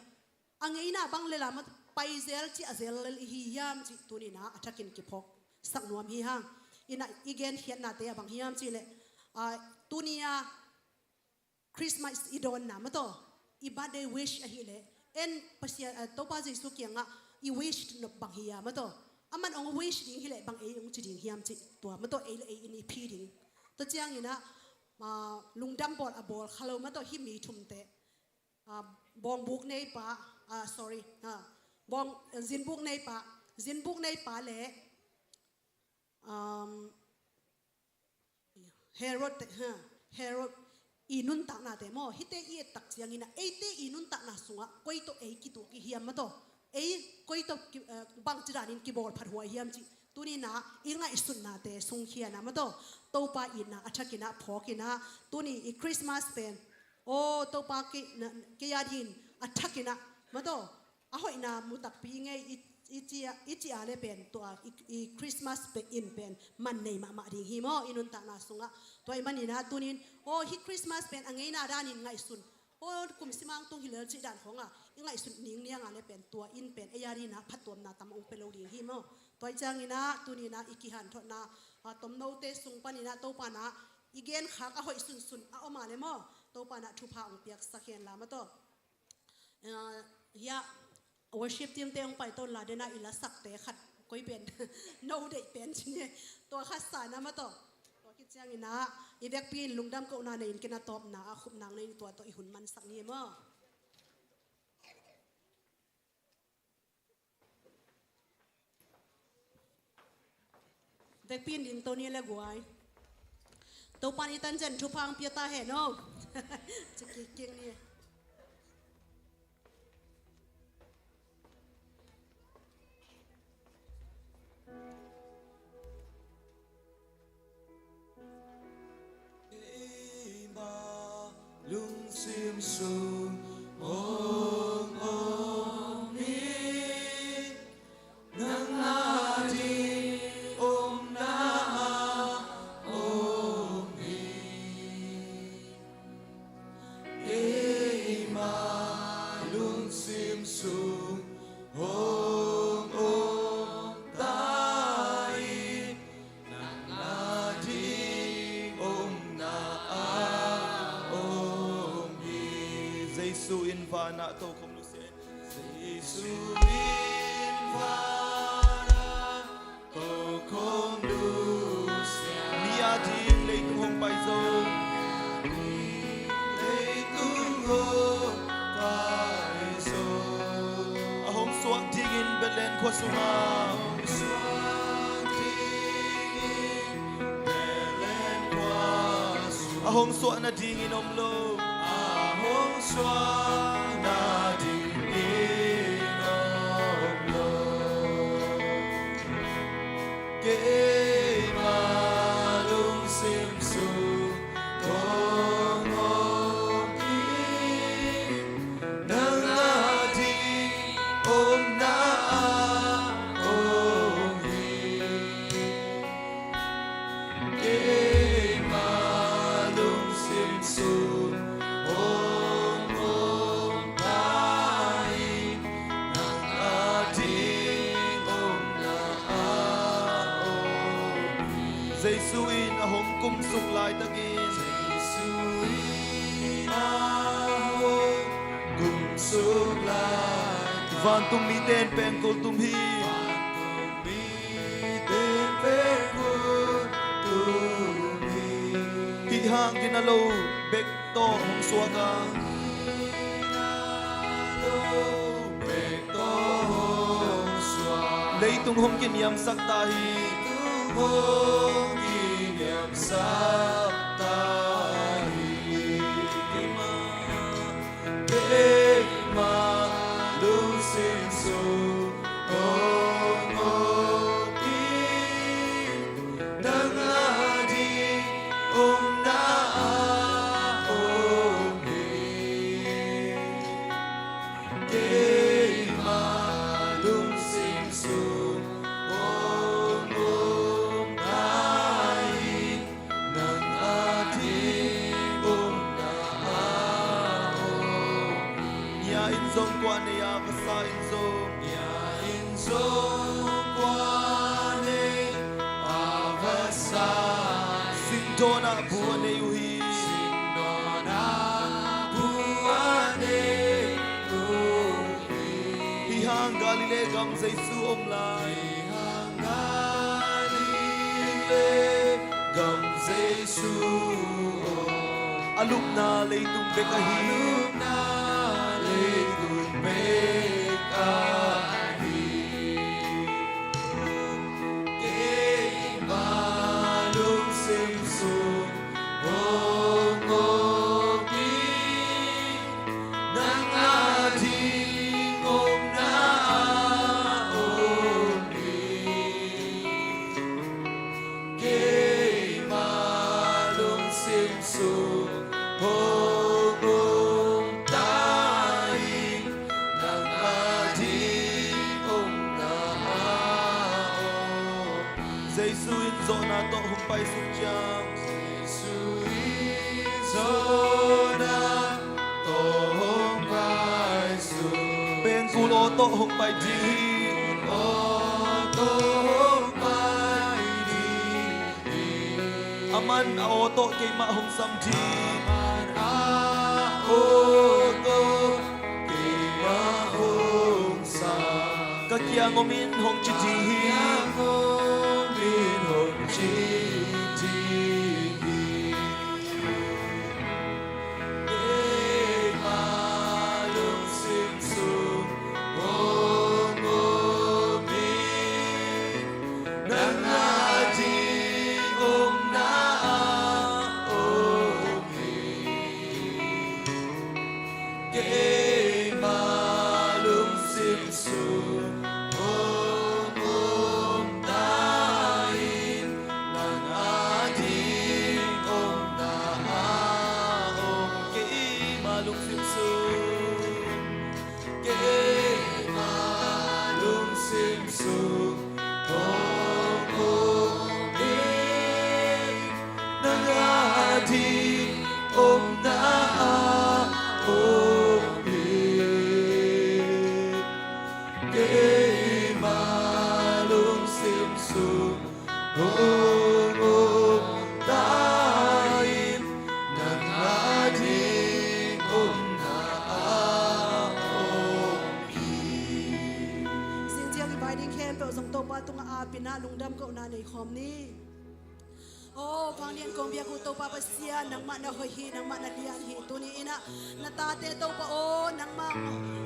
A ngeina bang lela maw taw paizel ci a zel lel i hi hiam cih tuninah a thakin kiphawk sak nuam hi hang. Inah i genkhiatnate a bang hiam cihleh tunia Christmas i dawnna maw taw i birthday wish ahileh en Pasian Topa Jesu kiangah i wish nop bang hi a maw taw a man ong wish ding hileh bang ei ong ci ding hiam cih tua maw taw ei le ei in i phi ding. Tua cianginah lungdam bawl a bawl kha lo maw taw hih mi thumte bawngbuk neipa sorry bawng zinbuk neipa zinbuk neipa le Herod te, ha, Herod i nuntaknate maw, hihte i et tak ciangin ah eite i nuntakna sungah koi tawh ei kituak i hiam maw taw? Ei koi tawh ki, eh, bangci danin kibawl phathuai hiam cih tuni-in ah i ngaihsutnate sungkhia-in ah maw taw, Topa itna a thakin ah phawkin ah tuni i Christmas pen, aw Topa, kei, na, kei a dingin a thakin ah maw taw, a hoihna mu takpi i ngei i, i ci a, i ci a leh pen tua i, i Christmas pen in pen man nei mahmah ding hi maw, i nuntakna sungah. Tua ahih manin ah tuni-in, aw hih Christmas pen a ngeina danin ngaihsun, aw kum simang tung hi lel cih dan khawng ah i ngaihsun ningniang a leh pen tua in pen ei a dingin ah phattuamna tam hong pia lo ding hi maw. Tua ahih ciangin ah tuni-in ah i kihanthawnna, ah, tomnote sung panin ah Topa'n ah i genkhak a hoih sunsun a om a leh maw, Topa'n ah thupha hong piaksak hen la maw taw. Ah, hiah worship team te hong pai to la, den ah i lasakte khat koi pen no deih pen ci ni, tua khat sa-in ah maw taw. Tua khit ciangin ah i vekpi in lungdam kohna nei-in, ken a tawpna ah khupna nei-in tua tawh i hun mansak ni maw. Vekpi in ding to ni le guai. Topa'n i tan ciang thupha hong pia ta hen aw. Ci kik kik ni. Keima lungsim sung hong om hi, nang a ding omna ah om hi. Keima lungsim sung hong om ta in, nang a ding omna ah om hi. Jesu in van ah tokhom nusia in. Jesu in van ah tokhom nusia in. Mi a ding leitung hong pai zo. Leitung hong pai zo. A hong suak dingin Bethlehem khua sungah. A hong suak dingin Bethlehem khua sungah. A hong suak nadingin om lo. A hong suak nadingin om lo. Keima lungsim sung hong om hi, nang a ding omna ah om hi. Keima lungsim sung hong om ta in, nang a ding omna ah om hi. Jesu in a hong kumsuk laitakin. Jesu in a hong kumsuk laitakin. Vantung mite in pengkul tum hi. Vantung mite in pengkul tum hi. Hih hang gina lo bek tawh hong suak a. Leitung hong kiniamsak ta hi. Leitung hong kiniamsak ta hi. Keima lungsim sung hong om hi, nang a ding omna ah om hi. Keima lungsim sung hong om ta in, nang a ding omna ah om hi. Nia in zong kua nei a, vasa in zong. Nia in zong kua nei a, vasa in. Singdawn ah bu a nei uh hi. Singdawn ah bu a nei uh hi. Hih hang Galilee gam Jesu om lai. Hih hang Galilee gam Jesu om. A lupna leitung bek ahi. A lupna leitung bek ahi. Keima lungsim sung Paisuk ciang Jesu in zawhna tawh hong paisuk. Pengkul aw tawh hong pai ding. Aw tawh hong pai ding. Aman a aw tawh keimah hong sam ding. Aman a aw tawh keimah hong sam. Ka kiang om in hong ci ding hi. Ka kiang om in hong ci ding hi. Keimah lungsim sung hong om in, nang a ding omna ah om hi. Keimah lungsim sung hong om ta in, nang a ding omna ah om. Keimah lungsim sung, keimah lungsim sung hong om in, nang a ding omna ah om hi. Keimah lungsim sung hong om ta in, nang a ding omna ah om hi. Zing ciang i vai ding khempeuh zong Topa tungah apin ah lungdam kohna nei khawm ni. Aw, vanglian kong biak uh Topa Pasian, nangmah na hoih hi, nangmah na lian hi. Tuni in ah na tate Topa aw, nangmah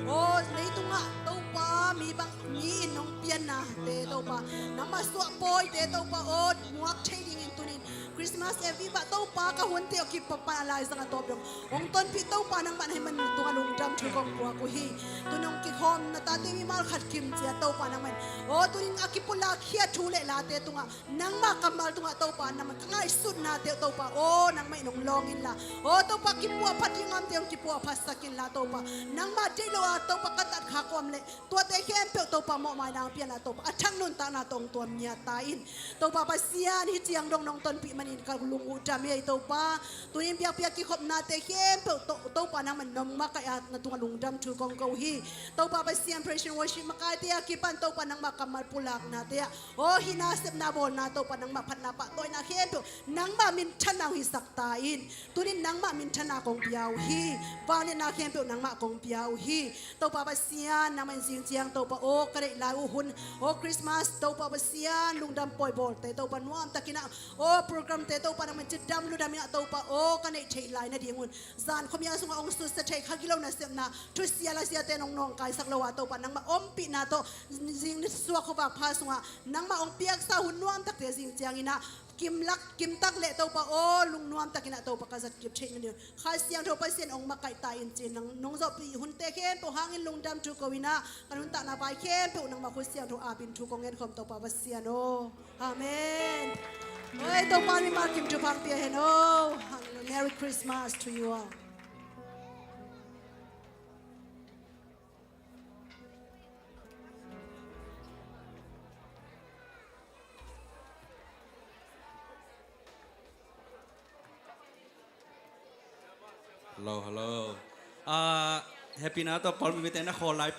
aw, leitungah Topa mi bang mi in nong piannate Topa, nangmah suahpawite Topa aw, muak thei dingin tuni in Christmas Eve ah Topa ka hunte aw kipan a laizang a tawp dong hong tonpih Topa nangmah na hih man tungah lungdam thu kong puak uh hi. Tuni hong kikhawm na tate mimal khat kim ciat Topa nangmah in aw, tuni in a kipulak khia thu le late tungah nangmah kammal tungah Topa, nangmah ka ngaihsutnate uh Topa aw, nangmah in hong lawng inla. Aw Topa, kipuahphat ding a omte hong kipuahphatsak inla Topa. Nangmah deih lo a Topa ka tat kha kuam leh tuate khempeuh Topa mawhmaina hong pia inla Topa, a thak nuntakna tawh hong tuam ngiat ta in. Topa Pasian, hih ciang dong nong tonpih manin ka lung uh dam hi ei Topa. Tuni in biakpiak kikhopnate khempeuh To-, Topa nangmah in nong makaih a na tungah lungdam thu kong ko hi. Topa Pasian, praise and worship makaite a kipan Topa nangmah kammal pulaknate ah aw, hih nasepna bawlna Topa nangmah phatna pahtawina khempeuh nangmah minthanna hong hisak ta in. Tuni in nangmah minthanna kong pia uh hi. Vangliatna khempeuh nangmah kong pia uh hi. Topa Pasian, nangmah in zing ciang Topa aw, ka deih lai uh hun aw, Christmas Topa Pasian, lungdam pawi bawlte Topa nuamtakin ah aw, programte Topa nangmah in cidam ludam in ah Topa aw, ka neih theih lai nadingun zan khuamial sungah hong sutsia thei kha gilo nasepna thusia lasiate nong nawngkaisak lo a Topa nangmah ompihna tawh zing ni suak khuavak pha sungah nangmah hong piaksa hun nuamtakte zing ciangin ah kimlak kimtak leh Topa aw, lungnuamtakin ah Topa ka zatkip theih nading Kha Siangtho Pasian hong makaih ta in ci-in nang nong zawhpih hunte khempeuh hangin lungdam thu ko in ah ka nuntakna vai khempeuh nangmah khut siangtho apin thu kong ngen khawm Topa Pasian aw. Amen. Oi, Topa mimal kim thupha pia hen aw. Merry Christmas to you all. Hello, hello. Ah, happy na tawh pawl mite na khawl lai